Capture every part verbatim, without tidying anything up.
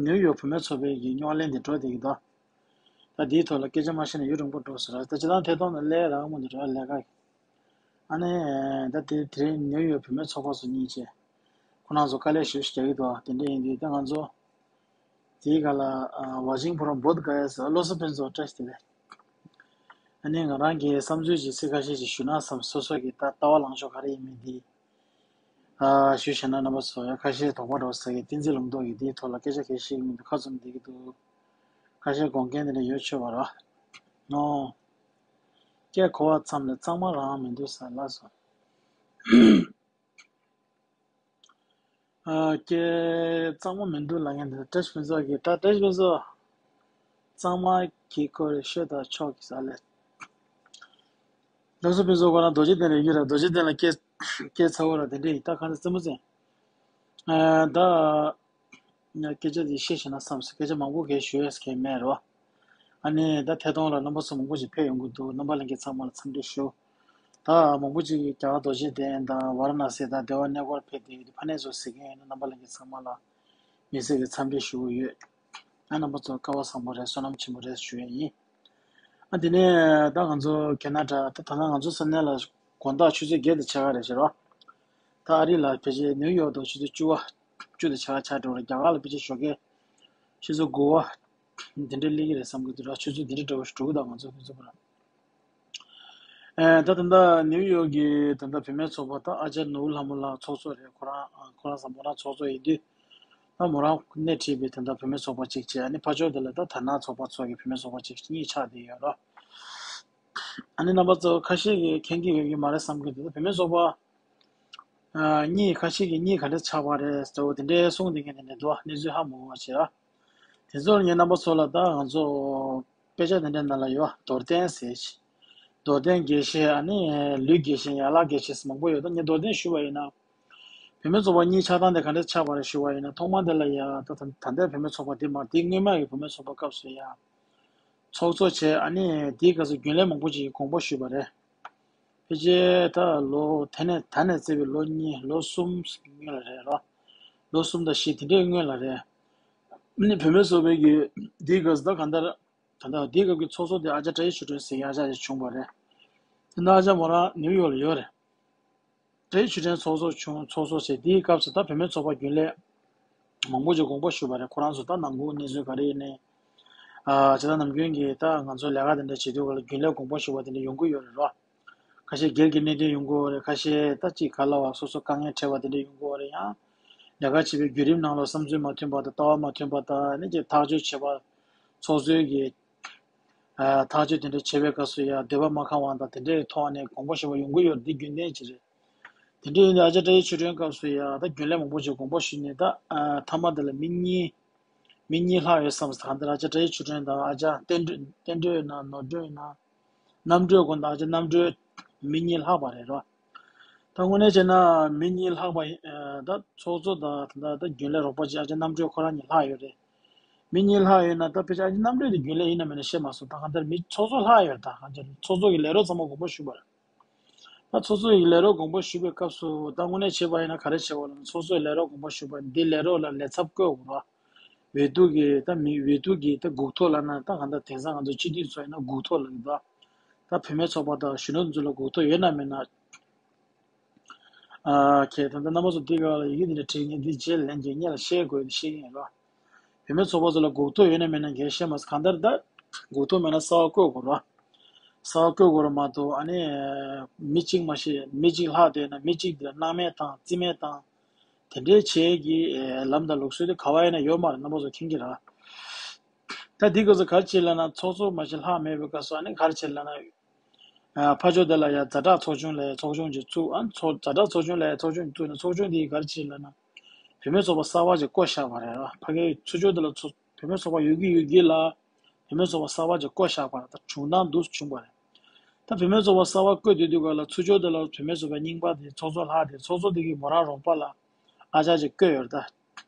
ནིའུ་ཡོག་བུད་མེད་ཚོགས་པའི་གི་རྙོག་གླེང་དེ་འགྲོ་བསྡད་ཀྱི་འདུག་ད་དེའི་ཐོག་ལ་སྐད་ཆ་མ་བཤད་ན་ཡུན་རིང་པོ་འགྲོ་ཟེར་ར། ད་སྤྱིར་བཏང་ཐད་གཏོང་ནང་སླེབས་རག་མོ་འདི་འགྲོ་ལས་ཀ་གི། ཨ་ནི་ད་དེ་དེ་རིང་ནིའུ་ཡོག་བུད་མེད་ཚོགས་པ་ཚོ་གཉིས་བྱས། ཁོ་རང་ཚོ་དཀའ་ལས་ཞེ་པོ་ཞིག་རྒྱག་གི་འདུག་དེ་འདྲ་ཡིན་དུས་ད་ང་ཚོ་དེའི་སྒང་ལ་ཨ་Watching from Bodh Gaya ཟེར་བློ་བཟང་ཕུན་ཚོགས་བཀྲ་ཤིས་བདེ་ལེགས། ཨ་ནི་ང་རང་གིས་བསམ་ཚུལ་ཅིག་ཚིག་ཁ་ཤས་ཅིག་ཞུ་ན་བསམ། སོ་སོ་གི་ད་ལྟ་བ་ལངས་ཕྱོགས་ག་རེ་ཡིན་མིན་འདི། ཨ་ཞུ་བྱས་ན་རྣམ་པ་ཚོ་ཡང་ཁ་ཤས་དོགས་པ་འགྲོ་ས་གི་བསྟན་འཛིན་ལུང་རྟོགས་ཀྱིས་འདིའི་ཐོག་ལ་སྐད་ཆ་གང་བཤད་ཀྱི་མི་འདུག་ཁ་བཙུམ་བསྡད་ཀྱི་འདུག་ཁ་ཤས་དགོངས་འགལ་འདི་འདྲ་ཡོད་ཆོག་པ་རེད། ནོ། སྐད་གོ་བ་ཙམ་ལས་གཙང་མ་རང་མི་འདུག་ཟེར་ལབ་སོང་། ཨ་སྐད་གཙང་མ་མི་འདུག་ལབ་མཁན་འདི་བཀྲ་ཤིས་ཕུན་ཚོགས་ཀྱིས། ད་བཀྲ་ཤིས་ཕུན་ཚོགས་གཙང་མ་གི་སྐོར་ཤོད་དང་ཆོག་གི་ཟེར་ལབ། བཀྲ་ཤིས་ཕུན་ཚོགས་ཁོ་རང་རྡོ་རྗེ་གདན་ལ་ཡོད་ར། རྡོ་རྗེ་གདན་ལ་སྐད་སྐད་ཚ་བོ་ར་དེ་འདྲ་ཡིན། ད་གང་ལྟར་རྩེད་མོ་རྩེ། ཨ་ད། ང་སྐད་ཆ་འདི་བཤད་ཤེས་ན་བསམ་སོང་། སྐད་ཆ་མང་པོ་གས་ཞུ་ཡས་གས་མེད་རོ། ཨ་ནི་ད་ཐད་གཏོང་ལ་རྣམ་པ་ཚོ་མང་པོ་ཞིག་ཕེབས་ཡོང་གི་འདུག་རྣམ་པ་ལྷན་རྒྱས་ཚང་མ་ལ་འཚམས་འདྲི་ཞུ། ད་མང་པོ་ཅིག་གིས་རྒྱ་གར་རྡོ་རྗེ་གདན་དང་ཝཱ་ར་ཎ་སི་དང་བདེ་བ་གནས་སྐོར་ཕེབས་བསྡད་ཡོད་དུས་ཕ་ནས་ཚོ་གཟིགས་མཁན་ཡོད་ན་རྣམ་པ་ལྷན་རྒྱས་ཚང་མ་ལ་མི་ཚེ་གི་འཚམས་འདྲི་ཞུ་གི་ཡོད། ཨ་རྣམ་པ་ཚོ་སྐལ་བ་བཟང་པོ་རེད། བསོད་ནམས་ཆེན་པོ་རེད་ཞུ་ཡས་ཡིན། ཨ་དེ་ནས་ད་ང་ཚོ་ཁེ་ན་ཌ་ད་ད་ལྟ་ང་ཚོ་ས་གནས་ལ་དགོང་དག་ཆུ་ཚོད་བརྒྱད་དང་ཕྱེད་ཀ་རེད་ཤག་རོ། ད་ཨ་རི་ལ་ཕལ་ཆེར་ནིའུ་ཡོག་དང་ཆུ་ཚོད་བཅུ་པ་བཅུ་དང་ཕྱེད་ཀ་ཆགས་འགྲོ་རེད། རྒྱ་གར་ལ་ཕལ་ཆེར་ཞོགས་ཀས་ཆུ་ཚོད་དགུ་པ་འདི་འདྲ་སླེབས་ཀྱི་རེད་བསམ་གྱི་འདུག་ར། ཆུ་ཚོད་འདི་འདྲ་འདྲ་བོ་ཞིག་འགྲོ་གི་འདུག་ང་ཚོ་ཕུན་ཚོགས་པ་ར། ཨེ་ད་ད་ལྟ་ནིའུ་ཡོག་གི་ད་ལྟ་བུད་མེད་ཚོགས་པ་ད་ཨ་ཅག་ནོར་བུ་ལྷ་མོ་ལགས་ཚོགས་གཙོ་རེད། ཁོ་རང་ཁོ་རང་བཟང་པོ་རང་ཚོགས་གཙོ་ཡིན་དུས། ད་མོ་རང་སྣེ་ཁྲིད་པའི་ད་ལྟ་བུད་མེད་ཚོགས་པ་གཅིག་བྱས། ཨ་ནི་ཕར་ཕྱོགས་དེ་ལ་ད་དར་ནག་ཚོགས་པ་ཚོ་གི་བུད་མེད་ཚོགས་པ་གཅིག་གཉིས་ཆགས་བསྡད་ཡོད་རོ། ཨ་ནི་རྣམ་པ་ཚོ་ཁ་ཤས་ཀྱིས་མཁྱེན་གྱི་ཡོད་ཀྱི་མ་རེད་བསམ་གྱི་འདུག་བུད་མེད་ཚོགས་པ་ཨ་གཉིས་ཁ་ཤས་ཀྱིས་གཉིས་ག་འདྲ་ཆགས་པ་རེད་ཟེར་བ་དེ་འདྲའི་གསུང་བསྡད་མཁན་དེ་འདྲ་འདུག་གནས་ཚུལ་ཧ་མ་གོ་བ་བྱས་ར། དེ་ཚོར་ངས་རྣམ་པ་ཚོ་ལ་ད་ང་ཚོ་དཔེ་ཆ་དེ་འདྲའི་ནང་ལ་ཡོད། རྡོར་གདན་ཟེར་ཞིག་རྡོར་གདན་དགེ་བཤེས། ཨ་ནི་ལུས་དགེ་བཤེས། ཡན་ལག་དགེ་བཤེས་མང་པོ་ཡོད། ད་ངས་རྡོར་གདན་ཞུས་པ་ཡིན་ན། བུད་མེད་ཚོགས་པ་གཉིས་ཆགས་སྟངས་དེ་ག་འདྲ་ཆགས་པ་རེད་ཞུ་བ་ཡིན་ན། ཐོག་མ་དེ་ལ་ཡ་ད་ད་ད་ལྟའི་བུད་མེད་ཚོགས་པ་དེ་མ་དེ་སྔོན་མ་ཡི་བུད་མེད་ཚོགས་པ་སྐབས་སུ་ཡ་ཚོགས་གཙོ་བྱས། ཨ་ནི་དེའི་སྐབས་སུ་རྒྱུན་ལས་མང་པོ་ཅིག་གིས་དགོངས་པ་ཞུས་པ་རེད། ཕལ་ཆེར་ད་ལོ་དེ་ནས་ད་ནས་བརྩིས་པའི་ལོ་གཉིས་ལོ་གསུམ་སྔོན་ལ་རེད་རོ། ལོ་གསུམ་དང་བཞི་དེ་འདྲའི་སྔོན་ལ་རེད། ཨ་ནི་བུད་མེད་ཚོགས་པའི་གི་དེའི་སྐབས་སུ་ད་གང་ལྟར་ད་ལྟ་དེའི་སྐབས་ཀྱི་ཚོགས་གཙོ་དེ་ཨ་ཅག་བཀྲ་ཤིས་ཆོས་སྒྲོན་ཟེར་མཁན་ཨ་ཅག་ཅིག་བྱུང་བ་རེད། དེ་ན་ཨ་ཅག་མོ་རང་ནིའུ་ཡོག་ལ་ཡོད་རེད། བཀྲ་ཤིས་ཆོས་སྒྲོན་ཚོགས་གཙོ་བྱུང་། ཚོགས་གཙོ་བྱས། དེའི་སྐབས་སུ་ད་བུད་མེད་ཚོགས་པ་རྒྱུན་ལས་མང་པོ་ཅིག་དགོངས་པ་ཞུས་པ་རེད། ཁོ་རང་ཚོ་ད་ནང་ཁུལ་གནས་ཚུལ་ག་རེ་ཡིན་ནའི། ཨ་ཇི་ལྟར་ནམ་རྒྱུན་གྱི་ད་ང་ཚོ་ལས་ཀ་དེ་འདྲ་བྱེད་དུས་སྐབས་ལ་རྒྱུན་ལས་དགོངས་པ་ཞུ་བ་དེ་འདྲ་ཡོང་གི་ཡོད་རེད་རོ། ཁ་ཤས་སྒེར་གྱི་གནད་དོན་ཡོང་གི་ཡོད་རེད། ཁ་ཤས་ད་ཅིག་ག་ལབ་པ་སོ་སོ་དཀའ་ངལ་འཕྲད་པ་དེ་འདྲ་ཡོང་གི་ཡོད་རེད། ཡང་ལས་ཀ་བྱེད་པའི་བརྒྱུད་རིམ་ནང་ལ་བསམ་ཚུལ་མ་མཐུན་པ་དང་ལྟ་བ་མ་མཐུན་པ་དང་ནི་ཅིག་ཐག་གཅོད་བྱེད་པ་ཚོགས་གཙོའི་གི་ཨ་ཐག་གཅོད་དེ་འདྲ་བྱེད་པའི་སྐབས་སུ་ཡང་འདོད་པ་མ་ཁེངས་པ་དང་དེ་འདྲའི་ཐོག་ནས་དགོངས་པ་ཞུ་བ་ཡོང་གི་ཡོད་རེད། འདི་རྒྱུན་ལྡན་ཅིག་རེད། དེ་འདྲ་ཡིན་དུས་ཨ་ཅག་བཀྲ་ཤིས་ཆོས་སྒྲོན་སྐབས་སུ་ཡང་ད་རྒྱུན་ལས་མང་པོ་ཞིག་དགོངས་པ་ཞུས་ནས་ད་ཨ་མཐའ་མ་དེ་ལ་མི་གཉིས་མི་གཉིས་ལྷག་ཡོད་བསམ་སོང་། གང་ལྟར་ཨ་ཅག་བཀྲ་ཤིས་ཆོས་སྒྲོན་དང་ཨ་ཅག་བསྟན་སྒྲོན་བསྟན་སྒྲོན་ཡིན་ན་ནོར་སྒྲོན་ཡིན་ན་རྣམ་གྲོལ་དགོན་དང་ཨ་ཅག་རྣམ་གྲོལ་མི་གཉིས་ལྷག་པ་རེད་རོ། ད་དངོས་གནས་བྱས་ན་མི་གཉིས་ལྷག་པ་ཡིན། ཨ་ད་ཚོགས་གཙོ་དང་ད་ད་རྒྱུན་ལས་རོགས་པ་ཅིག་ཨ་ཅག་རྣམ་གྲོལ་ཁོ་རང་གཉིས་ལྷག་ཡོད་རེད། མི་གཉིས་ལྷག་ཡོད་ན་ད་ཕལ་ཆེར་ཨ་ཅག་རྣམ་གྲོལ་དེ་རྒྱུན་ལས་ཡིན་ན་མིན་ན་ཤེས་མ་སོང་། ད་གང་ལྟར་མི་ཚོགས་གཙོ་ལྷག་ཡོད་རེད། ད་གང་ལྟར་ཚོགས་གཙོ་གི་ལས་རོགས་ཚང་མ་དགོངས་པ་ཞུས་པ་རེད། ད་ཚོགས་གཙོ་ཡི་ལས་རོགས་དགོངས་པ་ཞུ་བའི་སྐབས་སུ་ད་དངོས་གནས་བྱས་པ་ཡིན་ན་ག་རེ་བྱེད་དགོས་ལབ་ན། ཚོགས་གཙོ་ཡི་ལས་རོགས་དགོངས་པ་ཞུ་བ་འདི་ལས་རོགས་ལ་ལས་ཚབ་བསྐོས་དགོས་ར། འོས་བསྡུ་གི་ད་མི་འོས་བསྡུ་གི་ད་འགོག་ཐོ་ལབ་ན། ད་གང་ལྟར་དེང་སང་ང་ཚོ་སྤྱི་འཐུས་ཚོ་ཡིན་ན་འགོག་ཐོ་ལབ་ཀྱི་འདུག་ད་བུད་མེད་ཚོགས་པ་དང་གཞོན་ནུ་ཚོ་ལ་འགོག་ཐོ་ཡོད་ན་མེད་ན། ཨ་ཁྱེད་ད་ལྟ་རྣམ་པ་ཚོ་འདི་ག་ལ་ཡི་གེ་འདི་འདྲ་བྲིས་ངས་འདི་རྗེས་ལན་གྱི་ངས་ལ་བཤད་དགོས་འདི་བཤད་ཀྱི་ཡིན་རོ། བུད་མེད་ཚོགས་པ་ཚོ་ལ་འགོག་ཐོ་ཡོད་ན་མེད་ན་ངས་བཤད་མ་སོང་། གང་ལྟར་ད་འགོག་ཐོ་མེད་ན་གསར་པ་བསྐོ་དགོས་རེད་བ། གསར་པ་བསྐོ་དགོས་རེད་མ་གཏོགས་ཨ་ནི་མི་གཅིག་མ་ཤེས་མི་གཅིག་ལྷག་བསྡད་ན་མི་གཅིག་དེ་ལ་སྣང་མེད་བཏང་རྩིས་མེད་བཏང་། དེ་འདྲའི་བྱས་ཀྱི་ལམ་དང་ལུགས་སྲོལ་དེ་ག་བ་ཡིན་ན་ཡོད་མ་རེད། རྣམ་པ་ཚོ་མཁྱེན་གྱི་རེད། ད་འདི་སྐབས་སུ་ག་རེ་བྱེད་ལབ་ན་ཚོགས་གཙོ་མ་ཤེས་ལྷག་མེད་པའི་སྐབས་སུ་ཨ་ནི་ག་རེ་བྱེད་ལབ་ན། ཨ་ཕར་ཕྱོགས་དེ་ལ་ཡང་ཛ་དྲག་ཚོགས་ཆུང་ལས་ཚོགས་ཆུང་ཅིག་བཙུགས། ཨ་ཚོགས་ཛ་དྲག་ཚོགས་ཆུང་ལས་ཚོགས་ཆུང་ཅིག་བཙུགས་ནས་ཚོགས་ཆུང་དེ་ག་རེ་བྱེད་ལབ་ན། བུད་མེད་ཚོགས་པ་གསར་པ་ཅིག་བསྐོ་བཞག་པ་རེད་བ། ཕ་གིའི་ཚུར་ཕྱོགས་དེ་ལ་ཚོ་བུད་མེད་ཚོགས་པ་ཡོད་ཀྱི་ཡོད་ཀྱི་ལ། བུད་མེད་ཚོགས་པ་གསར་པ་ཅིག་བསྐོ་བཞག་པ་རེད། ད་བྱུང་སྟངས་འདུག་སེ་བྱུང་བ་རེད། ད་བུད་མེད་ཚོགས་པ་གསར་པ་བསྐོས་དུས་དུས་ག་ལ་ཚུར་ཕྱོགས་དེ་ལ་བུད་མེད་ཚོགས་པའི་རྙིང་པ་དེ་ཚོགས་གཙོ་ལྷག་དེ་ཚོགས་གཙོ་དེ་གིས་མོ་རང་རོགས་པ་ལ་ཨ་ཅག་ཅིག་བསྐོས་ཡོད་རེད་ད།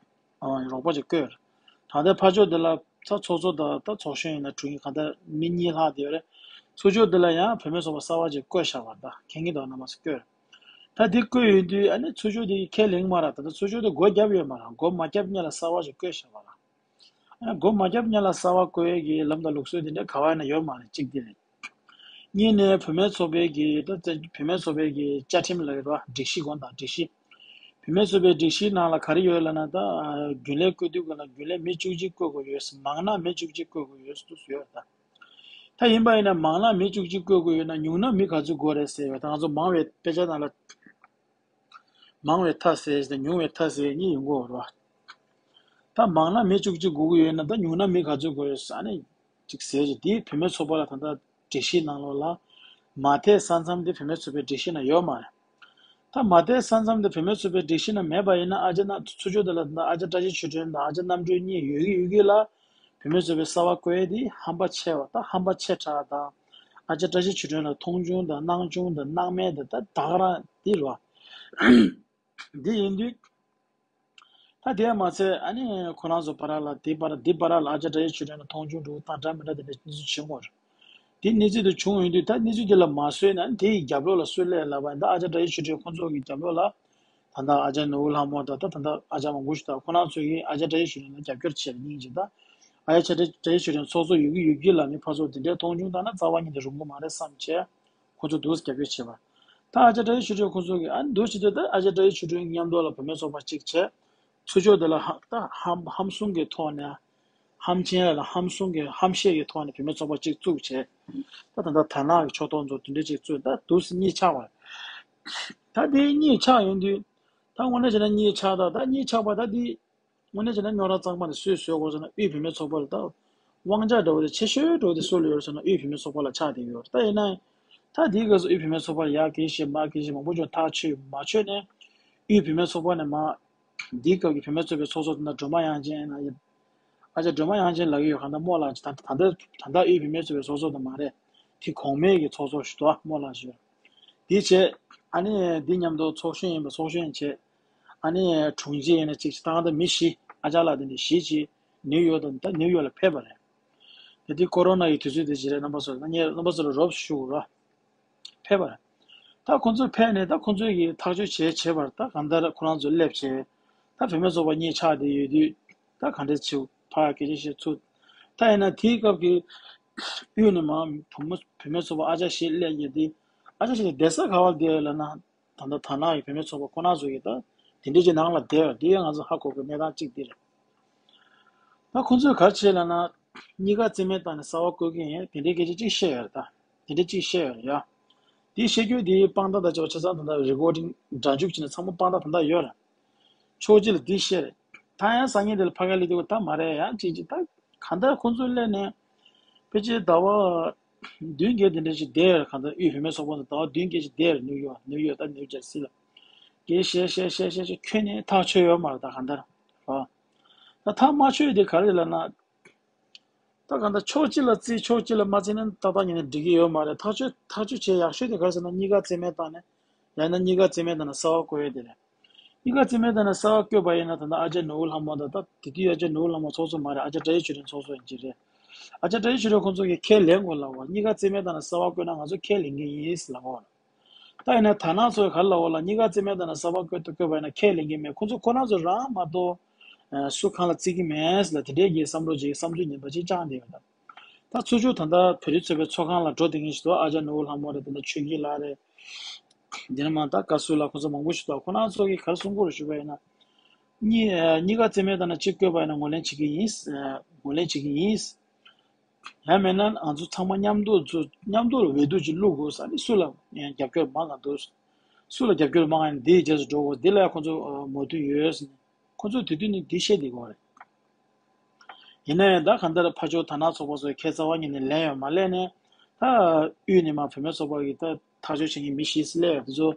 ཨ་རོགས་པ་ཅིག་བསྐོས་ཡོད་རེད། ད་ལྟའི་ཕར་ཕྱོགས་དེ་ལ་ད་ཚོགས་གཙོ་དང་ད་ཚོགས་གཞོན་ཡིན་ན་དྲུང་ཡིག་གང་ལྟར་མི་གཉིས་ལྷག་དེ་ཡོད་རེད། ཚུར་ཕྱོགས་དེ་ལ་ཡང་བུད་མེད་ཚོགས་པ་གསར་པ་ཅིག་བསྐོས་བཞག་པ་རེད་ད། མཁྱེན་གྱི་འདུག་རྣམ་པ་ཚོ་བསྐོས་ཡོད་རེད། ད་དེ་བསྐོས་ཡོད་དུས་ཨ་ནི་ཚུར་ཕྱོགས་དེ་ཁས་ལེན་མ་རེད། ད་ལྟ་ཚུར་ཕྱོགས་དེ་སྒོ་བརྒྱབ་ཡོད་མ་རེད། སྒོ་མ་བརྒྱབ་སྔོན་ལ་གསར་པ་ཅིག་བསྐོས་བཞག་པ་རེད། སྒོ་མ་བརྒྱབ་སྔོན་ལ་གསར་པ་བསྐོ་ཡས་ཀྱི་ལམ་དང་ལུགས་སྲོལ་དེ་འདྲ་ག་བ་ཡིན་ན་ཡོད་མ་རེད། གཅིག་དེ་རེད། གཉིས་ནས་བུད་མེད་ཚོགས་པའི་གི་ད་བཙན་བུད་མེད་ཚོགས་པའི་གི་བཅའ་ཁྲིམས་ལ་རེད་བ། སྒྲིག་གཞི་དགོངས་དག་སྒྲིག་གཞི། བུད་མེད་ཚོགས་པའི་སྒྲིག་གཞིའི་ནང་ལ་ག་རེ་ཡོད་ལབ་ན། ད་རྒྱུན་ལས་བསྐོ་དུས་སྒང་ལ་རྒྱུན་ལས་མི་བཅུ་གཅིག་བསྐོ་དགོས་ཡོད། མང་ན་མི་བཅུ་གཅིག་བསྐོ་དགོས་ཡོད་ཟེར་ཡོད་ད། ད་ཡིན་པ་ཡིན་ན་མང་ན་མི་བཅུ་གཅིག་བསྐོ་དགོས་ཡོད་ན་ཉུང་ན་མི་ག་ཚོད་དགོས་རེད་ཟེར་ཡོད། ད་ང་ཚོ་མང་བའི་དཔེ་ཆ་ནང་ལ། མང་བའི་མཐའ་ཟེར་དང་ཉུང་བའི་མཐའ་ཟེར་གཉིས་ཡོང་གི་ཡོད་རེད་བ། ད་མང་ན་མི་བཅུ་གཅིག་དགོས་ཀྱི་ཡོད་ན་ད་ཉུང་ན་མི་ག་ཚོད་དགོས་ཡོད་ཟེར་ནས་ཅིག་ཟེར་གྱི། དེའི་བུད་མེད་ཚོགས་པ་ལ་ད་ལྟ་སྒྲིག་གཞིའི་ནང་ལོགས་ལ་མ་མཐའི་ས་མཚམས་དེ་བུད་མེད་ཚོགས་པའི་སྒྲིག་གཞི་ནང་ཡོད་མ་རེད། ད་མ་མཐའི་ས་མཚམས་དེ་བུད་མེད་ཚོགས་པའི་སྒྲིག་གཞི་ནང་མེད་པ་ཡིན་ན། ཨ་ཅག་ན་ཚུར་ཕྱོགས་དེ་ལ་ད་ཨ་ཅག་བཀྲ་ཤིས་ཆོས་སྒྲོན་དང་ཨ་ཅག་རྣམ་གྲོལ་གཉིས་ཡོད་ཀྱི་ཡོད་ཀྱི་ལ། བུད་མེད་ཚོགས་པའི་གསར་པ་བསྐོ་ཡས་དེ་ཧམ་པ་ཆེ་བ་དང་། ཧམ་པ་ཆེ་དྲགས་དང་། ཨ་ཅག་བཀྲ་ཤིས་ཆོས་སྒྲོན་ལ་མཐོང་ཆུང་དང་སྣང་ཆུང་དང་སྣང་མེད་དང་ད་ད་ག་རང་འདི་རེད་བ། འདི་ཡིན་དུས། ད་དེ་མ་ཚད་ཨ་ནི་ཁོ་རང་ཚོ་བར་ལ་དེ་བར་འདི་བར་ལ་ཨ་ཅག་བཀྲ་ཤིས་ཆོས་སྒྲོན་ལ་མཐོང་ཆུང་འགྲོ་དང་འདྲ་མི་འདྲ་དེ་འདྲ་གནས་ཚུལ་བྱུང་བ་རེད། དེ་གནས་ཚུལ་དེ་བྱུང་ཡོང་དུས་ད་གནས་ཚུལ་དེ་ལ་མ་བཟོད་ན་དེ་ཡི་རྒྱབ་ལོགས་ལ་སུ་སླེབས་ལབ་པ་ཡིན་ན། ད་ཨ་ཅག་བཀྲ་ཤིས་ཆོས་སྒྲོན་ཁོང་ཚོ་གི་རྒྱབ་ལོགས་ལ་ད་ལྟ་ཨ་ཅག་ནོར་བུ་ལྷ་མོ་དང་ད་ད་ལྟ་ཨ་ཅག་མང་པོ་ཞིག་དང་ཁོ་རང་ཚོ་གིས་ཨ་ཅག་བཀྲ་ཤིས་ཆོས་སྒྲོན་ལ་རྒྱབ་སྐྱོར་བྱས་པ་ཡིན་གྱི། ད་ཨ་ཅག་བཀྲ་ཤིས་ཆོས་སྒྲོན་ཚོགས་གཙོ་ཡོད་ཀྱི་ཡོད་ཀྱི་ལ་ནི་ཕར་ཚུར་དེ་འདྲའི་མཐོང་ཆུང་བཏང་ན་རྩ་བ་ཉིད་དུ་རུང་གི་མ་རེད་བསམ་བྱས། ཁོ་ཚོ་འདུག་སེ་རྒྱབ་སྐྱོར་བྱས་པ། ད་ཨ་ཅག་བཀྲ་ཤིས་ཆོས་སྒྲོན་ཁོ་ཚོ་གིས་ཨ་འདུག་བྱས་དུས་ད་ཨ་ཅག་བཀྲ་ཤིས་ཆོས་སྒྲོན་མཉམ་དུ་ལ་བུད་མེད་ཚོགས་པ་གཅིག་བྱས། ཚུར་ཕྱོགས་དེ་ལ་ཧ་ད་ཧམ་ཧམ་གསུང་གི་ཐོག་ནས། ཧམ་ཆེན་ལ་ཧམ་གསུང་གི་ཧམ་བཤད་ཀྱི་ཐོག་ནས་བུད་མེད་ཚོགས་པ་གཅིག་བཙུགས་བྱས། ད་ད་ལྟ་དར་ནག་གི་ཕྱོགས་གཏོགས་ཚོ་དེ་འདྲ་གཅིག་བཙུགས། ད་འདུག་སེ་གཉིས་ཆགས་པ། ད་དེ་གཉིས་ཆགས་ཡོང་དུས། ད་དངོས་གནས་བྱས་ན་གཉིས་ཆགས། ད་ད་གཉིས་ཆགས་པ་ད་དེ། དངོས་གནས་བྱས་ན་རྙོག་དྲ་གཙང་མ་དེ་སུས་བཟོས་དགོས་ཟེར་ན་དབུས་བུད་མེད་ཚོགས་པ་ལ། ད་དབང་ཆ་འདྲ་བོ་དེ་ཆེ་ཤོས་འདྲ་བོ་དེ་སུ་ལ་ཡོད་ཟེར་ན་དབུས་བུད་མེད་ཚོགས་པ་ལ་ཆགས་བསྡད་ཡོད་རེད། ད་ཡིན་ན་ད་དེའི་སྐབས་སུ་དབུས་བུད་མེད་ཚོགས་པ་ལ་ཡ་གི་ཞེ་མ་གི་ཞེ་མང་པོ་ཅིག་ཐག་ཆོད་མ་ཆོད་ནས། དབུས་བུད་མེད་ཚོགས་པ་ནས་མ་དེའི་སྐབས་ཀྱི་བུད་མེད་ཚོགས་པའི་ཚོགས་གཙོ་དེ་ན་སྒྲོལ་མ་དབྱངས་ཅན་ཡིན་ན་ཡིན། ཨ་ཅག་སྒྲོལ་མ་དབྱངས་ཅན་ལབ་ཀྱི་ཡོད། གང་ལྟར་རྨོ་ལགས་ད་ད་ལྟ་ད་ལྟ་དབུས་བུད་མེད་ཚོགས་པའི་ཚོགས་གཙོ་དེ་མ་རེད། དེ་གོང་མའི་གི་ཚོགས་གཙོ་ཞིག་འདུག་ཨ། རྨོ་ལགས་ཞིག་ཡོད། དེ་བྱས། ཨ་ནི་འདི་མཉམ་དུ་ཚོགས་གཞོན་ཡིན་པ་ཚོགས་གཞོན་བྱས། ཨ་ནི་དྲུང་ཆེ་ཡིན་ན་གཅིག་བཏང་། ད་མི་བཞི། ཨ་ཅག་ལགས་དེ་འདྲ་བཞི་ཅིག་ནིའུ་ཡོག་དང་ད་ནིའུ་ཡོག་ལ་ཕེབས་པ་རེད། དེ་དུས་ཀོ་རོ་ན་ཡི་དུས་ཚོད་དེ་ཅིག་རེད། རྣམ་པ་ཚོ་ད་ངས་རྣམ་པ་ཚོ་ལ་རོབ་ཞུ་ར་ཕེབས་པ་རེད། ད་ཁོང་ཚོ་ཕེབས་ནས་ད་ཁོང་ཚོ་གིས་ཐག་གཅོད་བྱས་བྱས་པར་ད་གང་ལྟར་ཁོ་རང་ཚོ་སླེབས་བྱས། ད་བུད་མེད་ཚོགས་པ་གཉིས་ཆགས་བསྡད་ཡོད་དུས། ད་ག་འདྲ་བྱེད་ཕར་སྐད་ཆ་བཤད་ཚུལ། ད་ཡིན་ན་དེའི་སྐབས་ཀྱི་དབུས་ནས་མར་བུ་མོ་བུད་མེད་ཚོགས་པ་ཨ་ཅག་བཞི་སླེབས་ཡོད་དུས། ཨ་ཅག་བཞི་དེ་བསྡད་ས་ག་བར་བསྡད་ཡོད་ལབ་ན། ད་ལྟ་དར་ནག་གི་བུད་མེད་ཚོགས་པ་ཁོ་རང་ཚོ་གིས་ད་དེ་འདྲའི་ཅིག་ནང་ལ་བསྡད་ཡོད། དེ་ཡང་ང་ཚོ་ཧ་གོ་གི་གནས་སྟངས་གཅིག་དེ་རེད། ད་ཁོ་ཚོས་ག་རེ་བྱས་ལབ་ན། གཉིས་ཀ་རྩིས་མེད་བཏང་ནས་གསར་པ་བསྐོ་གི་ཡིན། དེ་འདྲའི་སྐད་ཆ་གཅིག་བཤད་ཡོད་རེད། ད་དེ་འདྲ་གཅིག་བཤད་ཡོད་རེད་ཡ། དེ་བཤད་རྒྱུ་དེ་དཔང་རྟགས་དང་བཅས་པ་ཆ་ཚང་ད་ལྟ་རི་ཀོར་ཌིང་སྒྲ་འཇུག་བྱས་ནས་ཚང་མ་དཔང་རྟགས་ད་ལྟ་ཡོད་རེད། ཕྱོགས་གཅིག་ལ་འདི་བཤད་རེད། ད་ཡང་སང་ཉིན་དེ་ལ་ཕ་ག་ལི་དེ་གོ་ད་མ་རེད་ཡང་གཅིག་གཅིག་ད་གང་ལྟར་ཁོང་ཚོ་སླེབས་ནས་ཕལ་ཆེར་ཟླ་བ་བདུན་བརྒྱད་དེ་འདྲ་ཞིག་བསྡད་ཡོད་རེད། གང་ལྟར་དབུས་བུད་མེད་ཚོགས་པ་ཚོ་ཟླ་བ་བདུན་བརྒྱད་ཞིག་བསྡད་ཡོད་རེད། ནིའུ་ཡོག་ནིའུ་ཡོག་ད་ནིའུ་ཇར་སི་ལ། དེ་བཤད་བཤད་བཤད་བཤད་ཁྱོན་ནས་ཐག་ཆོད་ཡོད་མ་རེད། ད་གང་ལྟར་རོ། ད་ཐག་མ་ཆོད་དེ་ག་རེ་ལབ་ན། ད་གང་ལྟར་ཕྱོགས་གཅིག་ལ་བརྩི་ཕྱོགས་གཅིག་ལ་མ་བརྩི་ན་ཏག་ཏག་ཉིད་ནས་འགྲིག་གི་ཡོད་མ་རེད། ཐག་གཅོད་ཐག་གཅོད་བྱེད་ཡག་ཤོས་དེ་ག་རེ་ཟེར་ན་གཉིས་ཀ་རྩིས་མེད་བཏང་ནས། ཡང་ན་གཉིས་ཀ་རྩིས་མེད་བཏང་ནས་གསར་པ་བསྐོ་ཡས་དེ་རེད། གཉིས་ཀ་རྩིས་མེད་བཏང་ནས་གསར་པ་བསྐོས་པ་ཡིན་ན་ད་ལྟ་ཨ་ཅག་ནོར་བུ་ལྷ་མོ་དང་། ད་དེ་དུས་ཨ་ཅག་ནོར་བུ་ལྷ་མོ་ཚོགས་གཙོ་མ་རེད། ཨ་ཅག་བཀྲ་ཤིས་ཆོས་སྒྲོན་ཚོགས་གཙོ་ཡིན་གྱི་རེད། ཨ་ཅག་བཀྲ་ཤིས་ཆོས་སྒྲོན་ཁོང་ཚོ་གིས་ཁས་ལེན་དགོས་ལབ་པ། གཉིས་ཀ་རྩིས་མེད་བཏང་ནས་གསར་པ་བསྐོས་ན་ང་ཚོ་ཁས་ལེན་གྱི་ཡིན་ལབ་པ། ད་ཡིན་ན་དར་ནག་ཚོས་ག་རེ་ལབ་པ་ལབ་ན། གཉིས་ཀ་རྩིས་མེད་བཏང་ནས་གསར་པ་བསྐོས་བསྐོས་པ་ཡིན་ན་ཁས་ལེན་གྱི་མེད། ཁོ་ཚོ་ཁོ་རང་ཚོ་རང་མ་གཏོགས་ཨ་སུ་གང་ལ་བརྩི་གི་མེད་ལབ། དེ་འདྲའི་གི་བསམ་བློ་ཅིག་བསམ་ཚུལ་ངན་པ་ཅིག་བཅངས་བསྡད་ཡོད་ད། ད་ཚུར་ཕྱོགས་ད་ལྟ་བོད་རིགས་ཚོགས་པའི་ཚོགས་ཁང་ལ་འགྲོ་བསྡད་མཁན་ཞིག་འདུག་ཨ་ཅག་ནོར་བུ་ལྷ་མོ་རེད། དེ་ནས་ཆོས་སྐྱིད་ལགས་རེད། དེ་ནས་མ་ད་བཀའ་ཟུར་ལགས་ཁོང་ཚོ་མང་པོ་ཞིག་འདུག་ཁོ་རང་ཚོ་གིས་ག་རེ་གསུང་གི་ཡོད་རེད་ཞུས་པ་ཡིན་ན། གཉིས་ཨ་གཉིས་ཀ་རྩིས་མེད་བཏང་ནས་གཅིག་བསྐོས་པ་ཡིན་ན་ངོས་ལེན་བྱེད་ཀྱི་ཡིན། ཨ་ངོས་ལེན་བྱེད་ཀྱི་ཡིན། ཡང་མིན་ན་ང་ཚོ་ཚང་མ་མཉམ་དུ་ཚུར་མཉམ་དུ་ལ་འོས་བསྡུ་ཅིག་བླུག་དགོས་ཟེར་ནས། སུ་ལ་ཡང་རྒྱབ་སྐྱོར་མང་ང་འདུག་སུ་ལ་རྒྱབ་སྐྱོར་མང་ང་འདིའི་རྗེས་སུ་འགྲོ་དགོས། འདི་ལ་ཡང་ཁོ་ཚོ་མོས་མཐུན་ཡོད་ཟེར་ནས་ཁོ་ཚོས་དེ་དུས་ནས་འདི་བཤད་བསྡད་ཀྱི་ཡོད་རེད། ཡིན་ན་ཡང་ད་གང་ལྟར་ཕར་ཕྱོགས་དར་ནག་ཚོགས་པ་ཚོས་ཁ་རྩ་བ་ཉིད་ནས་ལན་ཡང་མ་སླེབས་ནས། ད་དབུས་ནས་མར་བུད་མེད་ཚོགས་པ་གི་ད་ཐག་གཅོད་བྱེད་མཁན་མི་བཞི་སླེབས་ཡོད་དེ་ཚོ།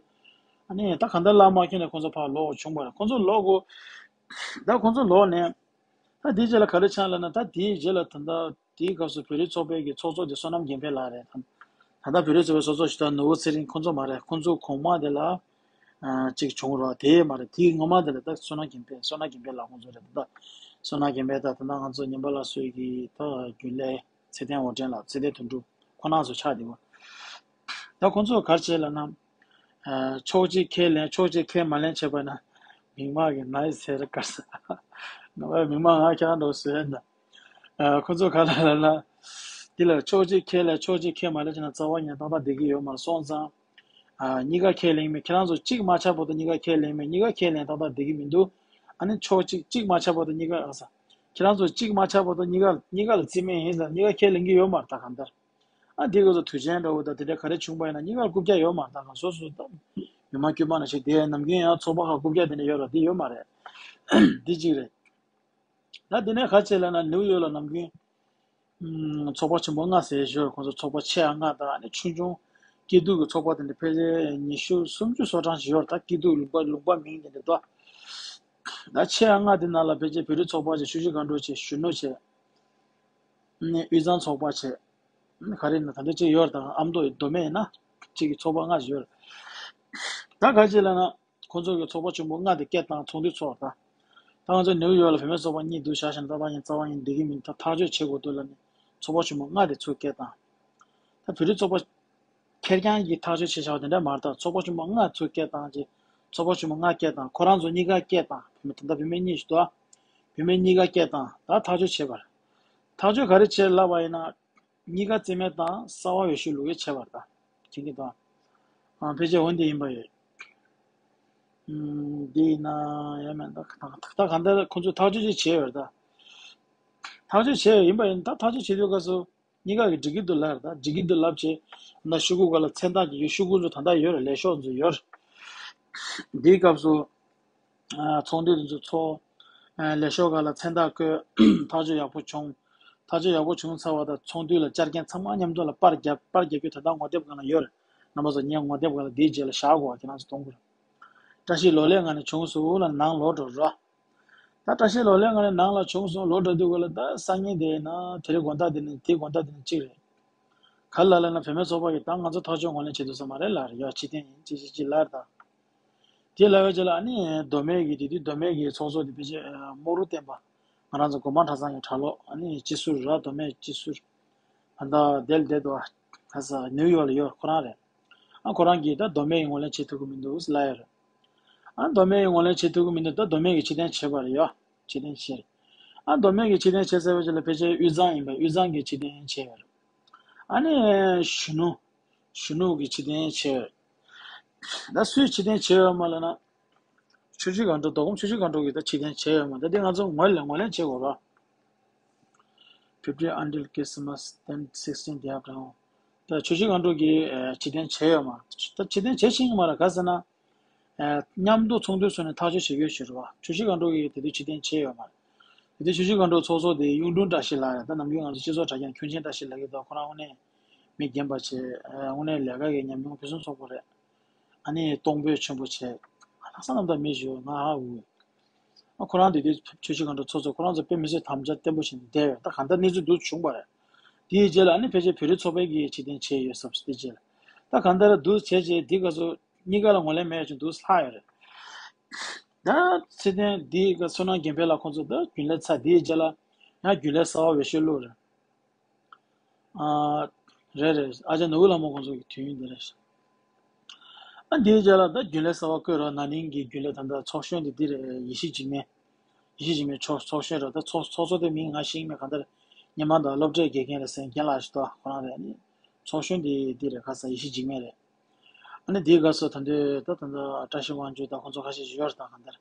ཨ་ནི་ད་གང་ལྟར་ལག་མ་འཁྱེར་ནས་ཁོ་ཚོ་ཕར་ལོག་བྱུང་བ་རེད། ཁོ་ཚོ་ལོག་གོ་ད་ཁོ་ཚོ་ལོག་ནས། ད་དེའི་རྗེས་ལ་ག་རེ་ཆགས་ལབ་ན། ད་དེའི་རྗེས་ལ་ད་ལྟ་དེའི་སྐབས་སུ་བོད་རིགས་ཚོགས་པའི་གི་ཚོགས་གཙོ་དེ་བསོད་ནམས་རྒྱལ་འཕེལ་ལགས་རེད། ད་ད་ལྟ་བོད་རིགས་ཚོགས་པའི་ཚོགས་གཙོ་ཞིག་ད་ནོར་བུ་ཚེ་རིང་ཁོང་ཚོ་མ་རེད། ཁོང་ཚོ་གོང་མ་དེ་ལ་ཨ་གཅིག་བྱུང་རོགས་དེ་མ་རེད། དེའི་སྔོན་མ་དེ་ལ་ད་བསོད་ནམས་རྒྱལ་འཕེལ་བསོད་ནམས་རྒྱལ་འཕེལ་ལགས་ཁོང་ཚོ་རེད། ད་ད་བསོད་ནམས་རྒྱལ་འཕེལ་ད་ད་ལྟ་ང་ཚོ་ཉན་པ་ལགས་ཚོའི་གི་ད་རྒྱུན་ལས་ཚེ་བརྟན་དབང་ཕྲུག་ལགས། ཚེ་བརྟན་དོན་གྲུབ་ཁོང་རྣམ་ཚོ་ཆགས་བསྡད་པ། ད་ཁོང་ཚོ་ག་རེ་བྱས་ལབ་ན། ཨ་ཕྱོགས་གཅིག་ཁས་ལེན་ཕྱོགས་གཅིག་ཁས་མ་ལེན་བྱས་པ་ན། མིག་དམར་གྱི་ནའི་ཟེར་དཀར་ས། ང་བའི་མིག་དམར་ང་ཁྱེད་རང་འགྲོ་ཟེར་ན། ཨ། ཁོ་ཚོ་ག་ལ་ལ་ལ། འདི་ལ་ཕྱོགས་གཅིག་ཁས་ལེན་ཕྱོགས་གཅིག་ཁས་མ་ལེན་བྱས་ན་རྩ་བ་ཉིད་ཏག་ཏག་བསྡད་ཀྱི་ཡོད་མ་རེད། སོང་ཙང་། ཨ། གཉིས་ཀ་ཁས་ལེན་མེད། ཁྱེད་རང་ཚོ་གཅིག་མ་ཆགས་བར་དུ་གཉིས་ཀ་ཁས་ལེན་མེད། གཉིས་ཀ་ཁས་ལེན་ཏག་ཏག་བསྡད་ཀྱི་མི་འདུག་ཨ་ནི་ཕྱོགས་གཅིག་གཅིག་མ་ཆགས་བར་དུ་གཉིས་ཀ་ཨ་ས། ཁྱེད་རང་ཚོ་གཅིག་མ་ཆགས་བར་དུ་གཉིས་ཀ་གཉིས་ཀ་ལ་རྩིས་མེད་ཡིན་ཙང་གཉིས་ཀ་ཁས་ལེན་གྱི་ཡོད་མ་རེད། ད་གང་ལྟར། ཨ། འདི་སྐབས་སུ་དུས་ཆེན་འདྲ་བོ་དང་དེ་འདྲ་ག་རེ་བྱུང་པ་ཡིན་ན་གཉིས་ཀར་རྐུབ་བཀྱག་ཡོད་མ་རེད། ད་གང་སོ་སོ་ད་ཉི་མ་དཀྱུས་མ་ན་ཞིག་དེ་ནམ་རྒྱུན་ཡང་ཚོགས་པ་ཁག་རྐུབ་བཀྱག་དེ་འདྲ་ཡོད་ར་དེ་ཡོད་མ་རེད། འདི་གཅིག་རེད། ད་དེ་ནས་ག་བྱས་ལབ་ན་ནིའུ་ཡོག་ལ་ནམ་རྒྱུན། ཨམ། ཚོགས་པ་ཆེན་པོ་ལྔ་ཟེར་ཞོར་ཁོང་ཚོ་ཚོགས་པ་ཆེ་ཡང་ལྔ་དང་ཨ་ནི་ཆུང་ཆུང་། སྐྱིད་སྡུག་གི་ཚོགས་པ་དེ་འདྲ་ཕལ་ཆེར་ཉི་ཤུ་སུམ་ཅུ་སོ་གྲངས་ཤིག་ཡོད་རེད། ད་སྐྱིད་སྡུག་ལུང་པ་ལུང་པ་མིང་དེ་འདྲ་འདུག་ད་ཆེ་ཡང་ལྔ་དེ་ནང་ལ་ཕལ་ཆེར་བོད་རིགས་ཚོགས་པ་བྱས། ཆུ་བཞི་སྒང་དྲུག་བྱས། གཞོན་ནུ་བྱས། ཨ་ནི་དབུས་གཙང་ཚོགས་པ་བྱས། ཨ་ནི་ག་རེ་ཡིན་ན་ད་འདྲ་ཅིག་ཡོད་རེད། ད་ཨ་མདོ་མདོ་སྨད་ཡིན་ན་གཅིག་གི་ཚོགས་པ་ལྔ་ཞིག་ཡོད་རེད། ད་ག་རེ་བྱས་ལབ་ན། ཁོང་ཚོ་གི་ཚོགས་པ་ཆེན་པོ་ལྔ་དེ་སྐད་བཏང་ཚོགས་འདུ་ཚོགས། ད་ད་ང་ཚོ་ནིའུ་ཡོག་ལ་བུད་མེད་ཚོགས་པ་གཉིས་འདུག་བཞག་བཞག་ན་ཏག་ཏག་ཡིན། རྩ་བ་ཡིན་བསྡད་ཀྱི་མིན། ད་ཐག་གཅོད་བྱེད་དགོས་འདུག་ལབ་ནས་ཚོགས་པ་ཆེན་པོ་ལྔ་དེ་ཚུར་སྐད་བཏང་། ད་བོད་རིགས་ཚོགས་པ་ཁེར་རྐྱང་གིས་ཐག་གཅོད་བྱས་བཞག་པ་དེ་འདྲ་མ་རེད། ད་ཚོགས་པ་ཆེན་པོ་ལྔ་ཚུར་སྐད་བཏང་རྗེས་ཚོགས་པ་ཆེན་པོ་ལྔ་སྐད་བཏང་། ཁོ་རང་ཚོ་གཉིས་ཀ་སྐད་བཏང་། བུད་མེད་ད་ལྟ་བུད་མེད་གཉིས་ཤིག་འདུག་བུད་མེད་གཉིས་ཀ་སྐད་བཏང་། ད་ཐག་གཅོད་བྱས་པ་རེད། ཐག་གཅོད་ག་རེ་བྱས་ལབ་པ་ཡིན་ན། གཉིས་ཀ་རྩིས་མེད་བཏང་། གསར་པ་འོས་ཤོག་བླུག་ཡས་བྱས་པ་རེད། ད་མཁྱེན་གྱི་འདུག་ཨ། ཕལ་ཆེར་འོ་འདི་ཡིན་པ་ཡོད། ཨམ། འདི་ཡིན་ན་ཡང་མིན། ད་ད་ད་གང་ལྟར་ཁོང་ཚོས་ཐག་གཅོད་ཅིག་བྱས་ཡོད་རེད། ད་ཐག་གཅོད་བྱས་ཡོད་ཡིན་པ་ཡིན། ད་ཐག་གཅོད་བྱེད་དུས་སྐབས་སུ་གཉིས་ཀ་གིས་འགྲིག་གི་འདུག་ལབ་རེད། ད་འགྲིག་གི་འདུག་ལབ་བྱས། ད་ཤོག་གུ་སྒང་ལ་མཚན་རྟགས་ཀྱི་ཤོག་གུ་ཚོ་ད་ལྟ་ཡོད་རེད། ལས་ཤོག་ཚོ་ཡོད་རེད། འདིའི་སྐབས་སུ། ཨ། ཚོགས་འདུ་དེ་ཚོ་ཚོགས། ཨ། ལས་ཤོག་སྒང་ལ་མཚན་རྟགས་བཀོད། ཐག་གཅོད་ཡག་པོ་བྱུང་། ཐག་གཅོད་ཡག་པོ་བྱུང་ཚར་བ་དང་ཚོགས་འདུ་ལ་བཅར་མཁན་ཚང་མ་མཉམ་དུ་ལ་པར་རྒྱབ། པར་རྒྱབ་རྒྱུ་ད་ལྟ་ངོ་དེབ་སྒང་ལ་ཡོད་རེད། རྣམ་པ་ཚོ་ངས་ངོ་དེབ་སྒང་ལ་འདིའི་རྗེས་ལ་བཞག་གོ། ཁྱེད་རང་ཚོ་གཏོང་དགོས། བཀྲ་ཤིས་ལོ་ལེགས་ངང་ནས་བྱུང་སོང་ལ་ནང་ལོག་འགྲོ་རོགས། ད་བཀྲ་ཤིས་ལོ་ལེགས་ངང་ནས་ནང་ལ་བྱུང་སོང་ལོག་འགྲོ་དུས་སྒང་ལ། ད་སང་ཉིན་དེ་ཡིན་ན་དེ་རིང་དགོང་དག་དེ་ནས་དེའི་དགོང་དག་དེ་ནས་གཅིག་རེད། ག་རེ་ལབ་ན་བུད་མེད་ཚོགས་པ་གིས་ད་ང་ཚོ་ཐག་གཅོད་ངོས་ལེན་བྱེད་ཐུབ་ས་མ་རེད་ལབ་རེད། ཡ་ཕྱི་རྟེན་ཡིན་ཅི་ཅི་ཅི་ལབ་རེད། ད་དེ་ལབ་པའི་རྗེས་ལ་ཨ་ནི་མདོ་སྨད་ཀྱི་དེ་དུས་མདོ་སྨད་ཀྱི་ཚོགས་གཙོ་དེ་ཕལ་ཆེར་རྨོག་རུ་བསྟན་པ། ང་རང་ཚོ་སྒོ་མང་གྲྭ་ཚང་གི་གྲྭ་ལོག་ཨ་ནི་སྤྱི་ཟུར་ར། མདོ་སྨད་སྤྱི་ཟུར། ད་ལྟ་དེ་ལ་བསྡད་འདུག་ཨ་ས་ནིའུ་ཡོག་ལ་ཡོད། ཁོ་རང་རེད། ཨ། ཁོ་རང་གིས་ད་མདོ་སྨད་ཀྱིས་ངོས་ལེན་བྱེད་ཐུབ་ཀྱི་མི་འདུག་ལབ་ཡོད་རེད། ཨ། མདོ་སྨད་ཀྱིས་ངོས་ལེན་བྱེད་ཐུབ་ཀྱི་མི་འདུག་ད་མདོ་སྨད་ཀྱིས་ཕྱིར་འཐེན་བྱས་པ་རེད། ཡ། ཕྱིར་འཐེན་བྱས། ཨ། མདོ་སྨད་ཀྱིས་ཕྱིར་འཐེན་བྱས་ཚར་བའི་རྗེས་ལ་ཕལ་ཆེར་དབུས་གཙང་ཡིན་པ། དབུས་གཙང་གིས་ཕྱིར་འཐེན་བྱས་ཡོད་རེད། ཨ་ནི་གཞོན་ནུ། གཞོན་ནུ་གིས་ཕྱིར་འཐེན་བྱས་ཡོད་རེད། ད་སུས་ཕྱིར་འཐེན་བྱས་ཡོད་མ་ལབ་ན། ཆུ་བཞི་སྒང་དྲུག་མདོ་ཁམས་ཆུ་བཞི་སྒང་དྲུག་གིས་ད་ཕྱིར་འཐེན་བྱས་ཡོད་མ་རེད། ད་དེ་ང་ཚོ་ངོས་ལེན་ངོས་ལེན་བྱེད་དགོས་ར། Fifteen until Christmas, then sixteen day after. ད་ཆུ་བཞི་སྒང་དྲུག་གིས་ཨ། ཕྱིར་འཐེན་བྱས་ཡོད་མ་རེད། ད་ཕྱིར་འཐེན་བྱེད་བཞིན་ཡོད་མ་རེད། ག་རེ་ཟེར་ན། ཨ། མཉམ་དུ་ཚོགས་འདུ་ཚོགས་ནས་ཐག་གཅོད་བྱེད་ཀྱི་ཡོད་ཞུ་རེད་བ། ཆུ་བཞི་སྒང་དྲུག་གིས་དེ་དུས་ཕྱིར་འཐེན་བྱས་ཡོད་མ་རེད། དེ་དུས་ཆུ་བཞི་སྒང་དྲུག་ཚོགས་གཙོ་དེ་གཡུང་དྲུང་བཀྲ་ཤིས་ལགས་རེད། ད་ནམ་རྒྱུན་ང་ཚོ་སྤྱི་ཚོགས་དྲ་རྒྱ་ཁྱུང་ཆེན་བཀྲ་ཤིས་ལགས་ཀྱིས་ད་ཁོ་རང་དངོས་གནས་མི་རྒན་པ་བྱས། ཨ། དངོས་གནས་ལས་ཀ་གི་ཉམས་མྱོང་ཕུན་སུམ་ཚོགས་པོ་རེད། ཨ་ནི་གཏོང་ཕོད་ཆེན་པོ་བྱས། ང་ལྷག་བསམ་རྣམ་དག་མི་ཞིག་ཡོད། ང་ཧ་གོ་གི། ཨ། ཁོ་རང་དེ་དུས་ཆུ་བཞི་སྒང་དྲུག་ཚོགས་གཙོ་ཁོ་རང་ཚོ་དཔེ་མི་སྲིད་དམ་བཅའ་བརྟན་པོ་བྱས་ནས་བསྡད་ཡོད། ད་གང་ལྟར་གནས་ཚུལ་འདུག་བྱུང་བ་རེད། དེའི་རྗེས་ལ་ཨ་ནི་ཕལ་ཆེར་བོད་རིགས་ཚོགས་པའི་གི་ཕྱིར་འཐེན་བྱས་ཡོད་ས་རེད། དེའི་རྗེས་ལ། ད་གང་ལྟར་འདུག་བྱས་རྗེས་འདི་ག་ཚོ་གཉིས་ཀ་ལ་ངོས་ལེན་མེད་ཅིང་འདུག་ལྷག་ཡོད་རེད། ད་ཕྱིར་འཐེན་འདི་ག་བསོད་ནམས་དགེ་འཕེལ་ལགས་ཁོང་ཚོ་ད་རྒྱུན་ལས་ཚར། དེའི་རྗེས་ལ་ཡང་རྒྱུན་ལས་གསར་པ་འོས་ཤོག་བླུགས་རེད། ཨ། རེད་རེད། ཨ་ཅག་ནོར་བུ་ལྷ་མོ་ཁོང་ཚོ་གི་དུས་ཡུན་འདི་རེད། ཨ། འདིའི་རྗེས་ལ་ད་རྒྱུན་ལས་གསར་པ་བསྐོས་རོགས། ན་ནིང་གི་རྒྱུན་ལས་ད་ལྟ་ཚོགས་གཞོན་འདི་འདི་རེད། ཡེ་ཤེས་འཇིགས་མེད། ཡེ་ཤེས་འཇིགས་མེད་མཆོག་ཚོགས་གཞོན་རེད། ད་ཚོགས་ཚོགས་གཙོ་དེ་མིང་ང་ཤེས་ཀྱི་མེད། གང་ལྟར་སྔོན་མ་ད་སློབ་གྲྭའི་དགེ་རྒན་རེད་ཟེར། རྒན་ལགས་ཤིག་འདུག་ཁོ་རང་རེད། ཨ་ནི་ཚོགས་གཞོན་འདི་འདི་རེད། ཁ་ས་ཡེ་ཤེས་འཇིགས་མེད་རེད། ཨ་ནི་འདིའི་སྐབས་སུ་ད་འདོད་ད་ད་ད་བཀྲ་ཤིས་དབང་ཕྱུག་དང་ཁོང་ཚོ་ཁ་ཤས་ཤིག་ཡོད་རེད། ད་གང་ལྟར།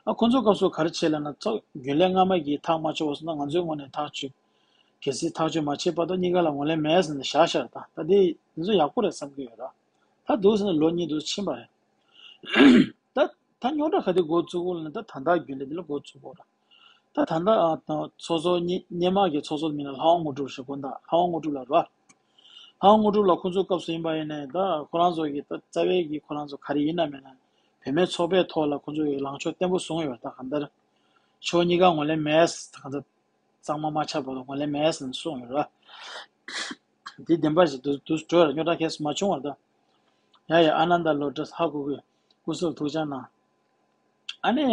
ཨ། ཁོང་ཚོ་སྐབས་སུ་ག་རེ་བྱས་ལབ་ན། ཚོགས་རྒྱུན་ལས་སྔ་མ་གིས་ཐག་མ་ཆོད་པ་སོང་ན་ང་ཚོའི་ངོས་ནས་ཐག་ཆོད། གལ་སྲིད་ཐག་གཅོད་མ་བྱས་བར་དུ་གཉིས་ཀ་ལ་ངོས་ལེན་མེད་ཟེར་ནས་བཞག་བཞག་རེད། ད་ད་དེ་དེ་ཚོ་ཡག་པོ་རེད་བསམ་གྱི་ཡོད་ར། ད་འདུག་ཟེར་ན་ལོ་གཉིས་འདུག་ཕྱིན་པ་རེད། ད་ད་རྙོག་དྲ་ག་དུས་འགོ་བཙུགས་དགོས་ལབ་ན། ད་ད་ལྟ་རྒྱུན་ལས་འདི་ལ་འགོ་བཙུགས་དགོས་ར། ད་ད་ལྟ་ཨ་ད་ཚོགས་གཙོ་སྔོན་སྔོན་མ་གི་ཚོགས་གཙོ་མིང་ལ་ལྷ་དབང་དངོས་གྲུབ་ཞེས། དགོངས་དག་ལྷ་དབང་དངོས་གྲུབ་ལགས་ར། ལྷ་དབང་དངོས་གྲུབ་ལགས་ཁོང་ཚོའི་སྐབས་སུ་ཡིན་པ་ཡིན་ནའི་ད་ཁོ་རང་ཚོ་གི་ད་རྩ་བའི་གི་ཁོ་རང་ཚོ་ག་རེ་ཡིན་ན་མིན་ན་བུད་མེད་ཚོགས་པའི་ཐོག་ལ་ཁོང་ཚོ་གི་ལངས་ཕྱོགས་བརྟན་པོ་བཟུང་ཡོད། ད་གང་ལྟར་ཕྱོགས་གཉིས་ཀ་ངོས་ལེན་མེད། ད་གང་ལྟར་གཙང་མ་མ་ཆགས་བར་དུ་ངོས་ལེན་མེད་ཟེར་ནས་གསུངས་ཡོད་ར། འདི་བདེན་པ་ཞིག་འདུག་འདུག་འགྲོ་ར། རྙོག་དྲ་གལ་སྲིད་མ་བྱུང་བར་ད། ཡ་ཡ། ཨ་ནནྡ་ལོ་ཊས་ཧ་གོ་གི། སྐུ་གཟུགས་ཐུགས་ཅག་གནང་། ཨ་ནི་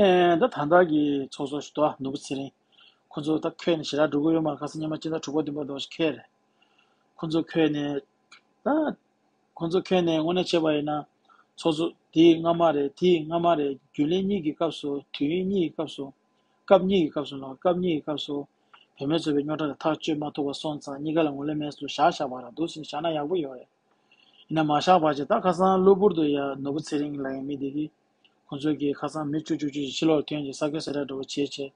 ད་ད་ལྟ་གི་ཚོགས་གཙོ་ཞིག་འདུག་ནོར་བུ་ཚེ་རིང་། ཁོ་ཚོ་ད་འཁོད་ནས་ཞེ་དྲག་འགྲོ་གི་ཡོད་མ་རེད། ཁ་སང་ཉི་མ་སྤྱི་ཟླ་དྲུག་པ་བདུན་པ་འདྲ་བོ་ཞིག་འཁོད་རེད། ཁོ་ཚོ་འཁོད་ནས་ད། ཁོ་ཚོ་འཁོད་ནས་དངོས་གནས་བྱས་པ་ཡིན་ན། ཚོགས་གཙོ་དེ་སྔ་མ་རེད། དེ་སྔ་མ་རེད། རྒྱུན་ལས་གཉིས་ཀྱི་སྐབས་སུ། དུས་ཡུན་གཉིས་ཀྱི་སྐབས་སུ། སྐབས་གཉིས་ཀྱི་སྐབས་སུ་ལ། སྐབས་གཉིས་ཀྱི་སྐབས་སུ། བུད་མེད་ཚོགས་པའི་རྙོག་དྲ་དེ་ཐག་གཅོད་མ་ཐུབ་པ་སོང་ཙང་གཉིས་ཀ་ལ་ངོས་ལེན་མེད་ཟེར་བཞག་བཞག་པ་ར། འདུག་སེ་བཞག་ན་ཡག་པོ་ཡོད་རེད། ཡིན་ན་མ་བཞག་པ་བྱས་ད་ཁ་སང་གློ་བུར་དུ་ཡ་ནོར་བུ་ཚེ་རིང་ལབ་ཡ་མི་དེ་གིས་ཁོང་ཚོས་ཀྱི་ཁ་སང་མི་བཅུ་བཅུ་བཅུ་ཞིག་ཕྱི་ལོགས་ཐོན་ཅིག་ས་ཁུལ་གསལ་བསྒྲགས་འདྲ་བོ་བྱས་བྱས།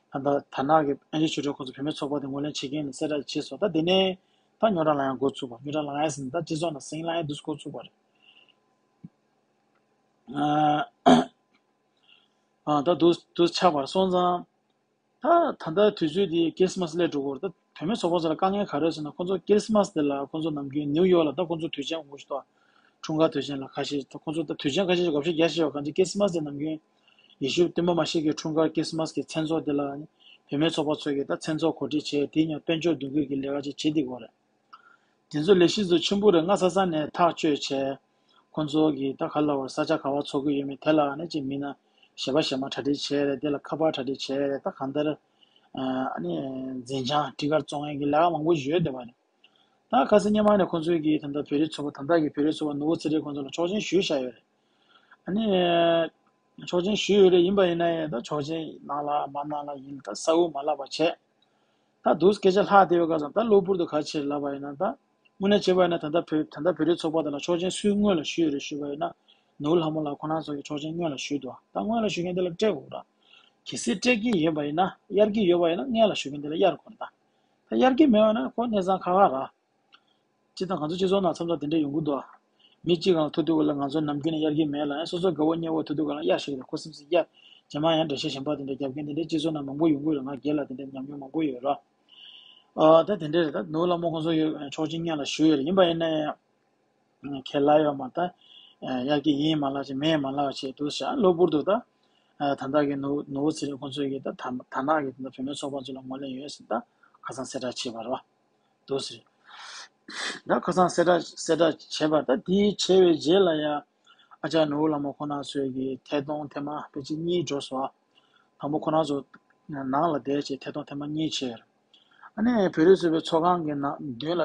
ད་ལྟ་དར་ནག་གི་ཨན་ཆི་ཆོས་གྲགས་ཁོང་ཚོ་བུད་མེད་ཚོགས་པ་དེ་ངོས་ལེན་བྱེད་མཁན་ལ་གསལ་བསྒྲགས་བྱས་སོང་། ད་དེ་ནས་ད་རྙོག་དྲ་ལངས་ཡ་འགོ་ཚུགས་པ། རྙོག་དྲ་ལངས་ཡ་ཟེར་ན་ད་སྤྱི་ཚོགས་ནང་ཟིང་ལངས་ཡ་འདུག་སེ་འགོ་ཚུགས་པ་རེད། ཨ་ད་འདུག་འདུག་ཆགས་པར་སོང་ཙང་། ད་ད་ལྟ་དུས་ཚོད་འདི་ཁྲི་སི་མ་སི་སླེབས་འགྲོ་གི་རེད། ད་བུད་མེད་ཚོགས་པ་ཚོ་ལ་དཀའ་ངལ་ག་རེ་ཡོད་ཟེར་ན་ཁོང་ཚོ་ཁྲི་སི་མ་སི་དེ་ལ་ཁོང་ཚོ་ནམ་རྒྱུན་ནིའུ་ཡོག་ལ་ད་ཁོང་ཚོ་དུས་ཆེན་འགོ་ཞིག་འདུག་འཁྲུངས་སྐར་དུས་ཆེན་ལ་ཁ་ཤས་ད་ཁོང་ཚོ་ད་དུས་ཆེན་ཁ་ཤས་ཤིག་འགོ་ཤེས་རྒྱ་ཤེས་ཡོད། གང་ཅི་ཁྲི་སི་མ་སི་དེ་ནམ་རྒྱུན་ཡེ་ཤུ་སྟོན་པ་མ་ཤི་ཀའི་འཁྲུངས་སྐར་ཁྲི་སི་མ་སི་གི་མཚན་ཚོགས་དེ་ལ་བུད་མེད་ཚོགས་པ་ཚོས་ཀྱི་ད་མཚན་ཚོགས་གོ་སྒྲིག་བྱས། དེ་ཡང་དཔལ་འབྱོར་འདུ་འགོད་ཀྱི་ལས་ཀ་ཅིག་བྱེད་བསྡད་ཀྱི་ཡོད་རེད། དེ་ཚོ་ལས་གཞི་ཚོ་ཆེན་པོ་རེད། སྔ་ས་ས་ནས་ཐག་གཅོད་བྱས། ཁོང་ཚོ་གིས་ད་ག་ལབ་དགོས་རེད། ས་ཆ་ག་པར་ཚོགས་ཀྱི་ཡོད་མེད་དེ་ལ་ཨ་ནི་ཅིག་མི་སྣ་གཞན་པ་གཞན་པ་གྲ་སྒྲིག་བྱས་རེད། དེ་ལ་ཁ་པར་གྲ་སྒྲིག་བྱས་རེད། ད་གང་ལྟར་ཨ་ནི་འཛིན་བྱང་སྤྲི་དཀར་བཙོང་མཁན་གྱི་ལས་ཀ་མང་པོ་ཡོད་བསྡད་པ་རེད། ད་ཁ་སང་སྔོན་མ་ནས་ཁོང་ཚོས་ཀྱིས་ད་ལྟ་བོད་རིགས་ཚོགས་པ་ད་ལྟ་གི་བོད་རིགས་ཚོགས་པ་ནོར་བུ་ཚེ་རིང་ཁོང་ཚོ་ལ་ཆོག་མཆན་ཞུས་བཞག་ཡོད་རེད། ཨ་ནི་ཆོག་མཆན་ཞུས་ཡོད་རེད། ཡིན་པ་ཡིན་ན་ཡང་ད་ཆོག་མཆན་གནང་ལ་མ་གནང་ལ་ཡིན། ད་གསལ་པོ་མ་ལབ་པ་བྱས། ད་འདུག་སྐད་ཆ་ལྷག་བསྡད་པའི་སྐབས་སུ་ད་གློ་བུར་དུ་ག་ཕྱིར་ལབ་པ་ཡིན་ན། ད་དངོས་གནས་བྱས་པ་ཡིན་ན་ད་ལྟ་བོད་ད་ལྟ་བོད་རིགས་ཚོགས་པ་དེ་ལ་ཆོག་མཆན་སུས་སྔོན་ལ་ཞུས་ཡོད་རེད་ཞུས་པ་ཡིན་ན། ནོར་བུ་ལྷ་མོ་ལགས་ཁོ་རང་ཚོ་གིས་ཆོག་མཆན་སྔོན་ལ་ཞུས་འདུག་ད་སྔོན་ལ་ཞུ་མཁན་དེ་ལ་སྤྲད་དགོས་ར། གལ་སྲིད་སྤྲད་ཀྱི་ཡོད་པ་ཡིན་ན། གཡར་གྱི་ཡོད་པ་ཡིན་ན་སྔོན་ལ་ཞུ་མཁན་དེ་ལ་གཡར་དགོས་རེད། ད་ད་གཡར་གྱི་མེད་པ་ན་ཁོ་གནས་ཚང་ཁག་ཁག་ར། སྤྱིར་བཏང་ང་ཚོ་སྤྱི་ཚོགས་ནང་མཚམས་མཚམས་དེ་འདྲ་ཡོང་གི་འདུག་མི་གཅིག་གང་ཐུག་དུས་སྐབས་ལ་ང་ཚོ་ནམ་རྒྱུན་ནས་གཡར་གྱི་མེད་ལ། ཡང་སོ་སོ་དགའ་པོ་མཉེས་པོ་ཐུག་དུས་སྐབས་ལ་གཡར་ཤིག་རེད། ཁུ་སིམ་སིམ་གཡར། རྗེས་མ་ཡང་འགྲེལ་བཤད་གཞན་པ་དེ་འདྲ་རྒྱབ་མཁན་དེ་འདྲ་སྤྱི་ཚོགས་ནང་མང་པོ་ཡོང་གི་རེད། ང་སྒེར་ལ་དེ་འདྲ་ཉམས་མྱོང་མང་པོ་ཡོད་ར། ཨ་ད་དེ་འདྲ་རེད། ད་ནོར་བུ་ལྷ་མོ་ཁོང་ཚོ་ཡོད་ཆོག་མཆན་སྔོན་ལ་ཞུས་ཡོད་རེད། ཡིན་པ་ཡིན་ན་ཡང་ཁས་ལེན་ཡོད་མ། ད་གཡར་གྱི་ཡིན་མ་ལབ་བྱས་མེད་མ་ལབ་བྱས་འདུག་ཤག་གློ་བུར་དུ་ད་ད་ལྟ་གི་ནོར་ནོར་བུ་ཚེ་རིང་ཁོང་ཚོ་གིས་ད་ད་ད་ནག་གི་ད་བུད་མེད་ཚོགས་པ་ཚོ་ལ་ངོས་ལེན་ཡོད་ཟེར་ད་ཁ་སང་གསལ་བསྒྲགས་བྱས་པ་རེད་པ། འདུག་ཟེར། ད་ཁ་སང་གསལ་བསྒྲགས་གསལ་བསྒྲགས་བྱས་པ། ད་དེ་བྱས་པའི་རྗེས་ལ་ཡང་ཨ་ཅག་ནོར་བུ་ལྷ་མོ་ཁོང་རྣམ་ཚོས་ཀྱིས་ཐད་གཏོང་ཐེངས་མ་ཕལ་ཆེར་གཉིས་འགྲོ་སོང་། དང་པོ་ཁོང་རྣམ་ཚོ་ནང་ལ་བསྡད་བྱས་ཐད་གཏོང་ཐེངས་མ་གཉིས་བྱས། ཨ་ནི་བོད་རིགས་ཚོགས་པའི་ཚོགས་ཁང་གི་ནང་མདུན་ལ་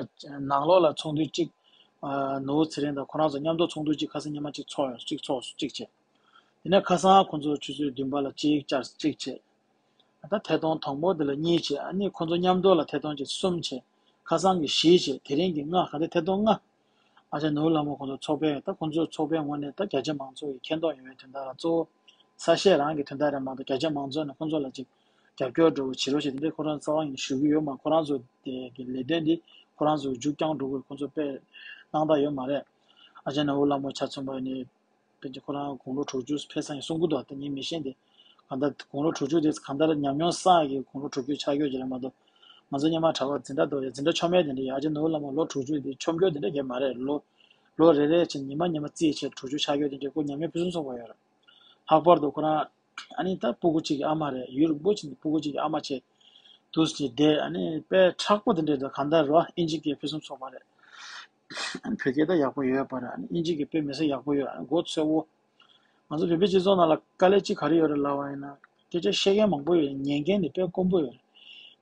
ནང་ལོགས་ལ་ཚོགས་འདུ་གཅིག་ཨ་ནོར་བུ་ཚེ་རིང་དང་ཁོང་རྣམ་ཚོ་མཉམ་དུ་ཚོགས་འདུ་གཅིག་ཁ་སང་སྔོན་མ་གཅིག་ཚོགས་ཡོད། གཅིག་ཚོགས་སོང་། གཅིག་བྱས། དེ་ནས་ཁ་སང་ཁོང་ཚོ་ཆུ་ཚོད་བདུན་པ་ལ་གཅིག་བཅར། གཅིག་བྱས། ད་ཐད་གཏོང་དང་པོ་དེ་ལ་གཉིས་བྱས། ཨ་ནི་ཁོང་ཚོ་མཉམ་དུ་ལ་ཐད་གཏོང་བྱས་གསུམ་བྱས། ཁ་སང་གི་བཞི་བྱས། དེ་རིང་གི་ལྔ། ག་འདྲ་ཐད་གཏོང་ལྔ། ཨ་ཅག་ནོར་བུ་ལྷ་མོ་ཁོང་ཚོ་ཚོགས་པས། ད་ཁོང་ཚོའི་ཚོགས་པའི་ངོས་ནས་ད་རྒྱ་ཆེ་མང་ཚོགས་ཀྱི་མཁྱེན་རྟོགས་ཡོང་བའི་དོན་དག་ལ་གཙོ་བོ་གསལ་བཤད་རང་གི་དོན་དག་རེད་མ་གཏོགས་རྒྱ་ཆེ་མང་ཚོགས་ནས་ཁོང་ཚོ་ལ་ཅིག་རྒྱབ་སྐྱོར་འདྲ་བོ་བྱེད་རོགས་བྱེད་དེ་འདྲ་ཁོ་རང་རྩ་བ་ཉིད་ཞུ་གི་ཡོད་མ། ཁོ་རང་ཚོ་དེ་གི་ལས་དོན་འདི་ཁོ་རང་ཚོ་མཇུག་བསྐྱང་འགྲོ་དགོས་ཁོང་ཚོ་དཔེ་སྣང་དག་ཡོད་མ་རེད། ཨ་ཅག་ནོར་བུ་ལྷ་མོ་ཆ་མཚོན་པ་ནི། ཕལ་ཆེར་ཁོ་རང་དགུང་ལོ་དྲུག་ཅུ་ཕེབས་ཚར་ཡིན་གསུང་གི་འདུག་ད་ངས་མི་ཤེས་ཏེ། གང་ལྟར་དགུང་ལོ་དྲུག་ཅུ་དེ་གང་ལྟར་ཉམས་མྱོང་བསགས་ཀྱི་དགུང་ལོ་དྲུག་ཅུ་ཆགས་ཡོད་ཀྱི་རེད་མ་གཏོགས། ང་ཚོ་སྔོན་མ་གྲྭ་པ་འཛིན་གྲྭ་འདྲ་བོ་ཡ། འཛིན་གྲྭ་ཆུང་མའི་དེ་འདྲ་ཡ། ཨ་ཅག་ནོར་བུ་ལྷ་མོ་ལོ་དྲུག་ཅུ་དེ་ཆོམ་རྒྱུ་དེ་འདྲ་གས་མ་རེད། ལོ་ལོ་རེ་རེ་བྱས་ཉི་མ་ཉི་མ་རྩིས་བྱས་དྲུག་ཅུ་ཆགས་ཡོད་དེ་འདྲ་ཁོ་ཉམས་མྱོང་ཕུན་སུམ་ཚོགས་པ་ཡོད་རེད། ལྷག་པར་དུ་ཁོ་རང་ཨ་ནི་ད་སྤུ་གུ་གཅིག་གི་ཨ་མ་རེད། ཡུལ་རིང་པོ་ཅིག་ནས་སྤུ་གུ་གཅིག་གི་ཨ་མ་བྱས་འདུག་ཟེར་བསྡད། ཨ་ནི་དཔེ་མཁྲེགས་པོ་དེ་འདྲ་འདུག་གང་ལྟར་རོ་ཨིན་ཇི་སྐད་ཕུན་སུམ་ཚོགས་པ་རེད། ཨ་ནི་བོད་སྐད་ད་ཡག་པོ་ཡོད་པ་རེད། ཨ་ནི་ཨིན་ཇི་སྐད་དཔེ་མི་སྲིད་ཡག་པོ་ཡོད། ཨ་ནི་མགོ་ཚོས་པོ། ང་ཚོ་བོད་པའི་སྤྱི་ཚོགས་ནང་ལ་དཀའ་ལས་གཅིག་ག་རེ་ཡོད་རེད་ལབ་པ་ཡིན་ན། སྐད་ཆ་བཤད་མཁན་མང་པོ་ཡོད་རེད། ཉན་མཁན་དེ་དཔེ་དཀོན་པོ་ཡོད་རེད།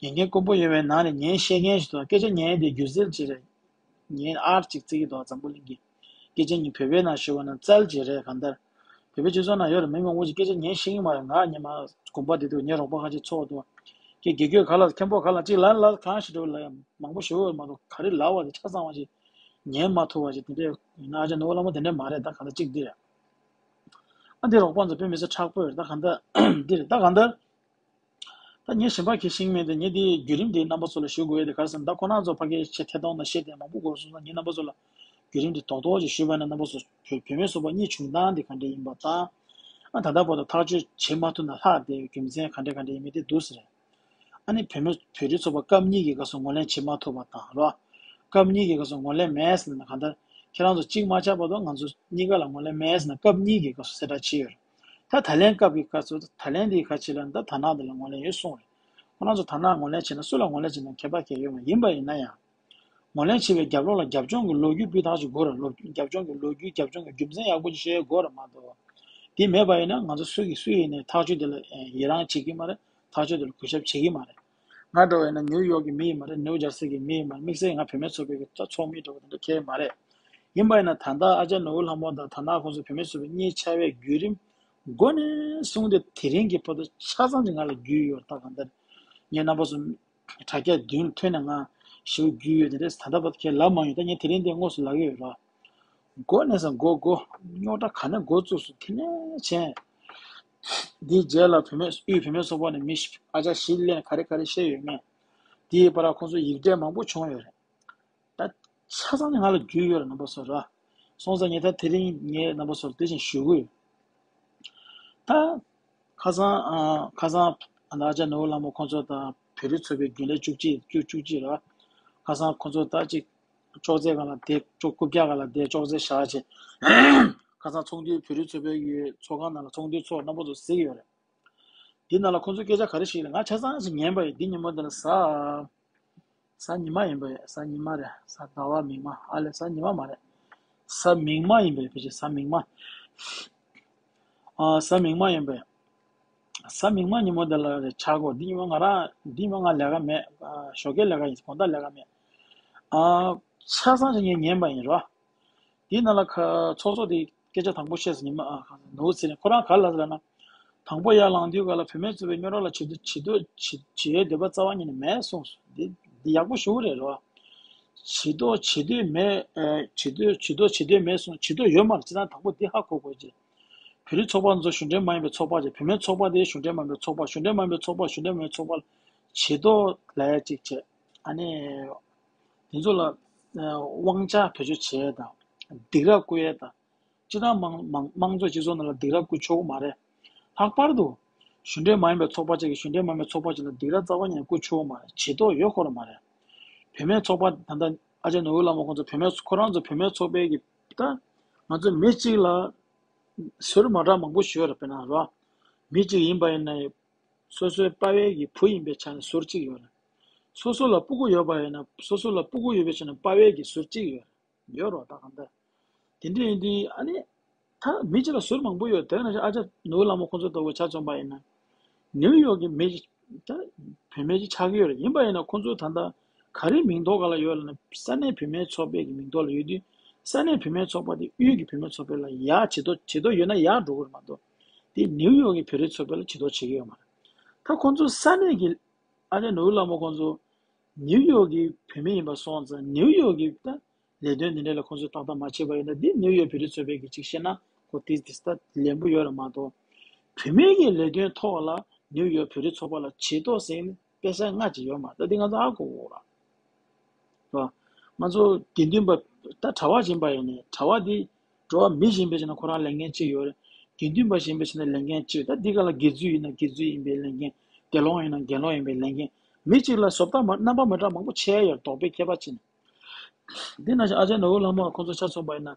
ཉན་མཁན་དཀོན་པོ་ཡོད་པའི་ནང་ནས་ཉན་ཤེས་མཁན་ཞིག་འདུག་སྐད་ཆ་ཉན་ཡས་དེ་སྒྱུ་རྩལ་ཅིག་རེད། ཉན་ཨར་ཅིག་བརྩི་གི་འདུག་འཛམ་བུ་གླིང་གི་སྐད་ཆ་ཉན། བོད་པའི་ནང་ཞུ་བ་ན་རྩལ་ཅིག་རེད། གང་ལྟར་བོད་པའི་སྤྱི་ཚོགས་ནང་ཡོད་རེད། མི་མང་པོ་ཅིག་སྐད་ཆ་ཉན་ཤེས་ཀྱི་མ་རེད། ང་སྔོན་མ་དགོན་པ་དེ་དུས་ངའི་རོགས་པ་ཁ་ཅིག་ཚོགས་འདུག་ཁྱེད་དགེ་སྐོས་ག་ལ་མཁན་པོ་ག་ལ་ཅིག་ལ་ལ་གང་ཞིག་འགྲོ་ལ་ཡང་མང་པོ་ཞུ་འོས་མ་གཏོགས་ག་རེ་ལབ་པ་དེ་ཆ་ཚང་བ་ཅིག་ཉན་མ་ཐུབ་པ་ཅིག་དེ་འདྲས་ཡིན་ན། ཨ་ཅག་ནོར་བུ་ལྷ་མོ་དེ་འདྲས་མ་རེད། ད་གང་ལྟར་གཅིག་འདི་རེད། ཨ་འདི་རོགས་པ་ཚོ་དཔེ་མི་སྲིད་མཁྲེགས་པོ་ཡོད་རེད། ད་གང་ལྟར་འདི་རེད། ད་གང་ལྟར་ད་ངས་གཞན་པ་གི་ཤེས་ཀྱི་མེད་དེ། ངས་འདི་བརྒྱུད་རིམ་འདི་རྣམ་པ་ཚོ་ལ་ཞུ་དགོས་ཡོད་དེ། ག་རེ་ཟེར་ན་ད་ཁོ་རང་ཚོ་ཕ་གིར་ཆེ་ཐད་གཏོང་དང་བཤད་དེ་མང་པོ་འགོར་སོང་ཙང་ངས་རྣམ་པ་ཚོ་ལ་བརྒྱུད་རིམ་འདི་རྡོག་རྡོག་ཅིག་ཞུས་པ་ན། རྣམ་པ་ཚོ་བོད་བོད་མིའི་ཚོགས་པ་གཉིས་བྱུང་སྟངས་འདི་ག་འདྲ་ཡིན་པ་དང་། ཨ་ད་ལྟ་བར་དུ་ཐག་གཅོད་བྱེད་མ་ཐུབ་ན་ལྷག་བསྡད་པའི་རྒྱུ་མཚན་ག་འདྲ་ག་འདྲ་ཡིན་མིན་དེ་འདུག་ཟེར། ཨ་ནི་བོད་མི་བོད་རིགས་ཚོགས་པ་སྐབས་གཉིས་ཀྱི་སྐབས་སུ་ངོས་ལེན་བྱེད་མ་ཐུབ་པ་དང་རོ། སྐབས་གཉིས་ཀྱི་སྐབས་སུ་ངོས་ལེན་མེད་ཟེར་ན་གང་ལྟར་ཁྱེད་རང་ཚོ་གཅིག་མ་ཆགས་བར་དུ་ང་ཚོ་གཉིས་ཀ་ལ་ངོས་ལེན་མེད་ཟེར་ན་སྐབས་གཉིས་ཀྱི་སྐབས་སུ་གསལ་བསྒྲགས་བྱས་ཡོད་རེད། ད་ད་ལན་སྐབས་ཀྱི་སྐབས་སུ་ད་ལན་འདིའི་ཁ་ཕྱིར་ལ་ད་དར་ནག་འདི་ལ་ངོས་ལེན་ཡོད་གསུངས་རེད། ཁོ་རང་ཚོ་དར་ནག་ངོས་ལེན་བྱས་ན་སུ་ལ་ངོས་ལེན་བྱས་ན་ཁྱད་པར་གང་ཡང་ཡོད་མ་ཡིན་པ་ཡིན་ན་ཡང་། ངོས་ལེན་བྱེད་པའི་རྒྱབ་ལོགས་ལ་རྒྱབ་ལྗོངས་ཀྱི་ལོ་རྒྱུས་སྤུས་དག་ཅིག་དགོས་རེད། ལོ་རྒྱབ་ལྗོངས་ཀྱི་ལོ་རྒྱུས་རྒྱབ་ལྗོངས་ཀྱི་རྒྱུ་མཚན་ཡག་པོ་ཅིག་ཤེས་དགོས་རེད་མ་གཏོགས། དེ་མེད་པ་ཡིན་ན་ང་ཚོ་སུ་གིས་སུ་ཡིན་ནའི་ཐག་གཅོད་དེ་ལ་ཡི་རངས་བྱེད་ཀྱི་མ་རེད། ཐག་གཅོད་དེ་ལ་གུས་ཞབས་བྱེད་ཀྱི་མ་རེད། ང་འདྲ་བ་ཡིན་ན་ནིའུ་ཡོག་གི་མི་ཡིན་མ་རེད། ནིའུ་ཇར་སི་གི་མི་ཡིན་མ་རེད། དམིགས་བསལ་ང་བུད་མེད་ཚོགས་པའི་གི་ད་ཚོགས་མི་འདྲ་བོ་དེ་འདྲ་གང་ཡང་མ་རེད། ཡིན་པ་ཡིན་ན་ད་ལྟ་ཨ་ཅག་ནོར་བུ་ལྷ་མོ་དང་དར་ནག་ཁོང་ཚོ་བུད་མེད་ཚོགས་པའི་གཉིས་ཆགས་པའི་བརྒྱུད་རིམ་འགོ་ནས་བཟུང་སྟེ་དེ་རིང་གི་བར་དུ་ཆ་ཚང་ཅིག་ང་ལ་རྒྱུས་ཡོད་རེད། ད་གང་ལྟར་ངས་རྣམ་པ་ཚོ་ དྲ་རྒྱ་མདུན་ཐོན་ནས་ང་ཞེ་པོ་རྒྱུས་ཡོད་དེ་རེད། ད་ལྟ་བར་དུ་ཁས་ལབ་མ་ཡོང་། ད་ངས་དེ་རིང་འདི་དངོས་སུ་ལབ་ཀྱི་ཡོད་ར། མགོ་ནས་ས་མགོ་མགོ་རྙོག་དྲ་ག་ནས་འགོ་བཙུགས་སོང་། དེ་ནས་བྱས། འདིའི་རྗེས་ལ་བུད་མེད་དབུས་བུད་མེད་ཚོགས་པ་ནས་མི་ཞིག་ཨ་ཅག་ཞིག་སླེབས་ནས་ག་རེ་ག་རེ་བཤད་ཡོད་མེད། དེའི་བར་ཁོང་ཚོ་ཡིག་འབྲེལ་མང་པོ་བྱུང་ཡོད་རེད། ད་ཆ་ཚང་ནི་ང་ལ་རྒྱུས་ཡོད་རེད། རྣམ་པ་ཚོ་ར། སོང་ཙང་ངས་ད་དེ་རིང་ངས་རྣམ་པ་ཚོར་དེ་བཞིན་ཞུ་གི་ཡོད། ད་ཁ་སང་ཨ་ཁ་སང་ཨ་ནི་ཨ་ཅག་ནོར་བུ་ལྷ་མོ་ཁོང་ཚོ་དང་བོད་རིགས་ཚོགས་པའི་རྒྱུན་ལས་བཅུ་གཅིག་བཅུ་བཅུ་གཅིག་ར། ཁ་སང་ཁོང་ཚོ་ད་ཅིག་ཅོག་ཙེ་སྒང་ལ་བསྡད། ཅོག་རྐུབ་བཀྱག་སྒང་ལ་བསྡད། ཅོག་ཙེ་བཞག་བྱས། ཁ་སང་ཚོགས་འདུའི་བོད་རིགས་ཚོགས་པའི་ཚོགས་ཁང་ནང་ལ་ཚོགས་འདུའི་ཚོགས་རྣམ་པ་ཚོ་གཟིགས་ཡོད་རེད། འདི་ནང་ལ་ཁོང་ཚོས་སྐད་ཆ་ག་རེ་བཤད་ལ་ང་ཆ་ཚང་ཞིག་ཉན་པ་ཡིན། འདི་ཉིན་མོ་འདི་ལ་གཟའ་གཟའ་ཉི་མ་ཡིན་པ་ཡིན། གཟའ་ཉི་མ་རེད། གཟའ་ཟླ་བ་མིག་དམར། ཨ་ལས་གཟའ་ཉི་མ་མ་རེད། གཟའ་མིག་དམར་ཡིན་པ་ཡིན། ཕལ་ཆེར་གཟའ་མིག་དམར། ཨ་གཟའ་མིག་དམར་ཡིན་པ་ཡིན། གཟའ་མིག་དམར་ཉིན་མོ་འདི་ལ་རེད་ཆགས་གོ། འདི་ཉིན་མོ་ང་རང་འདི་ཉིན་མོ་ང་ལས་ཀ་མེད། ཨ་ཞོགས་ཀའི་ལས་ཀ་ཡིན། དགོང་དག་ལས་ཀ་མེད། ཨ་ཆ་ཚང་ཞིག་ངས་ཉན་པ་ཡིན་རོ། དེའི་ནང་ལ་ཁ་ཚོགས་གཙོ་དེ་སྐད་ཆ་དང་པོ་བཤད་སོང་། ཉི་མ་ཨ་ནོར་བུ་ཚེ་རིང་ཁོ་རང་ག་རེ་ལབ་ཟེར་ན། དང་པོ་ཡར་ལངས་དུས་ག་ལ་བུད་མེད་ཚོགས་པའི་སྨྱོ་ར་ལ་བྱེད་འདོད་བྱེད་འདོད་བྱེད་བྱེད་ཡའི་འདོད་པ་རྩ་བ་ཉིད་ནས་མེད་གསུངས་སོང་། འདི་འདི་ཡག་པོ་ཞུ་གི་རེད་རོ། བྱེད་འདོད་བྱེད་འདོད་མེད། ཨེ་བྱེད་འདོད་བྱེད་འདོད་བྱེད་འདོད་མེད་གསུངས། བྱེད་འདོད་ཡོད་མ་རེད། ཅི་ད་དང་པོ་འདི་ཧ་གོ་དགོས་ཀྱི། བོད་རིགས་ཚོགས་པ་ཚོ་གཞུང་འབྲེལ་མ་ཡིན་པའི་ཚོགས་པ་ཅིག་བུད་མེད་ཚོགས་པ་དེ་གཞུང་འབྲེལ་མ་ཡིན་པའི་ཚོགས་པ། གཞུང་འབྲེལ་མ་ཡིན་པའི་ཚོགས་པ་གཞུང་འབྲེལ་མ་ཡིན་པའི་ཚོགས་པ་ལ་བྱེད་འདོད་ལབ་ཡ་ཅིག་བྱས། ཨ་ནི། དེ་ཚོ་ལ་ཨ་དབང་ཆ་བེད་སྤྱོད་བྱེད་ཡས་དང་། སྡིགས་ར་བསྐུལ་ཡས་དང་། སྤྱི་བཏང་དམངས་དམངས་དམངས་གཙོ་སྤྱི་ཚོགས་ནང་ལ་སྡིགས་ར་བསྐུལ་ཆོག་གི་མ་རེད། ལྷག་པར་དུ། གཞུང་འབྲེལ་མ་ཡིན་པའི་ཚོགས་པ་ཅིག་གིས་གཞུང་འབྲེལ་མ་ཡིན་པའི་ཚོགས་པ་ཅིག་ལ་སྡིགས་ར་རྩ་བ་ཉིད་ནས་བསྐུལ་ཆོག་གི་མ་རེད། བྱེད་ཐབས་ཡོད་ཁོ་རང་མ་རེད། བུད་མེད་ཚོགས་པ་ད་ལྟ་ཨ་ཅག་ནོར་བུ་ལྷ་མོ་ཁོང་ཚོ་བུད་མེད་ཁོ་རང་ཚོ་བུད་མེད་ཚོགས་པའི་གི་ད། ང་ཚོ་མི་གཅིག་ལ་ཟུར་མ་འདྲ་མང་པོ་ཞིག་ཡོད་རེད། དཔེར་ན་རོ། མི་གཅིག་ཡིན་པ་ཡིན་ན་ཡང་། སོ་སོའི་པ་ཕའི་གི་བུ་ཡིན་པའི་ཆ་ནས་ཟུར་གཅིག་ཡོད་རེད། སོ་སོ་ལ་སྤུ་གུ་ཡོད་པ་ཡིན་ན། སོ་སོ་ལ་སྤུ་གུ་ཡོད་པའི་ཆ་ནས་པ་ཕའི་གི་ཟུར་གཅིག་ཡོད་རེད། ཡོད་རོ། ད་གང་ལྟར། དེ་འདྲ་ཡིན་དུས་ཨ་ནི། ད་མི་གཅིག་ལ་ཟུར་མང་པོ་ཡོད། དེ་ན་ཨ་ཅག་ནོར་བུ་ལྷ་མོ་ཁོང་ཚོ་ལྟ་བུ་ཆ་མཚོན་པ་ཡིན་ན། ནིའུ་ཡོག་གི་མི་ཅིག་ད་བུད་མེད་ཅིག་ཆགས་ཀྱི་ཡོད་རེད། ཡིན་པ་ཡིན་ན་ཁོང་ཚོ་ད་ལྟ་ག་རེ་མིང་ཐོག་སྒང་ལ་ཡོད་ལབ་ན། ས་གནས་བུད་མེད་ཚོགས་པའི་གི་མིང་ཐོག་ལ་ཡོད་དུས། ས་གནས་བུད་མེད་ཚོགས་པ་དེ་དབུས་ཀྱི་བུད་མེད་ཚོགས་པ་ལ་ཡར་བྱེད་དོ་བྱེད་དོ་ཡོད་ན་ཡར་འགྲོ་གི་རེད་མ་གཏོགས། དེ་ནིའུ་ཡོག་གི་བོད་རིགས་ཚོགས་པ་ལ་བྱེད་དོ་བྱེད་ཀྱི་ཡོད་མ་རེད། ད་ཁོང་ཚོ་ས་གནས་ཀྱི་ཨ་ཅག་ནོར་བུ་ལྷ་མོ་ཁོང་ཚོ་ནིའུ་ཡོག་གི་བུད་མེད་ཡིན་པ་སོང་ཙང་། ནིའུ་ཡོག་གི་ད་ལས་དོན་འདི་འདྲ་ལ་ཁོང་ཚོས་ཏག་ཏག་མ་བྱས་པ་ཡིན་ན། འདི་ནིའུ་ཡོག་བོད་རིགས་ཚོགས་པའི་གི་ཅིག་བཤད་ན་ཁོ་ཏིས་ཏིས་ད་ལན་པོ་ཡོད་རེད་མ་གཏོགས། བུད་མེད་ཀྱི་ལས་དོན་ཐོག་ལ་ནིའུ་ཡོག་བོད་རིགས་ཚོགས་པ་ལ་བྱེད་དོ་ཟེར་ནས་དཔེ་ཆ་ལྔ་ཅིག་ཡོད་མ་རེད། ད་འདི་ང་ཚོ་ཧ་གོ་དགོས་ར། ང་ཚོ་དགེ་འདུན་པ་ད་གྲྭ་པ་ཡིན་པ་ཡིན་ནའི། གྲྭ་པ་འདི་འགྲོ་བ་མི་གཞན་པའི་ཆ་ནས་ཁོ་རང་ལས་འགན་གཅིག་ཡོད་རེད། དགེ་འདུན་པ་གཞན་པའི་ཆ་ནས་ལས་འགན་གཅིག་ཡོད། ད་འདི་ག་ལ་དགེ་ཚུལ་ཡིན་ན་དགེ་ཚུལ་ཡིན་པའི་ལས་འགན། དགེ་སློང་ཡིན་ན་དགེ་སློང་ཡིན་པའི་ལས་འགན། མི་གཅིག་ལ་བཟོ་ལྟ་མ་རྣམ་པ་མི་འདྲ་མང་པོ་ཆགས་ཡོད། དོགས་པའི་ཁྱད་པར་ཕྱིན། འདི་ན་ཞིག་ཨ་ཅག་ནོར་བུ་ལྷ་མོ་ཁོང་ཚོ་ཆ་མཚོན་པ་ཡིན་ན།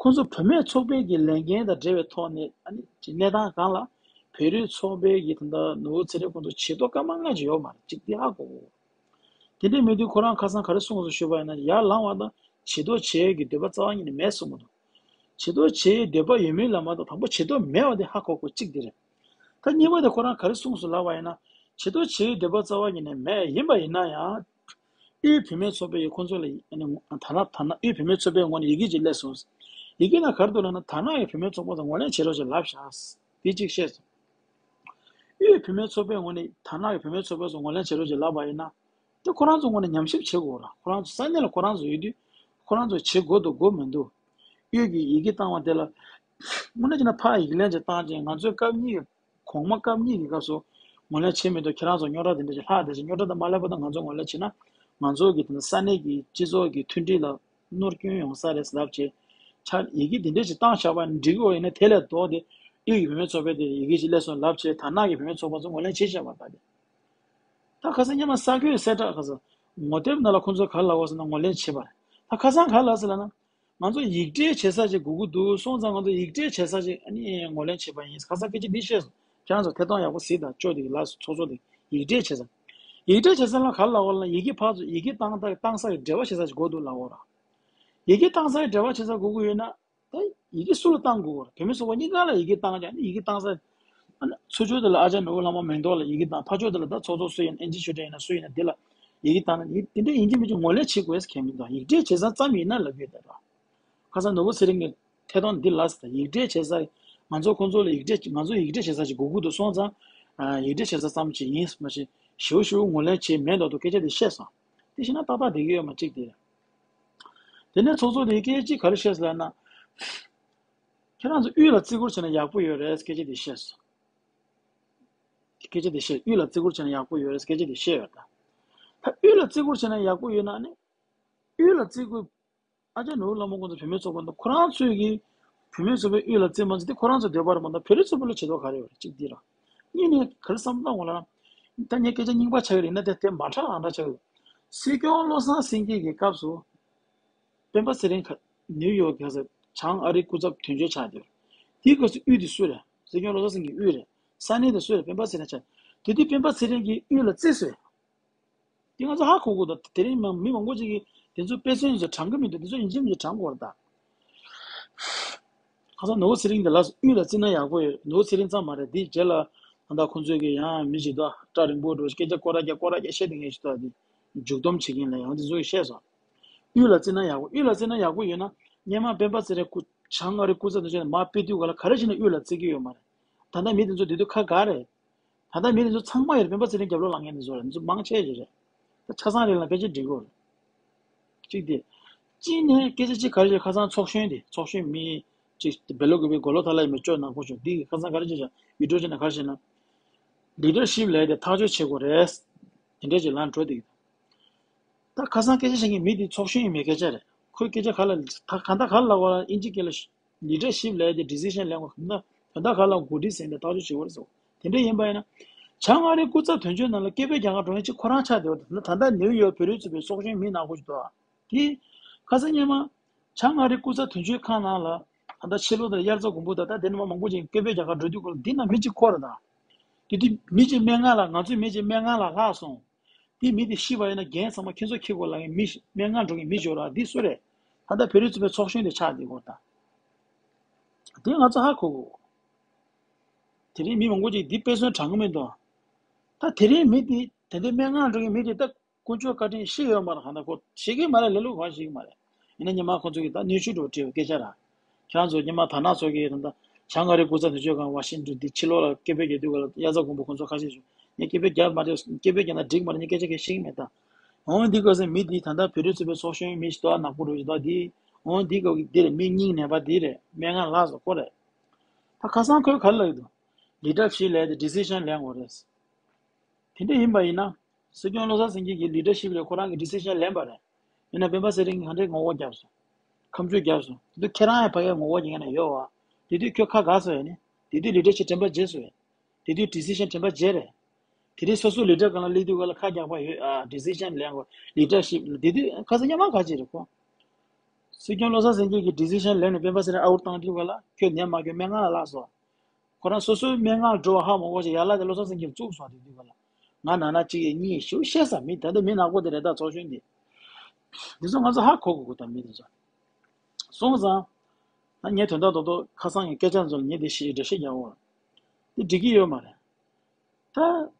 ཁོང་ཚོ་བུད་མེད་ཚོགས་པའི་གི་ལས་འགན་དང་འབྲེལ་བའི་ཐོག་ནས་ཨ་ནི་ཅིག་གནས་སྟངས་སྒང་ལ་བོད་རིགས་ཚོགས་པའི་གི་ད་ལྟ་ནོར་བུ་ཚེ་རིང་ཁོང་ཚོ་བྱེད་དོ་སྐར་མ་ལྔ་ཅིག་ཡོད་མ་རེད། ཅིག་འདི་ཧ་གོ། དེ་འདྲའི་མི་དུས་ཁོ་རང་ཁ་སང་ག་རེ་གསུངས་སོང་ཞུས་པ་ཡིན་ན། ཡར་ལངས་པ་དང་བྱེད་དོ་བྱེད་ཀྱི་འདོད་པ་རྩ་བ་ཉིད་ནས་མེད་གསུངས་མ་འདུག་བྱེད་དོ་བྱེད་ཀྱི་འདོད་པ་ཡོད་མིན་ལ་མ་གཏོགས། དང་པོ་བྱེད་དོ་མེད་པ་དེ་ཧ་གོ་དགོས། གཅིག་དེ་རེད། ད་གཉིས་པ་དེ་ཁོ་རང་ག་རེ་གསུངས་སོང་ལབ་པ་ཡིན་ན། བྱེད་དོ་བྱེད་ཀྱི་འདོད་པ་རྩ་བ་ཉིད་ནས་མེད། ཡིན་པ་ཡིན་ན་ཡང་། དབུས་བུད་མེད་ཚོགས་པའི་ཁོང་ཚོ་ལ་ཨ་ནི་ཐ་ན་ཐ་ན་དབུས་བུད་མེད་ཚོགས་པའི་ངོས་ནས་ཡི་གེ་ཅིག་སླེབས་སོང་། ཡི་གེ་ནང་ག་རེ་འདུག་ལབ་ན། དར་ནག་གི་བུད་མེད་ཚོགས་པ་ཚོ་ངོས་ལེན་བྱེད་རོགས་ཞེས་ལབ་བཞག་དེ་གཅིག་བཤད་སོང་། དབུས་བུད་མེད་ཚོགས་པའི་ངོས་ནས་དར་ནག་གི་བུད་མེད་ཚོགས་པ་ཚོ་ངོས་ལེན་བྱེད་རོགས་ཞེས་ལབ་པ་ཡིན་ན། དེ་ཁོ་རང་ཚོ་ངོས་ནས་ཉམས་ཞིབ་བྱེད་དགོས་ར། ཁོ་རང་ཚོ་ས་གནས་ལ་ཁོ་རང་ཚོ་ཡོད་དུས། ཁོ་རང་ཚོ་བྱེད་དགོས་འདུག་དགོས་མི་འདུག་དབུས་ཀྱི་ཡི་གེ་བཏང་བ་དེ་ལ། དངོས་གནས་བྱས་ན་ཕར་ཡིག་ལན་ཅིག་བཏང་རྗེས། ང་ཚོའི་སྐབས་གཉིས། གོང་མ་སྐབས་གཉིས་ཀྱི་སྐབས་སུ་ངོས་ལེན་བྱེད་མི་འདུག་ཁྱེད་རང་ཚོ་རྙོག་དྲ་དེ་འདྲ་ཞིག་ལྷག་བསྡད་ཅིང་། རྙོག་དྲ་དང་མ་ལྷག་པ་དང་ང་ཚོ་ངོས་ལེན་བྱེད་ན། ང་ཚོ་གི་དེ་ནི་ས་གནས་ཀྱི་སྤྱི་ཚོགས་ཀྱི་མཐུན་སྒྲིལ་ལ་གནོད་སྐྱོན་ཡོང་ས་རེད་ཟེར་ལབ་བྱས། ཆ་ཡི་གེ་འདི་འདྲ་ཞིག་བཏང་བཞག་པ་ནི་འགྲིག་གི་ཡོད་ཡིན་ན། དེ་ལས་ལྡོག་སྟེ་དབུས་ཀྱི་བུད་མེད་ཚོགས་པས་དེ་ཡི་གེ་ཞིག་སླེབས་སོང་ལབ་བྱས། དར་ནག་གི་བུད་མེད་ཚོགས་པ་ཚོ་ངོས་ལེན་བྱས་བཞག་པ་ལྟ་སྟེ། ད་ཁ་སང་སྔོན་མ་གསར་འགོད་གསལ་བསྒྲགས། ཁ་སང་ངོ་དེབ་ནང་ལ་ཁོང་ཚོས་ག་རེ་ལབ་པ་ཟེར་ན། ངོས་ལེན་བྱས་པ་རེད། ད་ཁ་སང་ག་རེ་ལབ་ཟེར་ལབ་ན། ང་ཚོ་ཡིག་འབྲེལ་བྱེད་ས་ཅིག་དགོས་ཀྱི་འདུག་སོང་ཙང་ང་ཚོ་ཡིག་འབྲེལ་བྱེད་ས་ཅིག་ཨ་ནི་ངོས་ལེན་བྱས་པ་ཡིན། ཁ་སང་སྐད་ཆ་འདི་བཤད་སོང་། ཁྱེད་རང་ཚོ་ཐད་གཏོང་ཡག་པོ་གཟིགས་དང་། ཅོ་དེ་ལ་ཚོགས་གཙོ་དེ་ཡིག་འབྲེལ་བྱེད་ས། ཡིག་འབྲེལ་བྱེད་ས་ལ་ག་རེ་ལབ་པ་ལབ་ན། ཡི་གེ་ཕར་ཚུར་ཡི་གེ་བཏང་བཏང་ས་ཀྱི་འབྲེལ་བ་བྱེད་ས་ཅིག་དགོས་འདུག་ལབ་པ་ར། ཡི་གེ་བཏང་ས་ཀྱི་འབྲེལ་བ་བྱེད་ས་དགོས་ཀྱི་ཡོད་ན། ད་ཡི་གེ་སུ་ལ་བཏང་དགོས་ར། བུད་མེད་ཚོགས་པ་གཉིས་ཀ་ལ་ཡི་གེ་བཏང་ཀྱང་། ཡི་གེ་བཏང་ས། ཨ་ནི་ཚུར་ཕྱོགས་དེ་ལ་ཨ་ཅག་ནོར་བུ་ལྷ་མོ་མིང་ཐོག་ལ་ཡི་གེ་བཏང་། ཕར་ཕྱོགས་དེ་ལ་ད་ཚོགས་གཙོ་སུ་ཡིན། ཨེན་ཅི་ཆོས་སྒྲོན་ཡིན་ན་སུ་ཡིན་ན། དེ་ལ་ཡི་གེ་བཏང་ན། ཡི་དེ་འདྲ་ཡིན་གྱི་མིན་གྱི་ངོས་ལེན་བྱེད་དགོས་ཟེར་མཁན་མི་འདུག་ཡིག་འབྲེལ་བྱེད་ས་ཙམ་ཡིན་ན་ལབ་ཀྱི་ཡོད་ད་ར། ཁ་སང་ནོར་བུ་ཚེ་རིང་གིས་ཐད་གཏོང་འདི་ལབ་ཟེར། ད་ཡིག་འབྲེལ་བྱེད་ས། ང་ཚོ་ཁོང་ཚོ་ལ་ཡིག་འབྲེལ། ང་ཚོ་ཡིག་འབྲེལ་བྱེད་ས་ཅིག་དགོས་ཀྱི་འདུག་སོང་ཙང་། ཨ་ཡིག་འབྲེལ་བྱེད་ས་ཙམ་ཅིག་ཡིན། མ་གཞི་ ཞེ་པོ་ཞེ་པོ་ངོས་ལེན་བྱས་མེད་མདོག་མདོག་སྐད་ཆ་དེ་བཤད་སོང་། དེ་བཤད་ན་ཏག་ཏག་བསྡད་ཀྱི་ཡོད་མ་གཅིག་དེ། དེ་ནས་ཚོགས་གཙོ་དེས་སྐད་ཆ་གཅིག་ག་རེ་བཤད་སོང་ལབ་ན། ཁྱེད་རང་ཚོ་དབུས་ལ་བརྩི་བཀུར་བྱས་ན་ཡག་པོ་ཡོད་རེད་སྐད་ཆ་དེ་བཤད་སོང་། སྐད་ཆ་དེ་བཤད། དབུས་ལ་བརྩི་བཀུར་བྱས་ན་ཡག་པོ་ཡོད་རེད་སྐད་ཆ་དེ་བཤད་ཡོད་ད། ད་དབུས་ལ་བརྩི་བཀུར་བྱས་ན་ཡག་པོ་ཡོད་ན་ནི། དབུས་ལ་བརྩི་བཀུར། ཨ་ཅག་ནོར་བུ་ལྷ་མོ་ཁོང་ཚོ་བུད་མེད་ཚོགས་པ་འདི་ཁོ་རང་ཚོས་ཀྱི་བུད་མེད་ཚོགས་པའི་དབུས་ལ་བརྩི་མ་བརྩི་དེ་ཁོ་རང་ཚོ་འདོད་པ་རེད་མ་གཏོགས་བོད་རིགས་ཚོགས་པ་ལ་བྱེད་དོགས་ག་རེ་ཡོད་རེད་གཅིག་འདི་ར། གཉིས་ནས་ག་རེ་བསམ་བློ་བཏང་དགོས་ལབ་ན། ད་ངས་སྐད་ཆ་རྙིང་པ་ཆགས་ཀྱི་རེད་ཡིན་ན་དེ་དེ་མ་འཁྲབ་རང་འདྲ་ཆགས་ཀྱི་འདུག་སྲིད་སྐྱོང་བློ་བཟང་སེང་གེ་གི་སྐབས་སུ། སྤེན་པ་ཚེ་རིང་ཁ་ནིའུ་ཡོག་གི་ཁ་ས་བྱང་ཨ་རིའི་སྐུ་ཚབ་དོན་གཅོད་ཆགས་བསྡད་ཡོད། དེའི་སྐབས་སུ་དབུས་དེ་སུ་རེད། སྲིད་སྐྱོང་བློ་བཟང་སེང་གེ་དབུས་རེད། ས་གནས་དེ་སུ་རེད། སྤེན་པ་ཚེ་རིང་ཆགས། དེ་དུས་སྤེན་པ་ཚེ་རིང་གིས་དབུས་ལ་བརྩི་སོང་། དེ་ང་ཚོ་ཧ་གོ་དགོས་འདུག་དེ་རིང་མ་མི་མང་པོ་ཅིག་གིས་དེ་ཚོ་དཔེ་མཚོན་ཚོ་དྲང་གི་མི་འདུག་དེ་ཚོ་ཡིན་གཅིག་མིན་གཅིག་དྲང་དགོས་རེད་ད། ཁ་སང་ནོར་བུ་ཚེ་རིང་འདི་ལ་དབུས་ལ་བརྩི་ན་ཡག་པོ་ཡོད། ནོར་བུ་ཚེ་རིང་ཙམ་མ་རེད། དེའི་རྗེས་ལ་ད་ལྟ་ཁོང་ཚོས་ཀྱི་ཡང་མི་ཞིག་འདུག་སྐྲ་རིང་པོ་འདྲ་སྐད་ཆ་སྐོར་ར་རྒྱག་སྐོར་ར་རྒྱག་བཤད་དེ་ངས་ཞུ་ཐུབ་དེ་མཇུག་སྡོམ་བྱེད་ཀྱིན་ལ་ཡང་དེ་ཚོ་གིས་བཤད་སོང་། དབུས་ལ་བརྩི་ན་ཡག་པོ། དབུས་ལ་བརྩི་ན་ཡག་པོ་ཡོད་ན་སྔོན་མ་སྤེན་པ་ཚེ་རིང་སྐུ་བྱང་ཨ་རི་སྐུ་ཚབ་དང་བཅས་ནས་མར་ཕེབས་དུས་ག་ལ་ག་རེ་བྱས་ནས་དབུས་ལ་བརྩི་གི་ཡོད་མ་རེད། ད་ལྟ་མི་དེ་ཚོ་དེ་དུས་ཁ་ག་རེད། ད་ལྟ་མི་དེ་ཚོ་ཚང་མ་ཡོད་རེད། སྤེན་པ་ཚེ་རིང་རྒྱབ་ལོགས་ལངས་མཁན་དེ་ཚོ་རེད། དེ་ཚོ་མང་ཆེ་ཞིག་རེད། ད་ཆ་ཚང་རེད་ལ་ཕལ་ཆེར་འགྲིག་གོ་རེད། གཅིག་དེ། གཅིག་ནས་སྐད་ཆ་གཅིག་ག་རེ་བྱས། ཁ་སང་ཚོགས་གཞོན་དེ་ཚོགས་གཞོན་མི་གཅིག་བེ་ལོ་ཀུ་པའི་མགོ་ལོག་ཐ་ལ་ཡིན་པའི་ཅོ་ནག་པོ་ཅོ་འདི་གིས་ཁ་སང་ག་རེ་བྱས་ཤག་བི་ཌིའོ་བྱས་ནས་ག་རེ་བྱས་ན། ལི་ཌར་ཤིབ་ལས་དེ་ཐག་གཅོད་བྱེད་དགོས་རེད། དེ་འདྲས་ཀྱི་ལན་འགྲོ་འདུག་ད་ཁ་སང་སྐད་ཆ་བཤད་མཁན་མི་དེ་ཚོགས་གཞོན་ཡིན་མིན་སྐད་ཆ་རེད། ཁོས་སྐད་ཆ་ག་ལ་ད་ག་ད་ག་ལ་ལབ་པ་ལ་ཨིན་ཇི་སྐད་ལ་ལི་ཌར་ཤིབ་ལས་དེ་ཌི་སི་ཤན་ལེན་དགོས་ད། དོན་དག་ག་ལ་འགོ་ཁྲིད་ཟིན་ཏེ་ཐག་གཅོད་བྱེད་དགོས་རེད་ཟེར། དེ་འདྲ་ཡིན་པ་ཡིན་ན། བྱང་ཨ་རིའི་སྐུ་ཚབ་དོན་གཅོད་ནང་ལ་སྐད་འབོད་རྒྱག་ག་འགྲོ་མཁན་གཅིག་ཁོ་རང་ཆགས་བསྡད་པ་དེ་ད་ལྟ་ནིའུ་ཡོག་བོད་རིགས་ཚོགས་པའི་ཚོགས་གཞོན་མི་ནག་པོ་ཞིག་འདུག་ཨ། དེ། ཁ་སང་སྔོན་མ། བྱང་ཨ་རིའི་སྐུ་ཚབ་དོན་གཅོད་ཁང་ནང་ལ། ད་ལྟ་ཕྱི་ལོགས་དང་དབྱར་རྩྭ་དགུན་འབུ་དང་ད་དེ་ནས་མ་མང་པོ་ཅིག་སྐད་འབོད་རྒྱག་ག་འགྲོ་དུས་སྐོར་འདི་ན་མི་གཅིག་འཁོར་ར་དང་། དེ་དུས་མི་གཅིག་སྨན་ཁང་ལ་ང་ཚོའི་མི་གཅིག་སྨན་ཁང་ལ་ལྷག་སོང་། དེ་མི་དེ་ཤི་བ་ཡིན་ན་འགན་ཚང་མ་ཁྱེད་ཚོ་འཁྱེར་དགོས་ལབ་མཁན་མི་ཞིག་སྨན་ཁང་འགྲོ་མཁན་མི་ཞིག་ཡོད་ར་འདི་སུ་རེད། ད་ལྟ་བོད་རིགས་ཚོགས་པའི་ཚོགས་གཞོན་དེ་ཆགས་བསྡད་ཡོད་རེད་ད། དེ་ང་ཚོ་ཧ་གོ་དགོས། དེ་རིང་མི་མང་པོ་ཅིག་འདི་དཔེ་མཚོན་དྲང་གི་མི་འདུག་ད་དེ་རིང་མི་དེ་དེ་འདྲའི་སྨན་ཁང་འགྲོ་མཁན་མི་དེ་ད་དཀོན་མཆོག་བཀའ་དྲིན་ཤི་ཡོད་མ་རེད། གང་ལྟར་ཁོ་ཤི་གི་མ་རེད། ལས་ལུགས་གང་ཤི་གི་མ་རེད། ཡིན་ན་སྔོན་མ་ཁོ་ཚོ་གིས་ད་གནོན་ཤུགས་འགྲོ་བྲིས་པའི་སྐད་ཆ་ར། ཁྱེད་རང་ཚོ་སྔོན་མ་དར་ནག་ཚོ་གིས་ད་ལྟ་བྱང་ཨ་རིའི་སྐུ་ཚབ་དོན་གཅོད་ཁང་ཝ་ཤིང་ཏོན་འདི་ཕྱི་ལོགས་ལ་སྐད་འབོད་རྒྱག་དུས་ག་ལ་དབྱར་རྩྭ་དགུན་འབུ་ཁོ་ཚོ་ཁ་ཤས་ཤིག་ངས་སྐད་འབོད་རྒྱག་མ་རེད། སྐད་འབོད་རྒྱག་ན་འགྲིག་མ་རེད། ངས་སྐད་ཆ་གང་ཤེས་ཀྱི་མེད་ད། འོང་འདི་སྐབས་སུ་མི་འདི་ད་ལྟ་བོད་རིགས་ཚོགས་པའི་ཚོགས་གཞོན་མི་ཞིག་ཏོ་ཨ་ནག་པོ་རུ་ཞིག་ཏོ་འདི། འོང་འདི་སྐབས་འདི་རེད། མི་སྙིང་ནད་པ་འདི་རེད། སྨན་ཁང་ལགས་སོ་ཁོ་རེད། ད་ཁ་སང་ཁོས་ག་རེ་ལབ་ཀྱི་འདུག་ལི་ཌར་ཤིབ་ལས་དེ་ཌི་སི་ཤན་ལེན་དགོས་རེད། དེ་འདྲ་ཡིན་པ་ཡིན་ན། སྲིད་སྐྱོང་བློ་བཟང་སེང་གེ་གིས་ལི་ཌར་ཤིབ་ལས་ཁོ་རང་གི་ཌི་སི་ཤན་ལེན་པ་རེད། ཡིན་ན་སྤེན་པ་ཚེ་རིང་གིས་ག་འདྲའི་ངོ་རྒོལ་བརྒྱབ་སོང་། ཁ་མཆུ་བརྒྱབ་སོང་། དེ་དུས་ཁྱེད་རང་ཡང་ཕ་གིར་ངོ་རྒོལ་བྱེད་མཁན་ཡོད་བ། དེ་དུས་ཁྱོད་ཁ་ག་སོང་ཡ་ནི། དེ་དུས་ལི་ཌར་ཤིབ་དྲན་པ་བརྗེད་སོང་ཡ། དེ་དུས་ཌི་སི་ཤན་དྲན་པ་བརྗེད་རེད། དེ་དུས་སོ་སོའི་ལི་ཌར་སྒང་ལ་སླེབས་དུས་ག་ལ་ཁ་རྒྱག་པ་ཡོད་ཨ། ཌི་སི་ཤན་ལེན་དགོས། ལི་ཌར་ཤིབ་དེ་དུས་ཁ་སང་སྔོན་མ་ག་ཅི་རེད་ཁོ། སྲིད་སྐྱོང་བློ་བཟང་སེང་གེ་གིས་ཌི་སི་ཤན་ལེན་ནས་སྤེན་པ་ཚེ་རིང་ཨའུཊ་བཏང་དུས་ག་ལ་ཁྱོད་ཉན་མ་ཁྱོད་སྨན་ཁང་ལ་ལགས་སོ། ཁོ་རང་སོ་སོའི་སྨན་ཁང་འགྲོ་བ་ཧ་མ་གོ་ཞིག་ཡར་ལ་དེ་བློ་བཟང་སེང་གེ་བཙུགས་སོང་དེ་དུས་ག་ལ། ང་ན་ན་གཅིག་ཡས་གཉིས་ཡས་ཞེ་པོ་བཤད་ས་མི་ད་ལྟ་མི་ནག་པོ་དེ་རེད་ད་ཚོགས་གཞོན་དེ། འདི་ཚོ་ང་ཚོ་ཧ་གོ་དགོས་ད་མི་དེ་ཚོ། སོང་ཙང་། ད་ངས་དོན་དག་རྡོག་རྡོག་ཁ་སང་གི་སྐད་ཆ་ཚོ་ལ་ངས་དེ་ཞིག་འགྲེལ་བཤད་རྒྱག་འོ། དེ་འགྲིག་གི་ཡོད་མ་རེད། ད།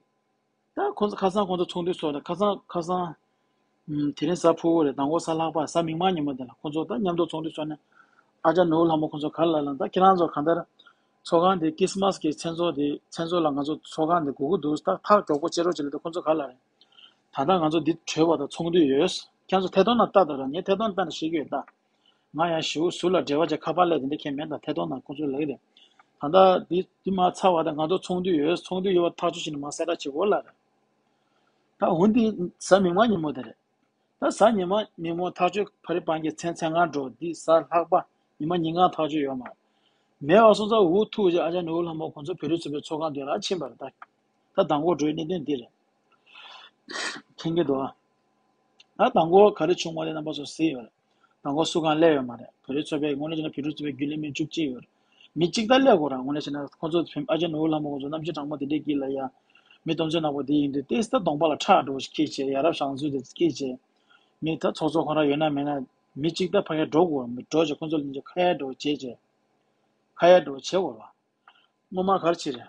ད་ཁོང་ཚོ་ཁ་སང་ཁོང་ཚོ་ཚོགས་འདུ་ཚོགས་ནས་ཁ་སང་ཁ་སང་། ཨུམ། དེ་རིང་གཟའ་ཕུར་བུ་རེད། མདང་དགོང་གཟའ་ལྷག་པ་གཟའ་མིག་དམར་ཉིན་མོ་དེ་ལ་ཁོང་ཚོ་ད་མཉམ་དུ་ཚོགས་འདུ་ཚོགས་ནས། ཨ་ཅག་ནོར་བུ་ལྷ་མོ་ཁོང་ཚོ་ག་ལ་ལ་ད་ཁྱེད་རང་ཚོ་གང་ལྟར། ཚོགས་ཁང་དེ་ཁྲིས་མས་ཀྱི་མཚན་ཚོགས་དེ་མཚན་ཚོགས་ལ་ང་ཚོ་ཚོགས་ཁང་དེ་དགོས་ཀྱི་འདུག་ད་ཐག་མགྱོགས་པོ་བཅད་རོགས་བྱེད་ལ་ད་ཁོང་ཚོ་ག་ལ་རེད། ད་ལྟ་ང་ཚོ་འདི་གྲོལ་བ་དང་ཚོགས་འདུ་ཡོད། ཁྱེད་ཚོ་ཐད་གཏོང་ནང་ལྟ་དང་ར་ངས་ཐད་གཏོང་ལྟ་ནས་ཤེས་ཀྱི་ཡོད་ད། ང་ཡང་ཞེ་པོ་ཟུར་ལ་འབྲེལ་བ་བྱས་ཁ་པར་སླེབས་དེ་འདྲ་ཁྱེད་མེད་ད་ཐད་གཏོང་ནང་ཁོང་ཚོས་ལབ་ཀྱི་རེད། ད་ལྟ་འདི་འདི་མ་ཚར་བ་དང་ང་ཚོ་ཚོགས་འདུ་ཡོད། ཚོགས་འདུ་ཡོད་པ་ཐག་གཅོད་བྱས་ནས་མ་གསལ་བསྒྲགས་བྱེད་དགོས་ལ་རེད། ད་འོན་ཏེ་གཟའ་མིག་དམར་ཉིན་མོ་དེ་རེད། ད་གཟའ་ཉི་མ་ཉིན་མོ་ཐག་གཅོད་ཕ་རི་པང་གི་མཚན་མཚན་གང་འགྲོ་འདི་གཟའ་ལྷག་པ་ཉི་མ་ཉིན་གང་ཐག་གཅོད་ཡོད་མ་རེད། མེད་པ་སོང་ཙང་འུ་ཐུག་རྗེས་ཨ་ཅག་ནོར་བུ་ལྷ་མོ་ཁོང་ཚོ་བོད་རིགས་ཚོགས་པའི་ཚོགས་ཁང་དེ་ལ་ཕྱིན་པ་རེད་ད། ད་མདང་དགོང་འགྲོ་བའི་གནད་དོན་འདི་རེད། མཁྱེན་གྱི་འདུག་ཨ། ད་མདང་དགོང་ག་རེ་བྱུང་བ་དེ་རྣམ་པ་ཚོ་གཟིགས་ཡོད་རེད། མདང་དགོང་སུ་གང་སླེབས་ཡོད་མ་རེད། བོད་རིགས་ཚོགས་པའི་དངོས་གནས་བྱས་ན་བོད་རིགས་ཚོགས་པའི་རྒྱུན་ལས་མི་བཅུ་གཅིག་ཡོད་རེད། མི་གཅིག་ད་སླེབས་དགོས་ར་དངོས་གནས་བྱས་ན་ཁོང་ཚོ་ཨ་ཅག་ནོར་བུ་ལྷ་མོ་ཁོང་ཚོ་གནམ་གཤིས་གྲང་མོ་དེ་འདྲའི་དཀྱིལ་ལ་ཡ། མི་སྟོབས་ཆེན་ནག་པོ་དེ་ཡིན་དུས་ཏོག་ཙམ་གདོང་པ་ལ་ཁྲག་འགྲོ་ཞིག་སྐྱེས་བྱས་ཡ་རབས་བྱང་ཚུལ་དེ་སྐྱེས་བྱས། མི་ད་ཚོགས་གཙོ་ཁོ་རང་ཡོད་ན་མེད་ན་མི་གཅིག་ད་ཕ་གིར་འགྲོ་དགོས་ར་མི་འགྲོ་བྱས་ཁོང་ཚོ་ལ་ཁ་ཡ་འགྲོ་བྱས་བྱས། ཁ་ཡ་འགྲོ་བྱས་དགོས་ར། སྔོན་མ་ག་རེ་བྱས་རེད།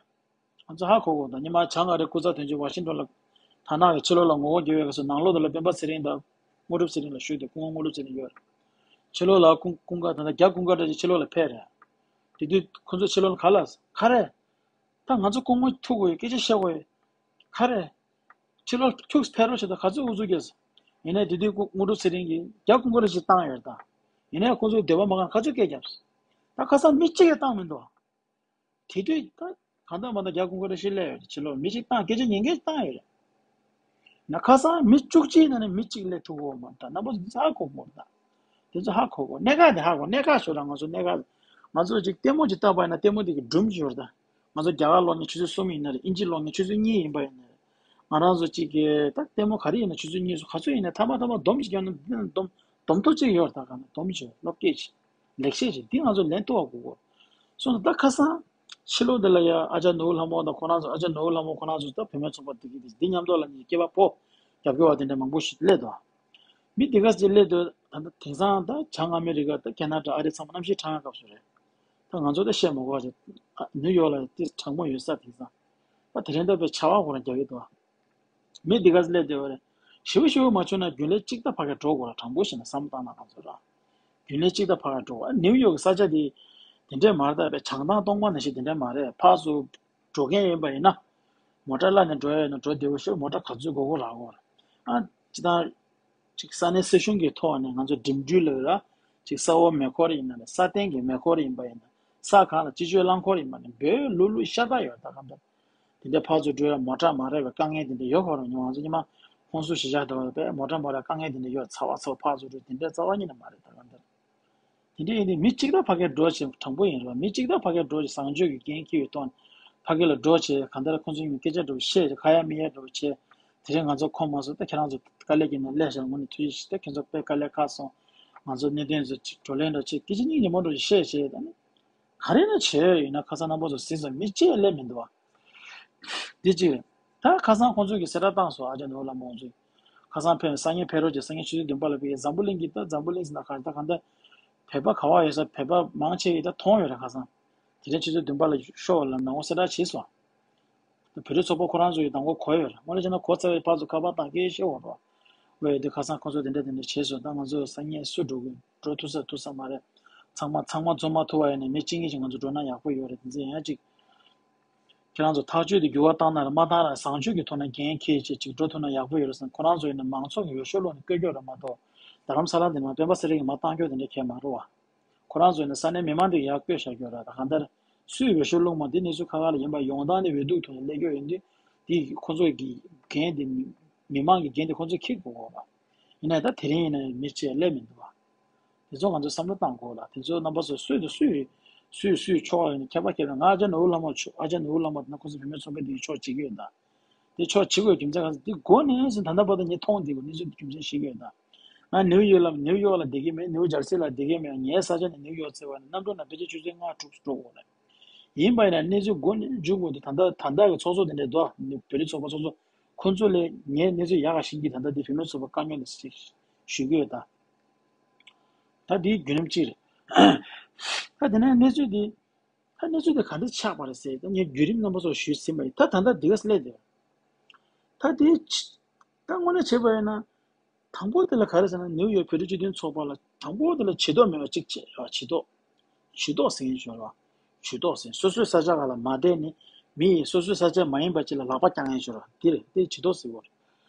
ང་ཚོ་ཧ་གོ་དགོས་ད་ཉི་མ་བྱང་ཨ་རིའི་སྐུ་ཚབ་དོན་གཅོད་ཝ་ཤིང་ཊོན་ལ། ཐ་ནག་གི་ཕྱི་ལོགས་ལ་ངོ་རྒོལ་རྒྱག་པའི་སྐབས་སུ་ནང་ལོགས་དེ་ལ་སྤེན་པ་ཚེ་རིང་དང་། དངོས་གྲུབ་ཚེ་རིང་ལ་ཞུས་ཏེ་སྐུ་ངོ་དངོས་གྲུབ་ཚེ་རིང་ཡོད་རེད། ཕྱི་ལོགས་ལ་ཀུན་ཀུན་དགའ་ད་ལྟ་རྒྱ་ཀུན་དགའ་འདྲ་ཅིག་ཕྱི་ལོགས་ལ་ཕེབས་རེད། དེ་དུས་ཁོ་ཚོ་ཕྱི་ལོགས་ལ་ག་ལ་ག་རེ། ད་ང་ཚོ་སྐུ་ངོ་ཐུག་དགོས་ཡོད་སྐད་ཆ་བཤད་དགོས་ཡོད། ག་རེ། ཕྱི་ལོགས་ཁྱུག་ཕེབས་རོགས་བྱེད་དང་ག་ཚོད་ཨུ་ཚུགས་རྒྱབ། ཡིན་ནའི་དེ་དུས་དངོས་གྲུབ་ཚེ་རིང་གིས་རྒྱ་ཀུན་གོ་རེ་ཞིག་བཏང་ཡོད་ད། ཡིན་ནའི་ཁོ་ཚོས་འདོད་པ་མ་ཁེངས་ག་ཚོད་སྐད་བརྒྱབ། ད་ཁ་སང་མི་གཅིག་གིས་བཏང་མི་འདུག་དེ་དུས་ད་གང་ལྟར་མ་ལྟར་རྒྱ་ཀུན་གོ་རེ་ཞིག་སླེབས་ཡོད་ཕྱི་ལོགས་མི་གཅིག་བཏང་སྐད་ཆ་ཉན་མཁན་ཞིག་བཏང་ཡོད་རེད། ན་ཁ་སང་མི་བཅུ་གཅིག་ནང་ནས་མི་གཅིག་སླེབས་ཐུབ་ཀྱི་ཡོད་མ་རེད་ད། རྣམ་པ་ཚོ་འདི་ཚོ་ཧ་གོ་དགོས་རེད་ད། དེ་ཚོ་ཧ་གོ་དགོས། གནད་འགག་དེ་ཧ་གོ། གནད་འགག་ཞོར་ལ་ང་ཚོ་གནད་འགག་ང་ཚོ་ཅིག་ལྟད་མོ་ཅིག་བལྟས་པ་ཡིན་ན་ལྟད་མོ་དེ་གི་སྒྲུང་ཅིག་ཡོད་རེད་ད། ང་ཚོ་རྒྱ་གར་ལོག་ནས་ཆུ་ཚོད་གསུམ་ཡིན་ན་རེད། ཨིན་ཇི་ལོག་ནས་ཆུ་ཚོད་གཉིས་ཡིན་པ་ཡིན་ན་རེད། ང་རང་ཚོ་ཅིག་གི་ད་ལྟད་མོ་ག་རེ་ཡིན་ན་ཆུ་ཚོད་གཉིས་སུ་ག་ཚོད་ཡིན་ན་ཐ་མ་ཐ་མ་སྡོམ་ཅིག་ཀྱང་ན་སྡོམ་སྡོམ་ཐོ་ཅིག་ཡོད་རེད་ད། ག་ན་སྡོམ་ཅིག་སློབ་སྐད་ཅིག་ལེགས་བཤད་ཅིག་འདི་ང་ཚོ་ལེན་ཐུབ་པ་དགོས་གོ། སོང་ཙང་ད་ཁ་སང་ཕྱི་ལོགས་དེ་ལ་ཡ་ཨ་ཅག་ནོར་བུ་ལྷ་མོ་དང་ཁོ་རང་ཚོ་ཨ་ཅག་ནོར་བུ་ལྷ་མོ་ཁོ་རང་ཚོ་ད་བུད་མེད་ཚོགས་པ་དེ་གི་དེ་འདི་མཉམ་དུ་ལ་ནི་སྐྱེས་པ་ཕོ་རྒྱབ་སྐྱོར་བ་དེ་འདྲ་མང་པོ་ཞིག་སླེབས་འདུག་མི་དེ་ག་ཅིག་སླེབས་འདུག་ད་ལྟ་དེང་སང་ད་བྱང་ཨ་མི་རི་ཀ་ད་ཁེ་ན་ཌ་ཨ་རི་ཚང་མ་གནམ་གཤིས་གྲང་བའི་སྐབས་སུ་རེད། ད་ང་ཚོ་ད་བཤད་མ་དགོས་པ་ཅིག་ཨ་ནིའུ་ཡོག་ལ་ཏི་གྲང་མོ་ཡོད་ས་དེང་སང་། ད་དེ་རིང་ད་དཔེ་ཆར་པ་ཁོ་རང་རྒྱག་གི་འདུག་མི་འདི་ག་སླེབས་བསྡད་པ་རེད། ཞེ་པོ་ཞེ་པོ་མ་བྱུང་ན་རྒྱུན་ལས་གཅིག་ད་ཕ་གིར་འགྲོ་དགོས་ར། དྲང་པོ་བཤད་ན་བསམ་བློ་བཏང་ན་ང་ཚོ་ར། རྒྱུན་ལས་གཅིག་ད་ཕ་གིར་འགྲོ་དགོས། ཨ་ནིའུ་ཡོག་གི་ས་ཆ་དེ་དེ་འདྲས་མ་རེད། ད་དཔེ་བྱང་ཐང་སྟོང་པ་ནང་བཞིན་དེ་འདྲས་མ་རེད། ཕར་ཚུར་འགྲོ་མཁན་ཡིན་པ་ཡིན་ན། མོ་ཊ་གླ་ནས་འགྲོ་ཡ་ཡིན་ན་འགྲོ་བདེ་པོ་ཞིག་མོ་ཊ་ག་ཚོད་དགོས་དགོས་རག་གོ་ར། ཨ་ཅི་ད། ཅིག་ས་གནས་སྲིད་གཞུང་གི་ཐོག་ནས་ང་ཚོ་འགྲིམ་འགྲུལ་ལ་ར། ཅིག་ས་འོག་མེ་འཁོར་ཡིན་ན་རེད། ས་སྟེང་གི་མེ་འཁོར་ཡིན་པ་ཡིན་ན། ས་ཁང་ལ་སྤྱི་སྤྱོད་རླངས་འཁོར་ཡིན་པ་ནི་འབོལ་ལུག་ལུག་ཤ་སྟག་ཡོད་ད་ག་འདྲ། དེ་འདྲའི་ཕར་ཚུར་འགྲོ་ཡ་མོ་ཊ་མ་རག་པའི་དཀའ་ངལ་དེ་འདྲ་ཡོད་ཁོ་རང་ཉོ། ང་ཚོ་ཉི་མ་ཧོན་སུར་གཞིས་ཆགས་དུ་བ་པས་མོ་ཊ་མ་རག་དཀའ་ངལ་དེ་འདྲ་ཡོད། ཚ་བ་ཚ་བ་ཕར་ཚུར་འགྲོ་དེ་འདྲའི་རྩ་བ་ཉིད་ནས་མ་རེད་ད་ག་འདྲ། དེ་འདྲ་ཡིན་དུས་མི་གཅིག་ད་ཕ་གིར་འགྲོ་བྱེད་དྲང་པོ་ཡིན་རེད་བ། མི་གཅིག་ད་ཕ་གིར་འགྲོ་བྱེད་བཟང་སྤྱོད་ཀྱི་འགན་འཁྱེར་བའི་ཐོག་ནས་ཕ་གི་ལ་འགྲོ་བྱེད་གང་ལྟར་ཁོང་ཚོ་ཡང་སྐད་ཆ་འགྲོ་བཤད་ཁ་ཡ་མི་ཡ་འགྲོ་བྱེད། དེ་རིང་ང་ཚོ་ཁོམ་མ་སོང་ད་ཁྱེད་རང་ཚོ་དཀའ་ལས་ཀྱི་ནང་སླེབས་ཤག་ངོ་ནས་ཐུགས་རྗེ་ཆེ། ད་ཁྱེད་ཚོ་དཔེ་དཀའ་ལས་ཁག་སོང་། ང་ཚོ་གནད་དོན་ཚོ་བགྲོ་གླེང་འགྲོ་བྱེད་སྐད་ཆ་གཉིས་ཉིན་མོ་འགྲོ་བཤད་བྱེད་ད་ནི། ག་རེ་ན་བྱས་ཡོད་ཡིན་ན་ཁ་སང་རྣམ་པ་ཚོ་གཟིགས་སོང་མི་གཅིག་སླེབས་མི་འདུག་བ། འདི་གཅིག་རེད། ད་ཁ་སང་ཁོང་ཚོས་ཀྱི་གསལ་བསྒྲགས་བཏང་སོང་ཨ་ཅག་ནོར་བུ་ལྷ་མོ་ཚོས། ཁ་སང་ཕེབས་སང་ཉིན་ཕེབས་རོགས་བྱེད། སང་ཉིན་ཆུ་ཚོད་བདུན་པ་ལ་ཕེབས། འཛམ་བུ་གླིང་གི་ད་འཛམ་བུ་གླིང་ཟེར་ན་ག་རེ་ད་གང་ལྟར་བོད་པ་ག་བ་ཡོད་ས་བོད་པ་མང་ཆེ་ཡིས་ད་མཐོང་ཡོད་རེད་ཁ་སང་། དེ་རིང་ཆུ་ཚོད་བདུན་པ་ལ་ཤོག་ལ་མདང་དགོང་གསལ་བསྒྲགས་བྱས་སོང་། ད་བོད་རིགས་ཚོགས་པ་ཁོ་རང་ཚོ་ཡི་མདང་དགོང་གོ་ཡོད་རེད། དངོས་གནས་བྱས་ན་གོ་ཚར་བའི་བར་དུ་ཁ་པར་བཏང་སྐད་བཤད་འོང་རོགས། ཨོ་ཡ་དེ་ཁ་སང་ཁོ་ཚོ་དེ་འདྲ་དེ་འདྲ་བྱས་སོང་། ད་ང་ཚོ་སང་ཉིན་སུ་འགྲོ་དགོས་འགྲོ་ཐུབ་ས་ཐུབ་ས་མ་རེད། ཚང་མ་ཚང་མ་འཛོམས་མ་ཐུབ་པ་ཡིན་ན་མི་གཅིག་གཉིས་ཅིག་ང་ཚོ་འགྲོ་ན་ཡག་པོ་ཡོད་རེད། དེ་ཚོ་ཡང་ཅིག་ཁྱེད་རང་ཚོ་ཐག་གཅོད་དེ་འགྱུར་བ་བཏང་ན་ར་མ་བཏང་ར་བཟང་སྤྱོད་ཀྱི་ཐོག་ནས་འགན་འཁྱེར་བྱས་ཅིག་འགྲོ་ཐུབ་ན་ཡག་པོ་ཡོད་རེད་བསམ། ཁོ་རང་ཚོ་ཡིན་ན་མང་ཚོགས་ཀྱི་འོས་ཤོག་བླུགས་ནས་བསྐོས་རྒྱུ་རེད་མ་གཏོགས། རྡ་རམ་ས་ལ་འདི་ནང་སྤེན་པ་ཚེ་རིང་གིས་མར་བཏང་རྒྱུ་དེ་འདྲ་གང་ཡང་མ་རེད་བ། ཁོ་རང་ཚོ་ཡིན་ན་ས་གནས་མི་མང་འདི་ཡར་བསྐོས་བཞག་རྒྱུ་རེད། ད་གང་ལྟར་སུའི་འོས་ཤོག་བླུགས་མ་དེ་གནས་ཚུལ་ཁག་ཁག་ལ་ཡིན་པ་ཡོང་སྟངས་ནི་འོས་བསྡུ་ཐོག་ནས་སླེབས་རྒྱུ་ཡིན་དུས། དེ་ཁོ་ཚོ་གི་འགན་དེ་མི་མི་མང་གི་འགན་དེ་ཁོ་ཚོས་འཁྱེར་དགོས་གོ་བ། ཡིན་ནའི་ད་དེ་རིང་ཡིན་ན་མི་གཅིག་སླེབས་མི་འདུག་བ། དེ་ཚོ་ང་ཚོས་བསམ་བློ་བཏང་དགོས་ལ། དེ་ཚོ་རྣམ་པ་ཚོ་སུས་དང་སུས་སུས་སུས་ཕྱོགས་ཡིན་ཁྱད་པར་ཁྱད་པར། ང་ཨ་ཅག་ནོར་བུ་ལྷ་མོ་ཕྱོགས། ཨ་ཅག་ནོར་བུ་ལྷ་མོ་དེ་ན་ཁོ་ཚོ་བུད་མེད་ཚོགས་པའི་དེའི་ཕྱོགས་བྱེད་ཀྱི་ཡོད་ད། དེ་ཕྱོགས་བྱེད་དགོས་རྒྱུ་མཚན་ག་ཚོད་དེ་མགོ་ནས་ཟིན་ད་ལྟ་བར་དུ་ངས་མཐོང་བསྡད་དགོས་གནས་ཚུལ་དེ་རྒྱུ་མཚན་ཤེས་ཀྱི་ཡོད་ད། ང་ནིའུ་ཡོག་ལ་ནིའུ་ཡོག་ལ་བསྡད་ཀྱི་མེད། ནིའུ་ཇར་སི་ལ་བསྡད་ཀྱི་མེད། ངའི་ས་ཆ་ནས་ནིའུ་ཡོག་བརྩི་བ་ནི་གནམ་གྲུ་ནང་ཕལ་ཆེར་ཆུ་ཚོད་ལྔ་དྲུག་འགྲོ་དགོས་རེད། ཡིན་པ་ཡིན་ན་གནས་ཚུལ་མགོ་ནས་མཇུག་བར་དུ་ད་ལྟ་ད་ལྟ་གི་ཚོགས་གཙོ་དེ་འདྲས་འདུག་ནི་བོད་རིགས་ཚོགས་པ་ཚོགས་གཙོ་ཁོང་ཚོ་ལས་ངས་གནས་ཚུལ་ཡག་ག་ཤེས་ཀྱི། ད་ལྟ་འདི་བུད་མེད་ཚོགས་པ་དཀའ་ངལ་ལ་ཞུ་གི་ཡོད་ད། ད་འདིའི་བརྒྱུད་རིམ་གཅིག་རེད། ད་དེ་ནས་གནས་ཚུལ་འདི་ད་གནས་ཚུལ་འདི་ག་འདྲ་ཆགས་པ་རེད་ཟེར། ད་ངས་བརྒྱུད་རིམ་རྣམ་པ་ཚོར་ཞུས་ཟིན་པ་ཡིན། ད་ད་ལྟ་འདི་ག་སླེབས་འདུག་ད་དེ་ད་དངོས་གནས་བྱས་པ་ཡིན་ན། དང་པོ་དེ་ལ་ག་རེ་ཟེར་ན་ནིའུ་ཡོག་བོད་རིགས་སྤྱི་མཐུན་ཚོགས་པ་ལ་དང་པོ་དེ་ལ་བྱེ་བྲག་མེད་པ་གཅིག་བྱས་ར། བྱེ་བྲག་བྱེ་བྲག་ཟེར་མཁན་ཞིག་ཡོད་ར། བྱེ་བྲག་ཟེར་སོ་སོའི་ས་ཆ་ག་ལ་མ་བསྡད་ནས་མི་ཡིས་སོ་སོའི་ས་ཆ་མ་ཡིན་པ་ཅིག་ལ་ལག་པ་བརྐྱང་མཁན་ཞིག་ཡོད་ར། དེ་རེད། དེ་བྱེ་བྲག་ཟེར་གྱི་ཡོད་རེད།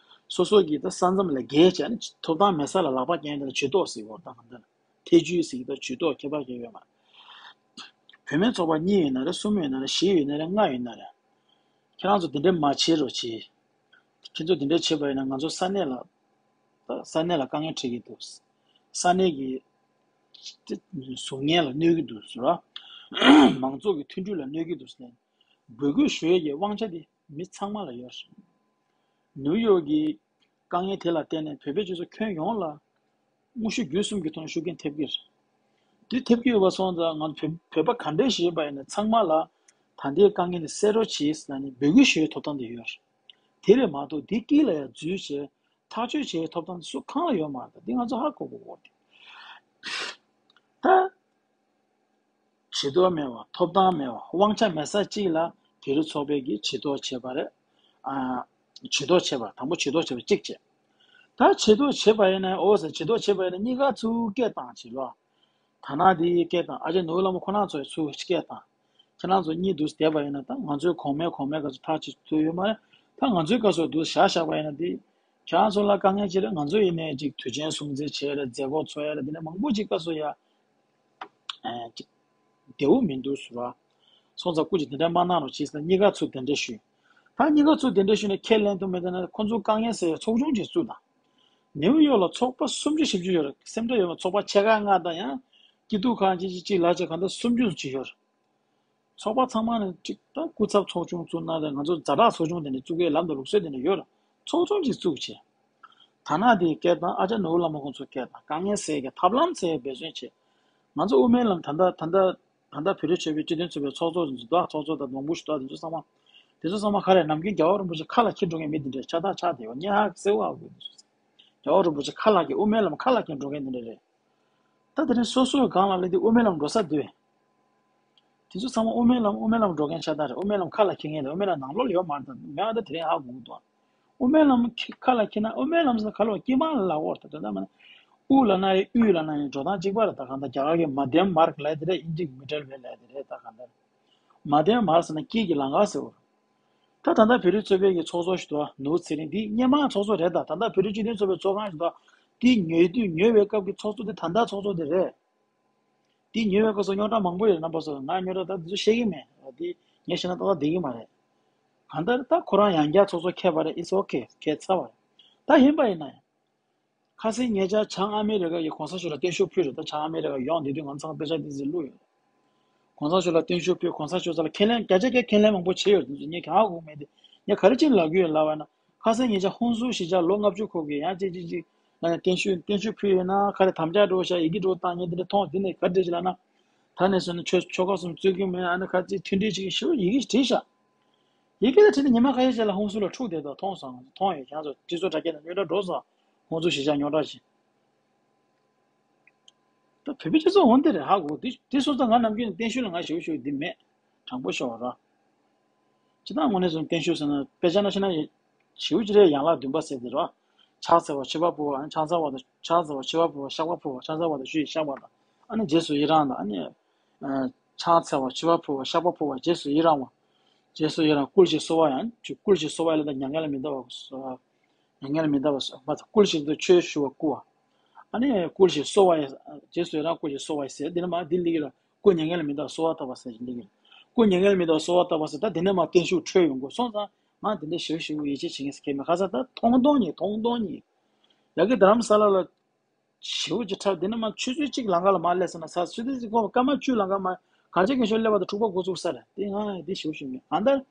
སོ་སོ་གི་ད་ས་མཚམས་ལ་བརྒལ་བྱས་ནས་ཐོབ་ཐང་མེད་ས་ལ་ལག་པ་བརྐྱང་མཁན་དེ་ལ་བྱེ་བྲག་ཟེར་གྱི་ཡོད་རེད། ད་གང་ལྟར་ཐེ་ཇུས་ཟེར་གྱི་ད་བྱེ་བྲག་ཁྱད་པར་གང་ཡང་ཡོད་མ་རེད། བུད་མེད་ཚོགས་པ་གཉིས་ཡོད་ན་རེད། གསུམ་ཡོད་ན་རེད། བཞི་ཡོད་ན་རེད། ལྔ་ཡོད་ན་རེད། ཁྱེད་རང་ཚོ་དེ་འདྲ་མ་བྱེད་རོགས་གྱིས། ཁྱེད་ཚོ་དེ་འདྲ་བྱེད་པ་ཡིན་ན་ང་ཚོ་ས་གནས་ལ། ས་གནས་ལ་དཀའ་ངལ་འཕྲད་ཀྱི་འདུག་ས་གནས་ཀྱི་གཟུགས་བརྙན་ལ་གནོད་ཀྱི་འདུག་ཟེར་བ། མང་ཚོགས་ཀྱི་མཐུན་སྒྲིལ་ལ་གནོད་ཀྱི་འདུག་ཟེར་ནས་འབོད་སྐུལ་ཞུ་ཡས་ཀྱི་དབང་ཆ་དེ་མི་ཚང་མ་ལ་ཡོད་རེད། ནིའུ་ཡོག་གི་དཀའ་ངལ་དེ་ལ་བརྟེན་ནས་བོད་པའི་སྤྱི་ཚོགས་ཁྱོན་ཡོངས་ལ་དངོས་ཤུགས་བརྒྱུད་གསུམ་གྱི་ཐོག་ནས་ཤུགས་རྐྱེན་ཐེབས་ཀྱི་རེད། དེ་ཐེབས་ཀྱི་ཡོད་པ་སོང་ཙང་ང་ཚོ་བོད་བོད་པ་ག་འདྲས་ཞིག་ཡིན་པ་ཡིན་ན་ཚང་མ་ལ་ད་ལྟའི་དཀའ་ངལ་འདི་སེལ་རོགས་གྱིས་ཟེར་ནས་འབོད་སྐུལ་ཞུ་ཡའི་ཐོབ་ཐང་དེ་ཡོད་རེད། དེ་རེད་མ་གཏོགས་འདི་དཀྱིལ་ལ་ཡང་འཛུལ་བྱས་ཐག་གཅོད་བྱེད་ཡའི་ཐོབ་ཐང་དེ་སུ་གང་ལ་ཡོད་མ་རེད། ད་འདི་ང་ཚོ་ཧ་གོ་དགོས་ཀྱི་རེད། ད། བྱེད་ཐོབ་མེད་པ། ཐོབ་ཐང་མེད་པ། དབང་ཆ་མེད་ས་གཅིག་ལ་བོད་རིགས་ཚོགས་པའི་གི་བྱེད་ཐོབ་བྱས་པ་རེད། ཨ། བྱེད་ཐོབ་བྱས་པ། དང་པོ་བྱེད་ཐོབ་བྱས་པ་གཅིག་བྱས། ད་བྱེད་ཐོབ་བྱས་པ་ཡིན་ན་ཨོ་ཟེར། བྱེད་ཐོབ་བྱས་པ་ཡིན་ན་གཉིས་ཀ་ཚུར་སྐད་བཏང་བྱེད་ལོ། ཐ་ན་དེ་སྐད་བཏང་ཨ་ཅག་ནོར་བུ་ལྷ་མོ་ཁོ་རང་ཚོ་ཡི་ཚུར་སྐད་བཏང་། ཁྱེད་རང་ཚོ་གཉིས་འདུག་བསྡད་པ་ཡིན་ན་ད་ང་ཚོའི་གོང་མའི་གོང་མའི་ག་ཚོད་ཐག་ཆོད་ཐུབ་ཡོད་མ་རེད། ད་ང་ཚོའི་སྐབས་སུ་འདུག་བཞག་བཞག་པ་ཡིན་ན་འདི། ཁྱེད་རང་ཚོ་ལ་དཀའ་ངལ་ཅི་རེད། ང་ཚོ་ཡིན་ནའི་ཅིག་དུས་ཆེན་སྲུང་བརྩི་བྱས་རེད། མཛད་སྒོ་འཚོགས་ཡ་རེད། འདི་ནས་མང་པོ་ཅིག་སྐབས་སུ་ཡ། ཨ་ཅིག་བདེ་བོ་མི་འདུག་ཟེར་བ། སོང་ཙང་སྐུ་མཁྱེན་དེ་འདྲ་མ་གནང་རོགས་གྱིས་ཟེར་ན་གཉིས་ཀ་ཚུར་གདན་འདྲེན་ཞུས། ད་གཉིས་ཀ་ཚུར་གདན་འདྲེན་ཞུས་ནས་ཁས་ལེན་ཐུབ་མེད་དེ་ན་ཁོང་ཚོ་དཀའ་ངལ་སེལ་ཡ་ཚོགས་ཆུང་ཅིག་བཙུགས་དང་། ནེའུ་ཡོག་ལ་ཚོགས་པ་སུམ་ཅུ་བཞི་བཅུ་ཡོད་རེད། སེམས་ཁྲལ་ཡོད་མ། ཚོགས་པ་ཆེ་ཁག་ལྔ་དང་ཡང་། སྐྱིད་སྡུག་ཁག་གཅིག་གཅིག་གཅིག་ལ་བྱས་གང་ལྟར་སུམ་ཅུ་ཅིག་ཡོད་རེད། ཚོགས་པ་ཚང་མ་ནས་གཅིག་ད་སྐུ་ཚབ་ཚོགས་ཆུང་བཙུགས་ན་རེད། ང་ཚོ་ཛ་དྲག་ཚོགས་ཆུང་དེ་འདྲ་བཙུགས་ཡས་ལམ་དང་ལུགས་སྲོལ་དེ་འདྲ་ཡོད་རེད། ཚོགས་ཆུང་གཅིག་བཙུགས་བྱས། ཐ་ན་དེ་སྐད་དང་ཨ་ཅག་ནོར་བུ་བླ་མ་ཁོང་ཚོ་སྐད་དང་དཀའ་ངལ་སེལ་གྱི་ཐབས་ལམ་སེལ་འབད་བརྩོན་བྱས། ང་ཚོ་དབུ་མའི་ལམ་ད་ལྟ་ད་ལྟ་ད་ལྟ་བོད་རིགས་ཆོས་པའི་སྤྱི་མཐུན་ཚོགས་པའི་ཚོགས་གཙོ་འཛུགས་དང་ཚོགས་གཙོ་དང་ནོར་བུ་ཞུ་དག་དེ་ཚོ་ཚང་མ། དེ་ཚོ་ཚང་མ་ག་རེ་ནམ་རྒྱུན་རྒྱལ་བ་རིན་པོ་ཆེ་ཁ་ལ་འཁྱེར་འགྲོ་མཁན་མི་དེ་འདྲས་ཆགས་ཐག་ཆགས་བསྡད་ཡོད། སྙན་ཧ་གསལ་བོ་ཧ་གོ་འདུག་རྒྱལ་བ་རིན་པོ་ཆེ་ཁ་ལག་གི་དབུ་མའི་ལམ་ཁ་ལག་འཁྱེར་འགྲོ་མཁན་དེ་འདྲ་རེད། ད་དེ་རིང་སོ་སོའི་སྒང་ལ་སླེབས་དུས་དབུ་མའི་ལམ་འགྲོ་ས་འདུག་དེ་ཚོ་ཚང་མ་དབུ་མའི་ལམ་དབུ་མའི་ལམ་འགྲོ་མཁན་ཆགས་སྡང་རེད། དབུ་མའི་ལམ་ཁ་ལག་འཁྱེར་མཁན་རེད། དབུ་མའི་ལམ་ནང་ལོགས་ལ་ཡོད་མ་རེད། ད་མེད་པ་ད་དེ་རིང་ཧ་གོ་གི་འདུག་དབུ་མའི་ལམ་ཁ་ལག་འཁྱེར་ན་དབུ་མའི་ལམ་ཟེར་ན་ག་ལ་བ་དཀྱིལ་མ་ལ་ལབ་དགོས་རེད། ད་དོན་དག་མ་ན། དབུ་ལ་ན་ཡང་དབུས་ལ་ན་ཡང་འགྲོ་སྟངས་གཅིག་པ་རེད། ད་གང་ལྟར་རྒྱ་གར་གྱི་མ་དེམ་མར་ལབ་དེ་རེད། ཨིན་ཇི་གི་མི་ཊལ་ཝེ་ལབ་དེ་རེད། ད་གང་ལྟར་མ་དེམ་མར་ཟེར་ན་དཀྱིལ་གྱི་ལམ་ཁ་ཟེར་བ། ད་ད་ལྟ་བོད་རིགས་ཚོགས་པའི་གི་ཚོགས་གཙོ་ཞིག་འདུག་ནོར་བུ་ཚེ་རིང་འདི་སྔོན་མ་ཚོགས་གཙོ་རེད། ད་ད་ལྟ་བོད་རིགས་སྤྱི་མཐུན་ཚོགས་པའི་ཚོགས་ཁང་ཞིག་འདུག་འདི་ཉོས་དུས་ཉོས་པའི་སྐབས་ཀྱི་ཚོགས་གཙོ་འདི་ད་ལྟ་ཚོགས་གཙོ་འདི་རེད། འདི་ཉོས་པའི་སྐབས་སུ་རྙོག་དྲ་མང་པོ་ཡོད། རྣམ་པ་ཚོ་ང་རྙོག་དྲ་ད་འདི་ཚོ་བཤད་ཀྱི་མེད། འདི་ངས་བཤད་ན་ཏག་ཏག་བསྡད་ཀྱི་མ་རེད། གང་ལྟར་ད་ཁོ་རང་ཡང་བསྐྱར་ཚོགས་གཙོ་འཁེལ་བ་རེད། It's okay. འཁེལ་ཚར་བ་རེད། ད་ཡིན་པ་ཡིན་ན་ཡང་། ཁ་སང་ཉེ་ཆར་བྱང་ཨ་མི་རི་ཀ་གི་གོང་ས་མཆོག་ལ་བརྟན་བཞུགས་ཕུལ་རེད། ད་བྱང་ཨ་མི་རི་ཀ་ཡོང་བསྡད་དུས་ང་ཚང་དཔེ་ཆ་ཏོག་ཙམ་བླུགས་ཡོད། གོང་ས་མཆོག་ལ་བརྟན་བཞུགས་ཕུལ། གོང་ས་མཆོག་ཚང་ལ་ཁས་ལེན་བརྒྱ་ཆ་བརྒྱ་ཁས་ལེན་མང་པོ་བྱས་ཡོད། དེ་ཚོ་ངས་གང་ཧ་གོ་མེད་དེ། ངས་ག་རེ་བྱས་ལབ་ཀྱི་ཡོད་ལབ་པ་ན། ཁ་སང་ཉེ་ཆར་ཧུན་སུར་གཞིས་ཆགས་ལོ་ལྔ་བཅུ་འཁོར་གྱི་ཡང་ཅིག་ཅིག་ཅིག་ལ་ནས་བརྟན་བཞུགས་བརྟན་བཞུགས་ཕུལ་ཡོད་ན་ག་རེ་དམ་བཅའ་འགྲོ་ཤག་ཡི་གེ་འགྲོ་བཏང་ཉེ་དེ་འདྲ་མཐོང་། དེ་ནས་ག་རེ་བྱས་ལབ་ན། ད་ནས་བཟུང་ནས་ཆོལ་ཆོལ་ཁ་གསུམ་རྩོད་ཀྱི་མེད། ཨ་ནི་ཁ་ཅིག་མཐུན་སྒྲིལ་བྱེད་ཀྱི་ཞེ་པོ་ཡི་གེ་བྲིས་ཤག་ཡི་གེ་ལ་བྲིས་ནས་ཉི་མ་ཁ་ཤས་རྗེས་ལ་ཧུན་སུར་ལ་འཁྲུག་བསྡད་འདུག་མཐོང་སོང་། མཐོང་ཡོད། ཁྱེད་ཚོ་སྤྱི་ཚོགས་དྲ་རྒྱ་ནང་རྙོག་དྲ་འགྲོ་སོང་། ཧུན་སུར་གཞིས་ཆགས་རྙོག་དྲ་བྱས། ད་བོད་པའི་སྤྱི་ཚོགས་འོ་འདི་རེད་ཧ་གོ། དེ་དེ་སོང་ཙང་ང་ནམ་རྒྱུན་ནས་བརྟན་བཞུགས་ལ་ང་ཞེ་པོ་ཞེ་པོ་འདི་མེད། དྲང་པོ་ཤོད་ར། སྤྱིར་བཏང་དངོས་གནས་སོང་བརྟན་བཞུགས་ཟེར་ན་དཔེ་ཆ་ནང་བཤད་ན་ཞེ་པོ་ཅིག་རེད། ཡན་ལག་བདུན་པ་ཟེར་དེ་ར། ཕྱག་འཚལ་བ་མཆོད་པ་ཕུལ་བ། ཨ་ནི་ཕྱག་འཚལ་བ་དང་ཕྱག་འཚལ་བ་མཆོད་པ་ཕུལ་བ། བཤགས་པ་ཕུལ་བ། ཕྱག་འཚལ་བ་དང་ཞུ་ཡིས་བཤགས་པ་དང་། ཨ་ནི་རྗེས་སུ་ཡི་རང་དང་། ཨ་ནི་ཨ་ཕྱག་འཚལ་བ་མཆོད་པ་ཕུལ་བ། བཤགས་པ་ཕུལ་བ། རྗེས་སུ་ཡི་རང་བ། རྗེས་སུ་ཡི་རང་། བསྐུལ་ཞིང་གསོལ་བ་ཡང་། བསྐུལ་ཞིང་གསོལ་བ་ཡིན་ལ་མྱ་ངན་ལས་མི་འདའ་བ། མྱ་ངན་ལས་མི་འདའ་བ། མ་ཚད་བསྐུལ་ཞིང་དུ་ཆོས་ཞུ་བ་བསྐུལ་བ། ཨ་ནི་བསྐུལ་ཞིང་གསོལ་བ་ཡི། རྗེས་སུ་ཡི་རང་བསྐུལ་ཞིང་གསོལ་བ་ཡི་ཟེར་འདི་ནི་མ་འདི་ལེགས་ཀྱི་ར། བསྐུལ་མྱ་ངན་ལས་མི་འདའ་བར་གསོལ་བ་བཏབ་པ་ཟེར་གྱི་ལེགས་ཀྱི་ར། བསྐུལ་མྱ་ངན་ལས་མི་འདའ་བར་གསོལ་བ་བཏབ་པ་ཟེར། ད་འདི་ནས་མ་བརྟན་བཞུགས་འཕྲོད་ཡོང་དགོས་སོང་ཙང་། ང་འདི་འདྲ་ཞེ་པོ་ཞེ་པོ་ཡིད་ཆེས་བྱེད་མཁན་ཟེར་མཁན་མེད། ཁ་སང་ད་ཐོང་ཐོང་ཉིད་ཐོང་ཐོང་ཉིད། ཡ་གི་རྡ་རམ་ས་ལ་ལ་ཞེ་པོ་ཅིག་འཁྲབ། འདི་ནི་མ་ཆུ་ཚོད་གཅིག་ལམ་ཁ་ལ་མ་སླེབས་ཟེར་ན་ས་ཆུ་ཚོད་གཅིག་གོང་སྐར་མ་བཅུ་ལམ་ཁ་མ་གངས་ཅན་སྐྱིད་གཤོངས་སླེབས་པ་དང་འཁྲུག་པ་འགོ་བཙུགས་ས་རེད། དེ་ང་འདི་ཞེ་པོ་ཞེ་པོ་མེད། གང་ལྟར།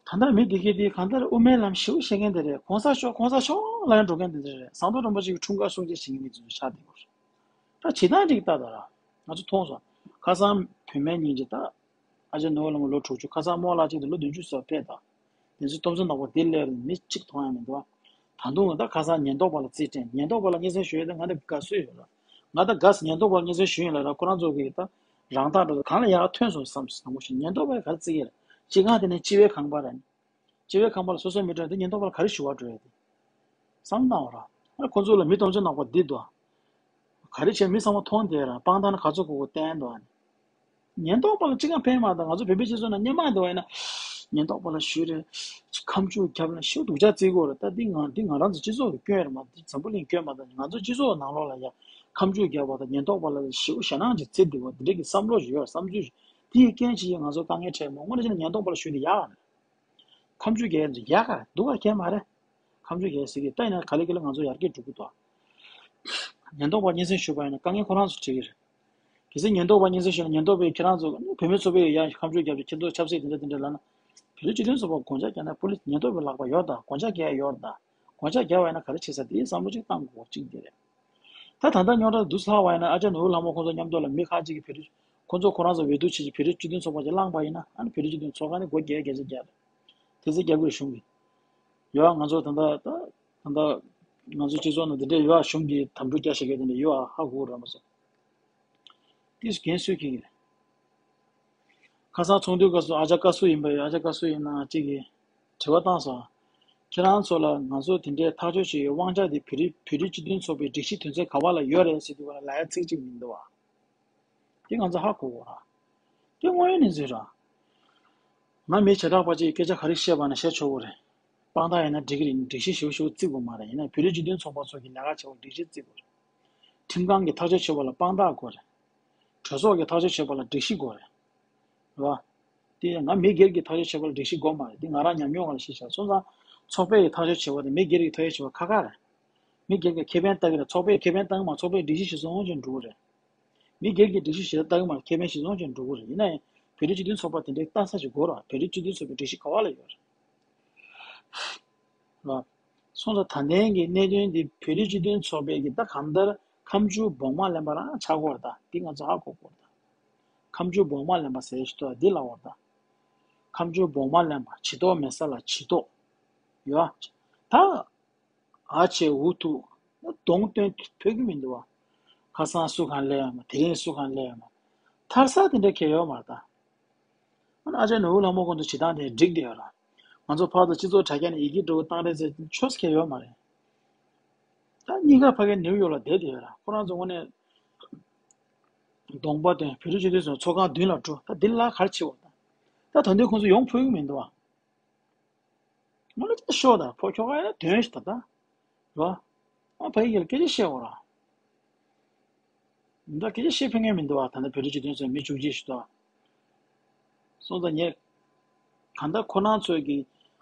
ད་ལྟ་མི་འདི་གས་འདི་གང་ལྟར་དབུ་མའི་ལམ་ཞེ་པོ་བཤད་མཁན་དེ་རེད། གོང་ས་མཆོག་གོང་ས་མཆོག་ལབ་ཡང་འགྲོ་མཁན་དེ་འདྲ་རེད། ཟམ་གདོང་རིན་པོ་ཆེ་གི་འཁྲུངས་སྐར་སྲུང་བརྩི་བྱེད་མཁན་མི་དེ་ཚོ་ཆགས་བསྡད་ཡོད་རེད། ད་བྱེད་སྟངས་འགྲིག་ལྟ་ད་ར། ང་ཚོ་མཐོང་སོང་། ཁ་སང་བུད་མེད་གཉིས་ཀྱིས་ད། ཨ་ཅག་ནོར་བུ་ལོ་ལོ་དྲུག་ཅུ། ཁ་སང་རྨོ་ལགས་གཅིག་དེ་ལོ་བདུན་ཅུ་ཙམ་ཕེབས་ད། དེ་ཚོ་སྟོབས་འཛིན་ནག་པོ་དེ་སླེབས་རེད། མི་གཅིག་མཐོང་ཡ་མི་འདུག་ད་དུང་ད་ཁ་སང་ཉེན་རྟོག་པ་ལ་རྩིས་སྤྲད། ཉེན་རྟོག་པ་ལ་སྙན་སེང་ཞུ་ཡ་ད་ང་ད་དགའ་བསུ་ཡོད་ར། ང་ད་དགའ་སོང་། ཉེན་རྟོག་པ་ལ་སྙན་སེང་ཞུ་ཡིན་ལ་ར། ཁོ་རང་ཚོ་གིས་ད་རང་ཐག་འགྲོ་ད་གང་ལ་ཡག་ཐོན་སོང་བསམ་སོང་། དང་པོ་ཞིག་ཉེན་རྟོག་པས་ག་རེ་རྩིས་ཀྱི་རེད། སྤྱི་ཁང་དེ་ནས་སྤྱི་བའི་ཁང་པ་རེད། སྤྱི་བའི་ཁང་པ་ལ་སོ་སོ་མི་འགྲོ་ཡ་དེ་ཉེན་རྟོག་པ་ལ་ག་རེ་ཞུ་བ་འགྲོ་ཡ་དེ། བསམ་བློ་བཏང་བ་ར། ཨ་ཁོ་ཚོ་ལ་མི་སྟོབས་འཛིན་ནག་པོ་འདི་འདུག་ག་རེ་བྱས་མི་ཚང་མ་མཐོང་བསྡད་ར། སྤང་ཐང་ན་ག་ཚོད་དགོས་དགོས་བསྟན་འདུག་ཨ་ནི། ཉེན་རྟོག་པ་ལ་ཅི་གང་ཕན་མ་དང་། ང་ཚོ་བོད་པའི་སྤྱི་ཚོགས་ནང་སྔོན་མ་འདི་བ་ཡིན་ན། ཉེན་རྟོག་པ་ལ་ཞུས་རེད། ཁ་མཆུ་རྒྱབ་ལ་ཞེ་པོ་སྡུག་ཅག་བརྩི་གི་ཡོད་རེད། ད་འདི་ང་འདི་ང་རང་ཚོ་སྤྱི་ཚོགས་ཀྱི་སྐྱོན་རེད་མ། འདི་འཛམ་བུ་གླིང་སྐྱོན་མ་དང་། ང་ཚོ་སྤྱི་ཚོགས་ནང་ལོགས་ལ་ཡ་ཁ་མཆུ་རྒྱབ་པ་དང་ཉེན་རྟོག་པ་ལ་ཞེ་པོ་ཞེད་སྣང་ཅིག་བརྩི་བསྡད་པ་འདི་འདྲ་གི་བསམ་བློ་ཞིག་ཡོད། བསམ་ཚུལ་ཞིག་དེ་ཡི་རྐྱེན་བྱས་ང་ཚོ་དཀའ་ངལ་འཕྲད་མོད། དངོས་གནས་བྱས་ན་ཉེན་རྟོག་པ་ལ་ཞུས་ཏེ་ཡག་རེད། ཁ་མཆུ་རྒྱག་ཡ་ཡག་ག་སྡུག་ག་གང་མ་རེད། ཁ་མཆུ་རྒྱག་ཟེར་གི་ད་ཡིན་ན་ག་ལེ་ག་ལེ་ང་ཚོ་ཡར་རྒྱས་འགྲོ་གི་འདུག་ཉེན་རྟོག་པ་སྙན་སེང་ཞུས་པ་ཡིན་ན་དཀའ་ངལ་ཁོ་རང་ཚོ་འཕྲད་ཀྱི་རེད། གལ་སྲིད་ཉེན་རྟོག་པ་སྙན་སེང་ཞུས་ན་ཉེན་རྟོག་པས་ཁྱེད་རང་ཚོ་བུད་མེད་ཚོགས་པས་ཡང་ཁ་མཆུ་རྒྱབ་ཀྱི་ཁྱེད་ཚོ་ཆབ་སྲིད་དེ་འདྲ་དེ་འདྲ་ལབ་ན། བོད་རིགས་སྤྱི་མཐུན་ཚོགས་པ་དགོངས་འཆར་རྒྱག་ན་པུ་ལིས་ཉེན་རྟོག་པའི་ལག་པ་ཡོད་ད། དགོངས་འཆར་རྒྱག་ཡ་ཡོད་ད། དགོངས་འཆར་རྒྱག་པ་ཡིན་ན་ག་རེ་བྱེད་ས་དེའི་བསམ་བློ་ཅིག་བཏང་དགོས་གཅིག་དེ་རེད། ད་ད་ལྟ་རྙོག་དྲ་འདུག་ཚར་བ་ཡིན་ན་ཨ་ཅག་ནོར་བུ་ལྷ་མོ་ཁོང་ཚོ་མཉམ་དུ་ལ་མི་ཁག་ཅིག་གིས་བོད་རིགས་ཁོང་ཚོ་ཁོ་རང་ཚོ་འོས་བསྡུ་བྱེད་ཀྱི་བོད་རིགས་སྤྱི་མཐུན་ཚོགས་པ་ཅིག་བླངས་པ་ཡིན་ན་ཨ་ནི་བོད་རིགས་སྤྱི་མཐུན་ཚོགས་ཁང་ནས་སྒོ་རྒྱག་སྐད་ཆ་རྒྱག་རེད། དེ་ཚོ་རྒྱག་དགོས་གཞུང་གིས། ཡོད་ང་ཚོ་ད་ལྟ་ད་ད་ལྟ་ང་ཚོ་སྤྱི་ཚོགས་ནང་དེ་འདྲས་ཡོད་གཞུང་གིས་དམ་ཕྲུག་རྒྱག་བྱེད་མཁན་དེ་འདྲས་ཡོད་ཧ་གོ་ར་མ་སོང་། དེ་རྒན་གསོས་ཁྱེད་ཀྱིས། ཁ་སང་ཚོགས་འདུའི་སྐབས་སུ་ཨ་ཅག་བཀའ་ཟུར་ཡིན་པ་ཡིན། ཨ་ཅག་བཀའ་ཟུར་ཡིན་ན་གཅིག་གིས་དྲི་བ་བཏང་སོང་། ཁྱེད་རང་ཚོ་ལ་ང་ཚོ་དེ་འདྲའི་ཐག་གཅོད་བྱེད་ཡའི་དབང་ཆ་དེ་བོད་རིགས་བོད་རིགས་སྤྱི་མཐུན་ཚོགས་པའི་སྒྲིག་གཞི་དོན་ཚན་ག་པ་ལ་ཡོད་རེད་ཟེར་དུས་ལ་ལབ་ཡ་ཚིག་གཅིག་མི་འདུག་བ། དེ་ང་ཚོ་ཧ་གོ་དགོས་ར། དེ་དངོས་ཡོད་གནས་ཚུལ་ར། ང་མི་བྱེ་བྲག་པ་ཅིག་གིས་སྐད་ཆ་ག་རེ་བཤད་པ་ན་བཤད་ཆོག་གི་རེད། དཔང་རྟགས་ཡིན་ན་འགྲིག་གི་རེད། སྒྲིག་གཞི་ཞེ་པོ་ཞེ་པོ་བརྩི་དགོས་མ་རེད། ཡིན་ན་བོད་རིགས་སྤྱི་མཐུན་ཚོགས་པ་ཚོ་གི་ལས་ཀ་བྱེད་པར་སྒྲིག་གཞི་བརྩི་དགོས་རེད། ཁྲིམས་ཁང་གི་ཐག་གཅོད་བྱེད་པ་ལ་དཔང་རྟགས་དགོས་རེད། གྲོས་ཚོགས་ཀྱི་ཐག་གཅོད་བྱེད་པ་ལ་སྒྲིག་གཞི་དགོས་རེད། རེད་བ། དེ་ང་མི་སྒེར་གྱི་ཐག་གཅོད་བྱེད་པ་ལ་སྒྲིག་གཞི་དགོས་མ་རེད། དེ་ང་རང་ཉམས་མྱོང་ལ་ཤེས་བྱ། སོང་ཙང་ཚོགས་པའི་ཐག་གཅོད་བྱེད་པ་དང་མི་སྒེར་གྱི་ཐག་གཅོད་བྱེད་པ་ཁག་ཁག་རེད། མི་སྒེར་གྱི་ཁེ་ཕན་ལྟ་གི་རེད། ཚོགས་པའི་ཁེ་ཕན་ལྟ་གི་མ། ཚོགས་པའི་སྒྲིག་གཞི་གཞིར་བཟུང་བྱས་འགྲོ་གི་རེད། མི་སྒེར་གྱི་སྒྲིག་གཞི་ཞིག་ལ་ལྟ་གི་མ་རེད། ཁེ་ཕན་གཞིར་བཟུང་བྱས་འགྲོ་གི་རེད། ཡིན་ན་ཡང་བོད་རིགས་སྤྱི་མཐུན་ཚོགས་པ་དེ་འདྲའི་ལྟ་ས་ཞིག་དགོས་རེད། བོད་རིགས་སྤྱི་མཐུན་ཚོགས་པའི་སྒྲིག་གཞི་ག་བ་ལ་ཡོད་རེད། རེད། སོང་ཙང་ད་ལྟའི་གི་གནད་དོན་འདི་བོད་རིགས་སྤྱི་མཐུན་ཚོགས་པའི་གི་ད་གང་ལྟར་ཁ་མཆུ་སྦོམ་མ་ལེན་པ་རང་ཆགས་ཀྱི་ཡོད་རེད། ད་འདི་ང་ཚོ་ཧ་གོ་དགོས་རེད། ད་ཁ་མཆུ་སྦོམ་མ་ལེན་པ་ཟེར་ཞིག་ཏུ་འདི་ལབ་པ་རེད། ད་ཁ་མཆུ་སྦོམ་མ་ལེན་པ། བྱི་དོག་མེད་ས་ལ་བྱི་དོག་ཡོད། ད་ཨ་ཆེ་འུ་ཐུག་གདོང་སྟོན་ཕོད་ཀྱི་མི་འདུག་བ། ཁ་སང་སུ་གང་སླེབས་ཡོད་མ། དེ་རིང་སུ་གང་སླེབས་ཡོད་མ། ཐར་ས་དེ་འདྲ་གང་ཡང་ཡོད་མ་རེད་ད། ཨ་ནི་ཨ་ཅག་ནོར་བུ་ལྷ་མོ་ཁོང་ཚོ་བྱེད་སྟངས་དེ་འགྲིག་བསྡད་ཡོད་ར། ང་ཚོ་ཕར་ཚུར་སྤྱི་ཚོགས་དྲ་རྒྱ་ནས་ཡི་གེ་འདྲ་བོ་བཏང་རེས་ཟེར་ཆོས་གང་ཡང་ཡོད་མ་རེད། ད་གཉིས་ཀ་ཕ་གིར་ནིའུ་ཡོག་ལ་བསྡད་བསྡད་ཡོད་ར། ཁོ་རང་ཚོ་དངོས་གནས་གདོང་པ་སྟོན། བོད་རིགས་སྤྱི་མཐུན་ཚོགས་ཚོགས་ཁང་མདུན་ལ་འགྲོ། ད་འདི་ལ་ག་རེ་བྱེད་འོ་ད། ད་ད་དུང་ཁོང་ཚོ་ཡོང་ཕོད་ཀྱི་མི་འདུག་བ། ངོ་ལ་ཅིག་ཤོག་དང་ཕོ་ཁྱོ་ག་ཡ་དོན་ཞིག་ད་ད། རོ། ཨ་ཕ་ཡི་གེར་སྐད་ཆ་བཤད་འོ་ར། འདི་འདྲ་སྐད་ཆ་བཤད་ཕན་མཁན་མི་འདུག་བ། ད་ལྟ་བོད་རིགས་སྤྱི་མཐུན་ཚོགས་མི་བཅུ་གཅིག་ཞིག་ད། སོང་ཙང་ངས་གང་ལྟར་ཁོ་རང་ཚོས་ཀྱི་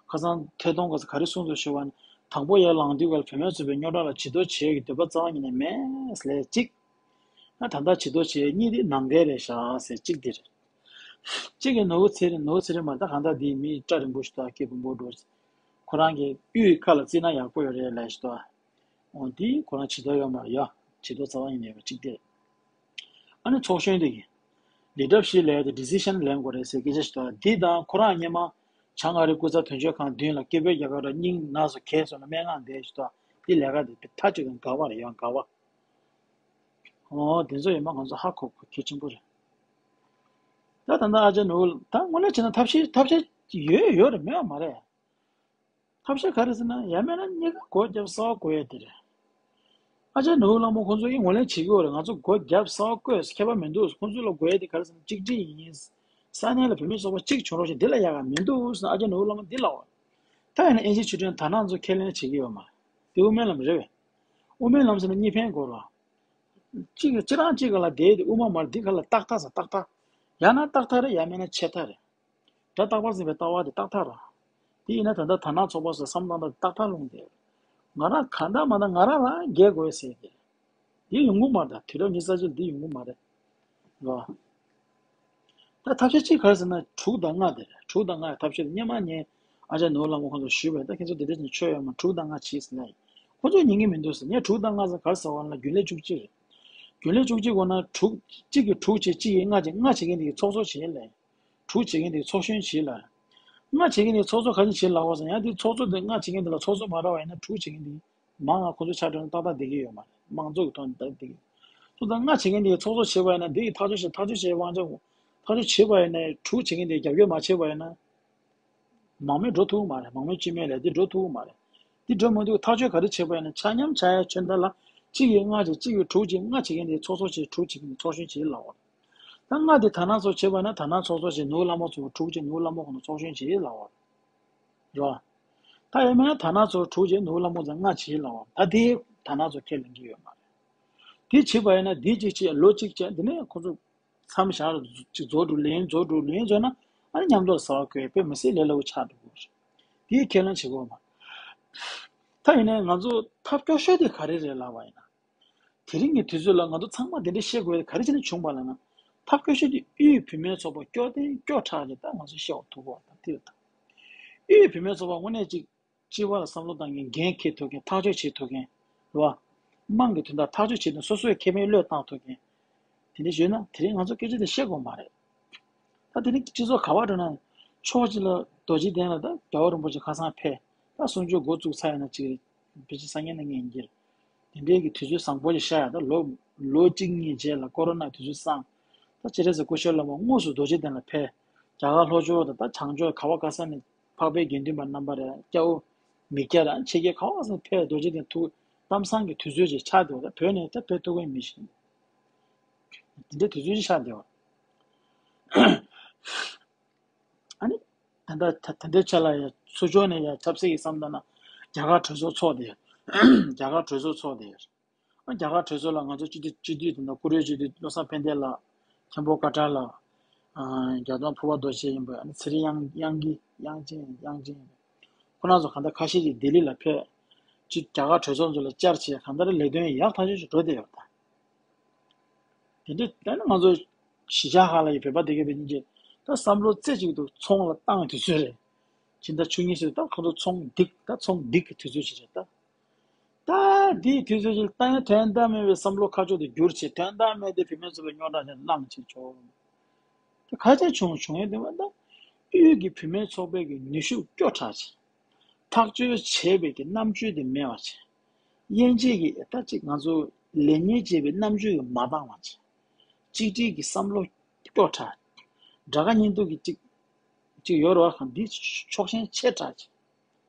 ཁ་སང་ཐད་གཏོང་སྐབས་སུ་ག་རེ་གསུངས་འདུག་ཞུ་བ་ན། དང་པོ་ཡར་ལངས་དུས་སྐབས་ལ་བུད་མེད་ཚོ་བའི་རྙོག་དྲ་ལ་བྱི་དོར་བྱེད་ཡག་གི་འདོད་པ་རྩ་བ་ཉིད་ནས་མེད་ལབ་གཅིག་ཨ་ད་ལྟ་བྱི་དོར་བྱེད་ཡག་གཉིས་དེ་ནང་འགལ་རེད་ཤག་ཟེར་གཅིག་དེ་རེད། གཅིག་གིས་ནོར་བུ་ཚེ་རིང་། ནོར་བུ་ཚེ་རིང་མ་ད་གང་ལྟར་འདི་མི་སྐྲ་རིང་པོ་ཞིག་ད་སྐྱེས་ཕོ་མོ་འགྲོ། ཁོ་རང་གི་གཡུ་ཡི་ཁ་ལ་བརྩིས་ན་ཡག་པོ་ཡོད་རེད་ལབ་ཞིག་ད། འོ་འདི་ཁོ་རང་བྱི་དོར་ཡོད་མ་རེད་ཡ། བྱི་དོར་རྩ་བ་ཉིད་ནས་ཡོད་པ་གཅིག་དེ། ཨ་ནི་ཚོགས་གཞོན་དེ་གིས་ལི་ཌར་ཤིབ་ལེན་ཡག་དེ་ཌི་སི་ཤན་ལེན་དགོས་རེད་ཟེར་སྐད་ཆ་ཞིག་འདུག་འདི་དང་ཁོ་རང་སྔོན་མ་བྱང་ཨ་རིའི་སྐུ་ཚབ་དོན་གཅོད་ཁང་མདུན་ལ་སྐད་འབོད་རྒྱག་སྐབས་ར་སྙིང་ནག་སོ་གས་སོ་ལ་སྨྲེ་སྔགས་འདེབས་ཞིག་འདུག་འདི་ལས་ཀ་དེ་མཐའ་གཅིག་ཏུ་འགལ་བ་རེད་ཡ། འགལ་བ། འོ་དེ་ཚོ་ཡོད་མ་ང་ཚོ་ཧ་གོ་དགོས་གལ་ཆེན་པོ་རེད། ད་ད་ལྟ་ཨ་ཅག་ནོར་བུ་ད་དངོས་གནས་བྱས་ན་ཐབས་ཤེས་ཐབས་ཤེས་ཡོད་ཡོད་རེད་མེད་པ་མ་རེད། ཐབས་ཤེས་ག་རེ་ཟེར་ན་ཡང་མིན་ན་གཉིས་ཀ་སྒོ་བརྒྱབ་གསར་པ་བསྐོ་ཡ་དེ་རེད། ཨ་ཅག་ནོར་བུ་ལྷ་མོ་ཁོང་ཚོ་གིས་ངོས་ལེན་བྱེད་ཀྱི་ཡོད་རེད། ང་ཚོ་སྒོ་བརྒྱབ་གསར་པ་བསྐོས་ཁྱད་པར་མི་འདུག་ཁོང་ཚོ་ལ་དགོས་ཡ་དེ་ག་རེ་ཟེར་ན་གཅིག་སྒྲིལ་ཡིན། ས་གནས་ལ་བུད་མེད་ཚོགས་པ་གཅིག་བྱུང་རོགས་བྱེད། འདི་ལ་ཡག་ག་མི་འདུག་ཟེར་ན་ཨ་ཅག་ནོར་བུ་ལྷ་མོ་འདི་ལབ་པ། ད་ཡིན་ན་དབྱིན་ཇི་ཆོས་སྒྲོན་དར་ནག་ཚོ་ཁས་ལེན་བྱེད་ཀྱི་ཡོད་མ་རེད། དེ་དབུ་མའི་ལམ་རེད་པས། དབུ་མའི་ལམ་ཟེར་ན་གཉིས་ཕན་དགོས་རེད། གཅིག་གིས་གཅིག་རང་གཅིག་ག་ལ་བསྡད་དེ་དབུ་མ་མ་རེད། འདི་ག་ལ་ཏག་ཏག་ཟེར་ཏག་ཏག་ཡང་ན་ཏག་ཏག་རེད། ཡང་མིན་ན་ཆད་ཐག་རེད། སྒྲ་རྟག་པར་འཛིན་པའི་ལྟ་བ་དེ་ཏག་ཏག་རེད། དེ་ཡིན་ན་ད་ལྟ་དར་ནག་ཚོགས་པ་ཚོས་བསམ་བློ་བཏང་སྟངས་དེ་ཏག་ཏག་ལྷུང་བསྡད། ང་རང་གང་ལྟར་མ་ལྟར་ང་རང་རང་རྒྱལ་དགོས་ཟེར་ཏེ། འདི་ཡོང་གི་མ་རེད། ད་དུས་རབས་ཉི་ཤུ་རྩ་གཅིག་ལ་འདི་ཡོང་གི་མ་རེད། རེད་བ། ད་ཐབས་ཤེས་གཅིག་ག་རེ་ཟེར་ན་དྲུག་དང་ལྔ་དེ་རེད། དྲུག་དང་ལྔ་ཡི་ཐབས་ཤེས་དེ་སྔོན་མ་ངས་ཨ་ཅག་ནོར་བུ་ལྷ་མོ་ཁོང་ཚོར་ཞུས་པས། ད་ཁྱེད་ཚོ་དེ་འདྲ་བྱས་ན་ཆོ་ཡོད་མ། དྲུག་དང་ལྔ་བྱེད་ཟེར་ནས། ཁོང་ཚོས་ཉན་གི་མི་འདུག་ཟེར། ངས་དྲུག་དང་ལྔ་ཟེར་ག་རེ་ཟེར་བ་ལབ་ན་རྒྱུན་ལས་བཅུ་གཅིག་རེད། རྒྱུན་ལས་བཅུ་གཅིག་འོ་ན་དྲུག་གཅིག་གིས་དྲུག་བྱེད། གཅིག་གིས་ལྔ་བྱེད། ལྔ་བྱེད་མཁན་དེ་གིས་ཚོགས་གཙོ་བྱེད་ལབ། དྲུག་བྱེད་མཁན་དེ་གིས་ཚོགས་གཞོན་བྱེད་ལབ། ལྔ་བྱེད་མཁན་དེ་གིས་ཚོགས་གཙོ་ག་རེ་བྱེད་ལབ་པ་ཟེར་ན། ཡང་དེ་ཚོགས་གཙོ་དེ་ལྔ་བྱེད་མཁན་དེ་ལ་ཚོགས་གཙོ་མ་རག་པ་ཡིན་ན་དྲུག་བྱེད་མཁན་དེ་གིས་མང་ང་ཁོ་ཚོ་ཆ་འགྲོ་ན་ཏག་ཏག་བསྡད་ཀྱི་ཡོད་མ་རེད། མང་གཙོ་གི་ཐོག་ནས་ཏག་ཏག་བསྡད་ཀྱི་ཡོད། ཚོགས་གཙོ་ལྔ་བྱེད་མཁན་དེ་གིས་ཚོགས་གཙོ་བྱེད་པ་ཡིན་ན་དེ་གིས་ཐག་གཅོད་བྱེད། ཐག་གཅོད་བྱེད་དབང་ཆ་ཐག་གཅོད་བྱེད་པ་ཡིན་ན་དྲུག་བྱེད་མཁན་དེ་རྒྱབ་སྐྱོར་མ་བྱེད་པ་ཡིན་ན། མང་མོས་འགྲོ་ཐུབ་ཀྱི་མ་རེད། མང་མོས་སྤྱི་མོས་ལས་དེ་འགྲོ་ཐུབ་ཀྱི་མ་རེད། དེ་འགྲོ་མ་ཐུབ། ཐག་གཅོད་ག་རེ་བྱེད་པ་ཡིན་ན་ཆ་མཉམ་བྱ་ཡ་ཆོན་ད་ལ་གཅིག་གིས་ལྔ་བྱེད། གཅིག་གིས་དྲུག་བྱེད། ལྔ་བྱེད་མཁན་དེ་ཚོགས་གཙོ་བྱེད། དྲུག་བྱེད་མཁན་དེ་ཚོགས་གཞོན་བྱེད་ལབ་པ། ད་ལྔ་དེ་དར་ནག་ཚོ་བྱེད་པ་ན་དར་ནག་ཚོགས་གཙོ་བྱེད། ནོར་བུ་ལྷ་མོ་ཚོ་དྲུག་བྱེད། ནོར་བུ་ལྷ་མོ་ཁོང་ཚོ་ཚོགས་གཞོན་བྱེད་ལབ་པ་རེད་བ། ད་ཡང་མིན་ན་དར་ནག་ཚོ་དྲུག་བྱེད། ནོར་བུ་ལྷ་མོ་ཚོ་ལྔ་བྱེད་ལབ་པ། ད་དེ་དར་ནག་ཚོ་ཁས་ལེན་གྱི་ཡོད་མ་རེད། དེ་བྱེད་པ་ཡིན་ན་དེ་གཅིག་བྱེད། ལོ་གཅིག་བྱེད། དེ་ནས་ཁོ་ཚོ་མཚམས་བཞག་ཅིག་རྫོགས་འགྲོ། ལན་རྫོགས་འགྲོ། ལན་རྫོགས་ན་ཨ་ནི་མཉམ་དུ་ཟ་བ་གོས་པས་མི་སྲིད་ལས་སླ་པོ་ཆགས་འགྲོ་གི་རེད། དེའི་ཁས་ལེན་བྱེད་དགོས་མ། ད་ཡིན་ནའི་ང་ཚོ་ཐབས་སྐྱོ་ཤོས་དེ་ག་རེ་རེད་ལབ་པ་ཡིན་ན། དེ་རིང་གི་དུས་ཚོད་ལ་ང་ཚོ་ཚང་མ་དེ་འདྲ་བཤད་དགོས་ག་རེ་བྱས་ནས་བྱུང་བ་ལབ་ན། ཐབས་སྐྱོ་ཤོས་དེ་དབུས་བུད་མེད་ཚོགས་པ་སྐྱོ་ལྡན་སྐྱོ་དྲགས་རེད། ད་ང་ཚོ་བཤད་པ་ཐུག་པ་དང་དེ་རེད་ད། དབུས་བུད་མེད་ཚོགས་པ་དངོས་གནས་ཅིག་སྤྱི་པ་ལ་བསམ་བློ་བཏང་མཁན། འགན་འཁྱེར་ཐུབ་མཁན། ཐག་གཅོད་བྱེད་ཐུབ་མཁན། རེད་བ། དམངས་ཀྱི་དོན་དག་ཐག་གཅོད་བྱེད་དུས་སོ་སོའི་ཁེ་ཕན་བློས་བཏང་ཐུབ་མཁན། དེ་འདྲ་ཡོད་ན་དེ་རིང་ང་ཚོ་སྐད་ཆ་དེ་བཤད་དགོས་མ་རེད། ད་དེ་རིང་སྤྱི་ཚོགས་ག་པར་འགྲོ་ན་ཕྱོགས་གཅིག་ལ་རྡོ་རྗེ་གདན་ལ་ད་རྒྱལ་བ་རིན་པོ་ཆེ་ཁ་སང་ཕེབས། ད་གསུང་ཆོས་འགོ་བཙུགས་ཚར་ཡོད་ན་ཅིག་རེད། ཕལ་ཆེར་སང་ཉིན་གནངས་ཉིན་གྱི་དེ་འདྲའི་གི་དུས་ཚོད་བཟང་པོ་ཞིག་ཤར་ཡ། ད་ལོ་ལོ་གཅིག་གཉིས་རྗེས་ལ་ཀོ་རོ་ན་དུས་ཚོད་སངས། ད་སྤྱན་རས་གཟིགས་སྐུ་ཞབས་བླ་མ་དངོས་སུ་རྡོ་རྗེ་གདན་ལ་ཕེབས། རྒྱ་གར་ལྷོ་ཕྱོགས་དང་ད་བྱང་ཕྱོགས་ག་པ་ག་ས་ནས་འཕགས་པའི་དགེ་འདུན་པ་རྣམ་པ་རེད། སྐྱ་བོ་མི་སྐྱ་རེད། ཕྱི་རྒྱལ་ག་པ་ག་ས་ནས་ཕེབས། རྡོ་རྗེ་གདན་ཐུགས་གཏམ་བཟང་གི་དུས་ཚོད་ཅིག་ཆགས་བསྡད་པ། ད་བོད་ནས་ད་ཕེབས་ཐུབ་མཁན་མི་ཞིག་དེ་འདྲའི་དུས་ཚོད་ཅིག་ཆགས་བསྡད་པ། ཨ་ནི། ད་ལྟ་ད་ད་ལྟའི་ཆ་ལ་ཡང་ཚུར་ཕྱོགས་ནས་ཡང་ཆབ་སྲིད་ཀྱི་བསམ་བཏང་ན་རྒྱ་གར་གྲོས་ཚོགས་ཚོགས་དེ། རྒྱ་གར་གྲོས་ཚོགས་ཚོགས་དེ། ཨ་རྒྱ་གར་གྲོས་ཚོགས་ལ་ང་ཚོ་སྤྱི་འཐུས་སྤྱི་འཐུས་དེ་འདྲ་བཀུར་འོས་སྤྱི་འཐུས་བློ་བཟང་ཕན་བདེ་ལགས། མཁན་པོ་ཀ་ཏྲ་ལགས། ཨ་རྒྱ་སྟོན་ཕུར་པ་རྡོ་རྗེ་ཡིན་པ། ཨ་ནི་ཚེ་རིང་དབྱངས་དབྱངས་སྐྱིད། དབྱངས་ཅན། དབྱངས་ཅན་ཡིན་པ། ཁོ་རང་ཚོ་གང་ལྟར་ཁ་ཤས་ཀྱིས་ལྡི་ལི་ལ་ཕེབས། ཅིག་རྒྱ་གར་གྲོས་ཚོགས་ཚོ་ལ་བཅར་བྱས་གང་ལྟར་ལས་དོན་ཡག་ཐག་ཆོད་ཅིག་འགྲོ་བསྡད་ཡོད་པ་དང་། དེ་འདྲ་ད་ནི་ང་ཚོ་གཞིས་ཆགས་ཁག་ལ་ཡི་བོད་པ་སྡོད་མཁན་བོད་རིགས་ཅིག་ད་བསམ་བློ་རྩེ་གཅིག་ཏུ་ཚོང་ལ་བཏང་དུས་ཚོད་རེད། ཕྱི་ཟླ་བཅུ་གཉིས་ཚོད་ད་ཁོ་ཚོ་ཚོང་སྡིག་ད་ཚོང་སྡིག་གི་དུས་ཚོད་ཅིག་རེད་ད། ད་འདིའི་དུས་ཚོད་ཅིག་ལ་ད་ཡང་དོན་དག་མེད་པའི་བསམ་བློ་ཁ་ཕྱོགས་དེ་བསྒྱུར་བྱས་དོན་དག་མེད་དེ་བུད་མེད་ཚོགས་པའི་རྙོག་དྲ་དེ་བསླངས་བྱས་ཆོག་དེ་ག་ཚད་བྱུང་བྱུང་ཡོད་དེ་བ་ད། དབུས་ཀྱི་བུད་མེད་ཚོགས་པའི་གི་ནུས་ཤུགས་སྐྱོ་དྲགས་བྱས། ཐག་གཅོད་བྱས་པའི་གི་རྣམ་དཔྱོད་དེ་མེད་པ་བྱས། དབྱེ་འབྱེད་ཀྱི་ད་ཅིག་ང་ཚོ་ལེགས་ཉེས་འབྱེད་པའི་རྣམ་དཔྱོད་ཀྱི་མ་འདང་བ་བྱས། གཅིག་སྒྲིལ་གྱི་བསམ་བློ་སྐྱོ་དྲགས། དགྲ་དགའ་གཉེན་སྡུག་གི་ཅིག་ཅིག་ཡོད་རེད་བ། གང་འདི་ཕྱོགས་ཞེན་ཆེ་དྲགས་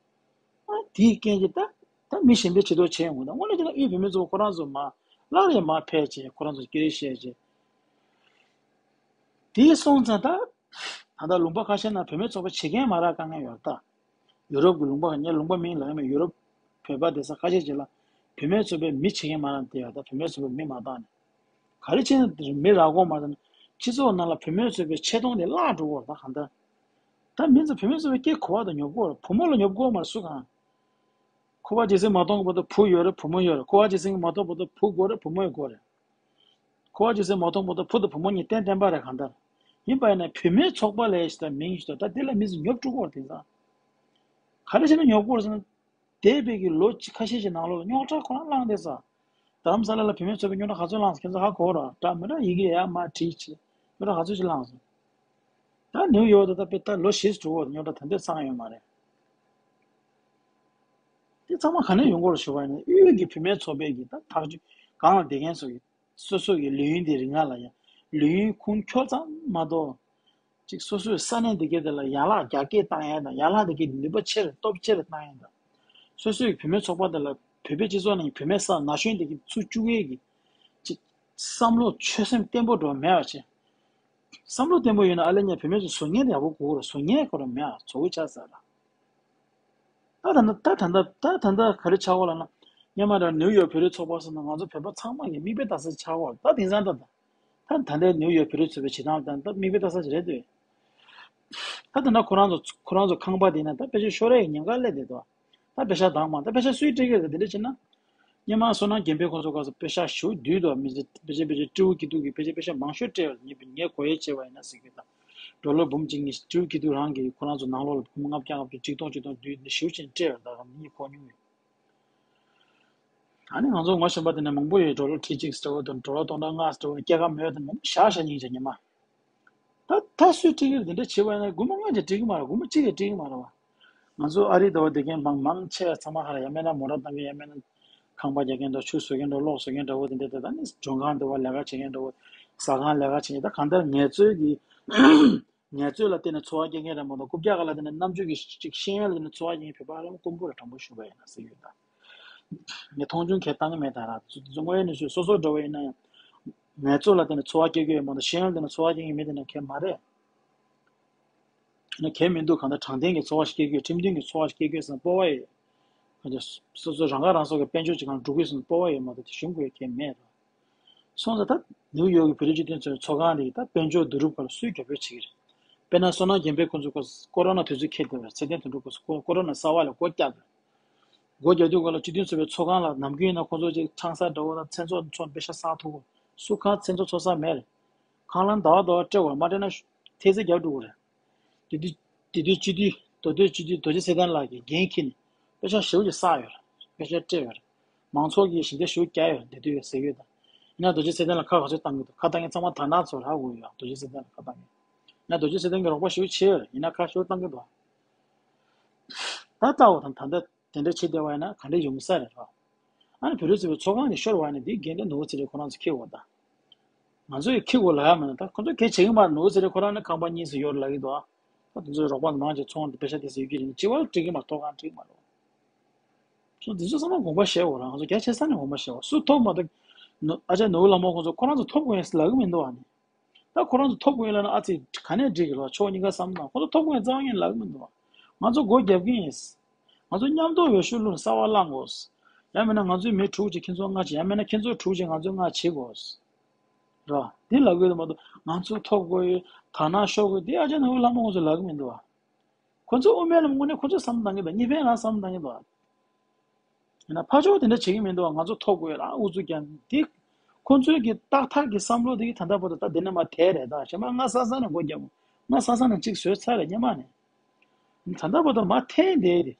བྱས། ཨ་དེའི་རྐྱེན་གྱིས་ད་ད་མི་གཞན་པའི་ཆེད་དུ་བྱས་ཡོང་གི་ད་དངོས་གནས་བྱས་ན་དབུས་བོད་མི་ཚོ་ཁོ་རང་ཚོ་མ་སླར་ཡང་མར་ཕེབས་བྱས་ཁོ་རང་ཚོ་སྐད་རིགས་བཤད་བྱས། དེ་སོང་ཙང་ད་ད་ལྟ་ལུང་པ་ཁ་ཤས་ན་བུད་མེད་ཚོགས་པ་བྱེད་མཁན་མ་རག་དཀའ་ངལ་ཡོད་ད། ཡུ་རོབ་ཀྱི་ལུང་པ་ངས་ལུང་པ་མིང་ལབ་ཡ་མེད། ཡུ་རོབ་བོད་པ་སྡོད་ས་ཁ་ཤས་ཅིག་ལ་བུད་མེད་ཚོགས་པའི་མི་བྱེད་མཁན་མ་རག་དེ་ཡོད་ད། བུད་མེད་ཚོགས་པའི་མི་མ་བཏང་ནས་ག་རེ་བྱས་ན་དེ་མི་རག་གོ་མ་ད་ནི་སྤྱི་ཚོགས་ནང་ལ་བུད་མེད་ཚོགས་པའི་ཆེ་མཐོང་དེ་བརླག་འགྲོ་གོ་ད་གང་ལྟར། ད་མི་ཚོ་བུད་མེད་ཚོགས་པའི་སྐད་གོ་བ་དང་ཉོབ་གོ་བུ་མོ་ལ་ཉོབ་གོ་མ་རེད་སུ་གང་། ཁོ་པ་ཇེ་སིང་མ་གཏོང་གི་བར་དུ་བུ་ཡོད་རེད་བུ་མོ་ཡོད་རེད། ཁོ་པ་ཇེ་སིང་མ་གཏོང་བར་དུ་བུ་དགོས་རེད་བུ་མོ་ཡོད་དགོས་རེད། ཁོ་པ་ཇེ་སིང་མ་གཏོང་བར་དུ་བུ་དང་བུ་མོ་གཉིས་གཏན་གཏན་པ་རེད་གང་ལྟར། ཡིན་པ་ཡིན་ན་བུད་མེད་ཚོགས་པ་ལས་ཞེས་དང་མིང་ཞིག་དང་ད་དེ་ལ་མི་ཚོ་ཉོབ་འགྲོ་གི་རེད་དེང་སང་། ག་རེ་བྱས་ན་ཉོབ་གི་རེད་ཟེར་ན། འདས་པའི་གི་ལོ་གཅིག་ཁ་ཤས་ཤིག་ནང་ལོགས་རྙོག་དྲ་ཁོ་རང་བསླངས་བསྡད་ས། རྡ་རམ་ས་ལ་ལ་བུད་མེད་ཚོགས་པའི་རྙོག་དྲ་ག་ཚོད་བསླངས་སོང་ཁྱེད་ཚོ་ཧ་གོ་ར་འདྲ་མི་འདྲ་ཡི་གེ་ཡར་མར་བྲིས་བྱས་རྙོག་དྲ་ག་ཚོད་ཅིག་བསླངས་སོང་། ད་ནིའུ་ཡོག་ཏུ་ད་དཔེ་ད་ལོ་བཞི་ཙམ་འགྲོ་བར་རྙོག་དྲ་ད་འདོད་ཚང་ཡོད་མ་རེད། དེ་ཚང་མ་ག་ནས་ཡོང་གི་རེད་ཞུ་བ་ཡིན་ན་དབུས་ཀྱི་བུད་མེད་ཚོགས་པའི་གི་ད་ཐག་གཅོད་གང་ལ་བསྡད་མཁན་ཚོ་གི་སོ་སོ་གི་ལས་ཡུན་དེ་རིང་ང་ལ་ཡང་ལས་ཡུན་ཁུངས་འཁྱོལ་ཙམ་མ་གཏོགས། ཅིག་སོ་སོའི་ས་གནས་འདི་གའི་དེ་ལ་ཡན་ལག་རྒྱ་སྐྱེད་བཏང་ཡ་དང་ཡན་ལག་འདི་གའི་ནུས་པ་ཆེ་རུ་སྟོབས་ཆེ་རུ་བཏང་ཡ་དང་། སོ་སོའི་བུད་མེད་ཚོགས་པ་དེ་ལ་བོད་པའི་སྤྱི་ཚོགས་ནང་གི་བུད་མེད་ས་ན་གཞོན་འདི་གའི་ཚུར་བཅུག་ཡས་ཀྱི་ཅིག་བསམ་བློ་ཆོད་སེམས་བརྟན་པོ་འགྲོ་མེད་པ་བྱས། བསམ་བློ་བརྟན་པོ་ཡོད་ན་ཨ་ལེ་ཉ་བུད་མེད་ཚོ་བཟོ་མཁན་དེ་ཡག་པོ་དགོས་རེད། བཟོ་མཁན་ཁོ་རང་མེད་ཨ་བཟོ་གི་ཆགས་ཚར་ལ། ད་ད་ད་ད་ད་ད་ད་ག་རེ་ཆགས་གོ་ལ་ན། སྔོན་མ་ར་ནིའུ་ཡོག་བོད་རིགས་ཚོགས་པ་སོགས་ན་ང་ཚོ་བོད་པ་ཚང་མ་གི་མིག་དཔེ་ལྟ་ས་ཆགས་གོ་ལ་ད་དེང་སང་ད་ད། ད་ད་ལྟའི་ནིའུ་ཡོག་བོད་རིགས་ཚོགས་པའི་བྱེད་སྟངས་ལ་ད་ད་མིག་དཔེ་ལྟ་ས་ཞིག་རེད་འདུག་ད་ད་ན་ཁོ་རང་ཚོ་ཁོ་རང་ཚོ་ཁང་པ་དེ་ན་ད་དཔེ་ཆ་ཤོར་ཡའི་ཉེན་ཁ་སླེབས་བསྡད་འདུག་ད་པེ་ཤ་འདང་མ་ད་པེ་ཤ་སུས་སྤྲད་ཀྱི་རེད་དེ་འདྲ་བྱས་ན། སྔོན་མ་བསོད་ནམས་རྒྱལ་པོའི་ཁོང་ཚོ་སྐབས་སུ་པེ་ཤ་ཞེ་པོ་བསྡུས་འདུག་མི་ཚེ་པེ་ཤ་པེ་ཤ་སྤྲེའུ་སྐྱིད་སྡུག་གིས་པེ་ཤ་པེ་ཤ་མང་ཤོས་སྤྲད་པ་ངས་ངས་གོ་ཡས་བྱས་པ་ཡིན་ན་ཟེར་གྱི་ད། ཌོ་ལར་འབུམ་གཅིག་གཉིས་སྤྲེའུ་སྐྱིད་སྡུག་རང་གིས་ཁོ་རང་ཚོ་ནང་ལོགས་ལ་འབུམ་ལྔ་བརྒྱ་ལྔ་བཅུ་ཁྲི་སྟོང་ཁྲི་སྟོང་བསྡུས་ནས་ཞེ་པོ་ཅིག་སྤྲད་པ་ད་ག་ངས་གོ་མྱོང་ཡོད། ཨ་ནི་ང་ཚོ་ངོ་ཤེས་པ་དེ་ནས་མང་པོ་ཡོད། ཌོ་ལར་ཁྲི་གཅིག་སྤྲད་པ་དང་ཌོ་ལར་སྟོང་ཕྲག་ལྔ་སྤྲད་པ་དང་སྐྱེད་ཀ་མེད་པ་དེ་མང་པོ་བཞག་བཞག་སྙིང་རྗེ་ཉི་མ། ད་ད་སུས་སྤྲད་ཀྱི་རེད་དེ་འདྲ་བྱེད་པ་ཡིན་ན་དགོན་པ་ལྔ་ཅིག་སྤྲད་ཀྱི་མ་རེད། དགོན་པ་གཅིག་ཀྱང་སྤྲད་ཀྱི་མ་རེད་བ། ང་ཚོ་ཨ་རི་ཟླ་བ་བསྡད་མཁན་མང་མང་ཆེ་བ་ཚང་མ་ཧ་ར་ཡང་མིན་ན་མོ་ཊ་བཏང་མཁན་ཡང་མིན་ན་ཁང་པ་རྒྱག་མཁན་འདྲ་ཆུ་བཟོ་མཁན་འདྲ་གློག་བཟོ་མཁན་འདྲ་བོ་དེ་འདྲ་དེ་ད་ནི་མགྲོན་ཁང་འདྲ་བ་ལས་ཀ་བྱེད་མཁན་འདྲ་བོ་ཟ་ཁང་ལས་ཀ་བྱེད་མཁན་ད་གང་ལྟར་ངལ་རྩོལ་གྱི་ངལ་རྩོལ་ལ་བརྟེན་ནས་འཚོ་བ་སྐྱེལ་མཁན་རེད་མ་གཏོགས་རྐུབ་བཀྱག་སྒང་ལ་བསྡད་ནས་རྣམ་དཔྱོད་ཀྱི་ཅིག་ཤེས་ཡོན་ལ་བརྟེན་ནས་འཚོ་བ་སྐྱེལ་མཁན་བོད་པ་ཧ་ལམ་དཀོན་པོ་རེད་དྲང་པོ་ཞུ་བ་ཡིན་ན་ཟེར་ཡོད་ད། ངས་མཐོང་ཆུང་གང་ཡང་བཏང་གི་མེད་ད་ར། དངོས་ཡོད་གནས་ཚུལ་སོ་སོ་འདྲ་བོ་ཡིན་ན་ཡང་། ངལ་རྩོལ་ལ་བརྟེན་ནས་འཚོ་བ་སྐྱེལ་གྱི་ཡོད་མ་གཏོགས་ཤེས་ཡོན་ལ་བརྟེན་ནས་འཚོ་བ་སྐྱེལ་མཁན་མི་དེ་འདྲ་གང་ཡང་མ་རེད། ཡིན་ན་གང་ཡང་མི་འདུག་གང་ལྟར་དྲང་བདེན་གྱི་འཚོ་བ་ཞིག་སྐྱེལ་གྱི་ཡོད། ཁྲིམས་མཐུན་གྱི་འཚོ་བ་ཞིག་སྐྱེལ་གྱི་ཡོད་བསམ་སྤོབས་པ་ཡོད། གང་ལྟར་སོ་སོ་རང་ཁ་རང་གསོ་གི་དཔལ་འབྱོར་ཅིག་གང་འགྲོ་གི་ཡོད་བསམ་སྤོབས་པ་ཡོད་མ་གཏོགས་དེ་གཞུང་གི་ཡོད་མཁན་མེད་ར། སོང་ཙང་ད་ནིའུ་ཡོག་གི་བོད་རིགས་སྤྱི་མཐུན་ཚོགས་པའི་ཚོགས་ཁང་དེ་ད་དཔལ་འབྱོར་བསྡུ་རུབ་སྐོར་ལ་སུས་རྒྱབ་སྐྱོར་བྱེད་ཀྱི་རེད། དཔེར་ན་བསོད་ནམས་རྒྱལ་པོའི་ཁོང་ཚོ་ཀོ་རོ་ན་དུས་ཚོད་འཁེལ་བསྡད་པ་རེད། ཚེ་བརྟན་དོན་གྲུབ་ཁོང་ཚོ་ཀོ་རོ་ན་གསར་པ་ལ་སྒོ་བརྒྱབ་པ་རེད། སྒོ་རྒྱག་དུས་སྐབས་ལ་སྤྱི་མཐུན་ཚོགས་པའི་ཚོགས་ཁང་ལ་ནམ་རྒྱུན་ཡིན་ན་ཁོང་ཚོ་ཅིག་ཆང་ས་འདྲ་བོ་དང་མཚན་ཚོགས་ཚོགས་པེ་ཤ་བསགས་ཐུབ་གོ། སུ་གང་མཚན་ཚོགས་ཚོགས་ས་མེད་རེད། ཁང་གླ་ཟླ་བ་ཟླ་བ་སྤྲད་དགོས་རེད། མ་སྤྲད་ན་ཐལ་རྡུལ་རྒྱག་འགྲོ་གི་རེད། དེ་དུས་དེ་དུས་སྤྱི་འཐུས་མདོ་སྟོད་སྤྱི་འཐུས་རྡོ་རྗེ་ཚེ་བརྟན་ལགས་ཀྱིས་འགན་འཁྱེར་ནས་པེ་ཤ་ཞེ་པོ་ཅིག་བསགས་ཡོད་རེད། པེ་ཤ་སྤྲད་ཡོད་རེད། མང་ཚོགས་ཀྱིས་ཞལ་འདེབས་ཞེ་པོ་བརྒྱབ་ཡོད་རེད། དེ་དུས་ཟེར་གྱི་ཡོད་ད། ཡིན་ན་རྡོ་རྗེ་ཚེ་བརྟན་ལ་ཁ་ག་ཚོད་བཏང་གི་འདུག་ཁ་བཏང་མཁན་ཚང་མ་དར་ནག་ཚོ་རེད་ཧ་གོ་ཡོད། རྡོ་རྗེ་ཚེ་བརྟན་ལ་ཁ་བཏང་མཁན། ཡིན་ན་རྡོ་རྗེ་ཚེ་བརྟན་གྱིས་རོགས་པ་ཞེ་པོ་བྱས་ཡོད་རེད། ཡིན་ན་ཁ་ཞེ་པོ་བཏང་གི་འདུག་ད་ལྟ་བ་དང་ད་ལྟ་དེ་འདྲ་བྱེད་བསྡད་པ་ཡིན་ན་ག་འདྲ་ཡོང་ས་རེད་རོ། ཨ་ནི་བོད་རིགས་ཚོའི་ཚོགས་ཁང་དེ་ཤོར་བ་ཡིན་ན་དེའི་འགན་དེ་ནོར་བུ་ཚེ་རིང་ཁོ་རང་ཚོ་འཁྱེར་དགོས་ད། ང་ཚོས་འཁྱེར་དགོས་ལབ་ཡ་མེད་ན་ད་ཁོ་ཚོས་གལ་བྱེད་ཀྱི་མ་རེད། ནོར་བུ་ཚེ་རིང་ཁོ་རང་ནི་ཁང་པ་གཉིས་སུ་ཡོད་རེད་ལབ་ཀྱི་འདུག་ཨ། ད་དེ་ཚོས་རོགས་པ་མང་ཆེ་ཚོང་དེ་པེ་ཤ་དེ་ཚོ་ཡོད་ཀྱི་རེད། སྤྱི་བ་ལ་སྤྲད་ཀྱི་མ་གཏོགས་གང་སྤྲད་ཀྱི་མ་རེད། སོ་དེ་ཚོ་ཚང་མ་དགོངས་པ་བཞེས་དགོས་རེད། ང་ཚོ་རྒྱ་ཆེ་ས་ནས་དགོངས་པ་བཞེས་དགོས། སུ་ཐོབ་མ་ཐོབ། ནོ་ཨ་ཅག་ནོར་བུ་ལྷ་མོ་ཁོང་ཚོ་ཁོ་རང་ཚོ་ཐོབ་དགོས་ཡིན་ཟེར་ལབ་ཀྱི་མི་འདུག་ཨ་ནི། ད་ཁོ་རང་ཚོ་ཐོབ་དགོས་ཡོད་ལབ་ན་ཨ་ཙི་ག་ནས་འགྲིག་གི་རེད། ཕྱོགས་གཉིས་ཀ་བསམ་བློ་བཏང་། ཁོ་ཚོ་ཐོབ་དགོས་ཡོད་རྩ་བ་ཉིད་ལབ་ཀྱི་མི་འདུག་ང་ཚོ་སྒོ་རྒྱབ་ཀྱི་ཡིན། ང་ཚོ་མཉམ་དུ་འོས་ཤོག་བླུགས་ནས་གསར་པ་བླངས་དགོས། ཡང་མིན་ན་ང་ཚོའི་མི་དྲུག་ཅིག་ཁྱེད་ཚོ་ལྔ་བྱེད། ཡང་མིན་ན་ཁྱེད་ཚོ་དྲུག་ཅིག་ང་ཚོ་ལྔ་བྱེད་དགོས། ར། འདི་ལབ་ཀྱི་ཡོད་མ་གཏོགས་ང་ཚོ་ཐོབ་དགོས་ཡོད། དར་ནག་ཤོར་དགོས་འདི་ཨ་ཅག་ནང་བླ་མ་ཁོང་ཚོ་ལབ་ཀྱི་མི་འདུག་བ། ཁོ་ཚོ་དབུ་མའི་ལམ་དངོས་གནས་ཁོ་ཚོས་བསམ་བཏང་གི་འདུག་གཉིས་ཕན་རང་བསམ་བཏང་གི་འདུག་ཡིན་ན་ཕར་ཕྱོགས་དེ་འདྲ་བྱེད་ཀྱི་མི་འདུག་ང་ཚོ་ཐོབ་དགོས་ལ་ཨུ་ཚུགས་རྒྱག་འདི། ཁོ་ཚོའི་གི་ཏག་ཏག་གི་བསམ་བློ་དེ་གི་ད་ལྟ་བར་དུ་ད་འདི་ནས་མར་དེ་རེད། ད་ཞེ་མ་ང་ས་ས་ནས་སྒོ་རྒྱབ། ང་ས་ས་ནས་གཅིག་བཟོས་ཚར་རེད་སྔོན་མ་ནས། ད་ལྟ་བར་དུ་མར་འཐེན་བསྡད་དེ།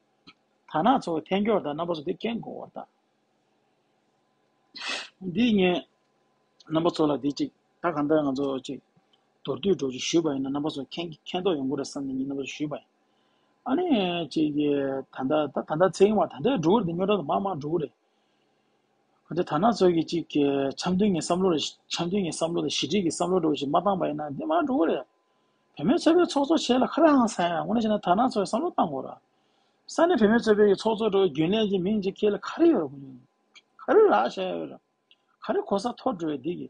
ད་ནང་ཚོ་འཐེན་སྐྱོར་དང་རྣམ་པ་ཚོ་དེ་མཁྱེན་དགོས་པ་ད། འདི་ངས་རྣམ་པ་ཚོ་ལ་འདི་གཅིག་ད་གང་ལྟར་ང་ཚོ་གཅིག་མདོར་བསྡུས་འགྲོ་གཅིག་ཞུས་པ་ཡིན་ན་རྣམ་པ་ཚོ་མཁྱེན་མཁྱེན་རྟོགས་ཡོང་གི་རེད་བསམ་ནས་ངས་རྣམ་པ་ཚོ་ཞུས་པ་ཡིན། ཨ་ནི་གཅིག་གི་ད་ལྟ་ད་ད་ལྟ་ཚེ་རིང་བ་ད་ལྟའི་འགྲོ་གི་རེད། འདི་རྙོག་དྲ་དང་མ་མང་འགྲོ་གི་རེད། ཁོ་ཚོ་ད་ནང་ཚོ་གི་གཅིག་གི་འཆམ་མཐུན་གྱི་བསམ་བློ་རེད། འཆམ་མཐུན་གྱི་བསམ་བློ་དང་ཞི་འགྲིག་གི་བསམ་བློ་འགྲོ་གཅིག་མ་བཏང་པ་ཡིན་ན་འདི་མང་འགྲོ་གི་རེད། བུད་མེད་ཚོགས་པའི་ཚོགས་གཙོ་བྱས་ལ་ཁ་ར་ཧང་སང་ཡང་དངོས་གནས་བྱས་ན་ད་ནང་ཚོ་བསམ་བློ་བཏང་དགོས་ར། ས་གནས་བུད་མེད་ཚོགས་པའི་གི་ཚོགས་གཙོ་འགྲོ་རྒྱུན་ལས་ཀྱི་མིང་ཅིག་ཁྱེར་ལ་ག་རེ་ཡོད་ར། ག་རེ་རག་བྱས་ཡོད་ར། ག་རེ་གོ་ས་མཐོ་འགྲོ་བའི་འདི་གི།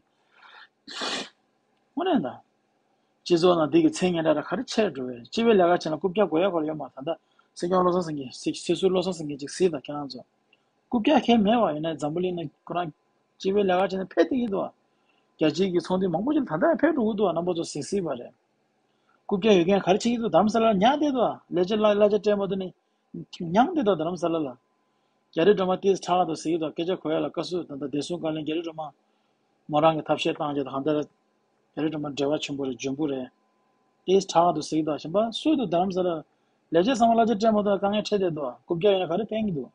དངོས་གནས་ད། སྤྱི་ཚོགས་ནང་འདི་གི་མཚན་སྙན་གྲགས་ར་ག་རེ་ཆེར་འགྲོ་བའི་སྤྱི་པའི་ལས་ཀ་བྱས་ན་རྐུབ་བཀྱག་དགོས་ཡ་གོ་ལ་ཡོད་མ་ད་ལྟ། སྲིད་སྐྱོང་བློ་བཟང་སེང་གེ་སྲིད་སྲིད་ཟུར་བློ་བཟང་སེང་གེ་ཅིག་གཟིགས་དང་ཁྱེད་རང་ཚོ། རྐུབ་བཀྱག་ཁྱད་མེད་པ་ཡིན་ན་འཛམ་བུ་གླིང་ན་ཁོ་རང་སྤྱི་པའི་ལས་ཀ་བྱས་ན་ཕེབས་བསྡད་ཀྱི་འདུག་རྒྱལ་སྤྱིའི་གི་ཚོགས་འདུ་མང་པོ་ཅིག་ད་ལྟ་ཕེབས་འགྲོ་གི་འདུག་རྣམ་པ་ཚོ་གཟིགས་གཟིགས་པ་རེད། རྐུབ་བཀྱག་ཡོད་མཁན་ག་རེ་བྱེད་ཀྱི་འདུག་རྡ་རམ་ས་ལ་ཉག་བསྡད་འདུག་ལས་བྱེད་གླ་གླ་ཆ་སྤྲད་མ་ཐུབ་ནས་ཉག་བསྡད་འདུག་རྡ་རམ་ས་ལ་ལ། རྒྱ་རི་སྒྲོལ་མ་ཏིས་ཁྲག་ཏུ་གཟིགས་དང་སྐད་ཆ་གོ་ཡ་ལ་བཀའ་ཟུར་དང་ད་བདེ་སྲུང་བཀའ་བློན་རྒྱ་རི་སྒྲོལ་མ། མོ་རང་གི་ཐབས་ཤེས་བཏང་རྒྱུ་དང་གང་ལྟར། རྒྱ་རི་སྒྲོལ་མ་འབྲེལ་བ་ཆེན་པོ་རེད། འཇོན་པོ་རེད། ཏིས་ཁྲག་ཏུ་གཟིགས་དང་གཞན་པ་སུ་དུ་རྡ་རམ་ས་ལ། ལས་བྱེད་ཚང་མ་གླ་ཆ་སྤྲད་མ་ཐུབ་དཀའ་ངལ་འཕྲད་བསྡད་འདུག་རྐུབ་བཀྱག་ཡོད་ན་ག་རེ་ཕན་གྱི་འདུག་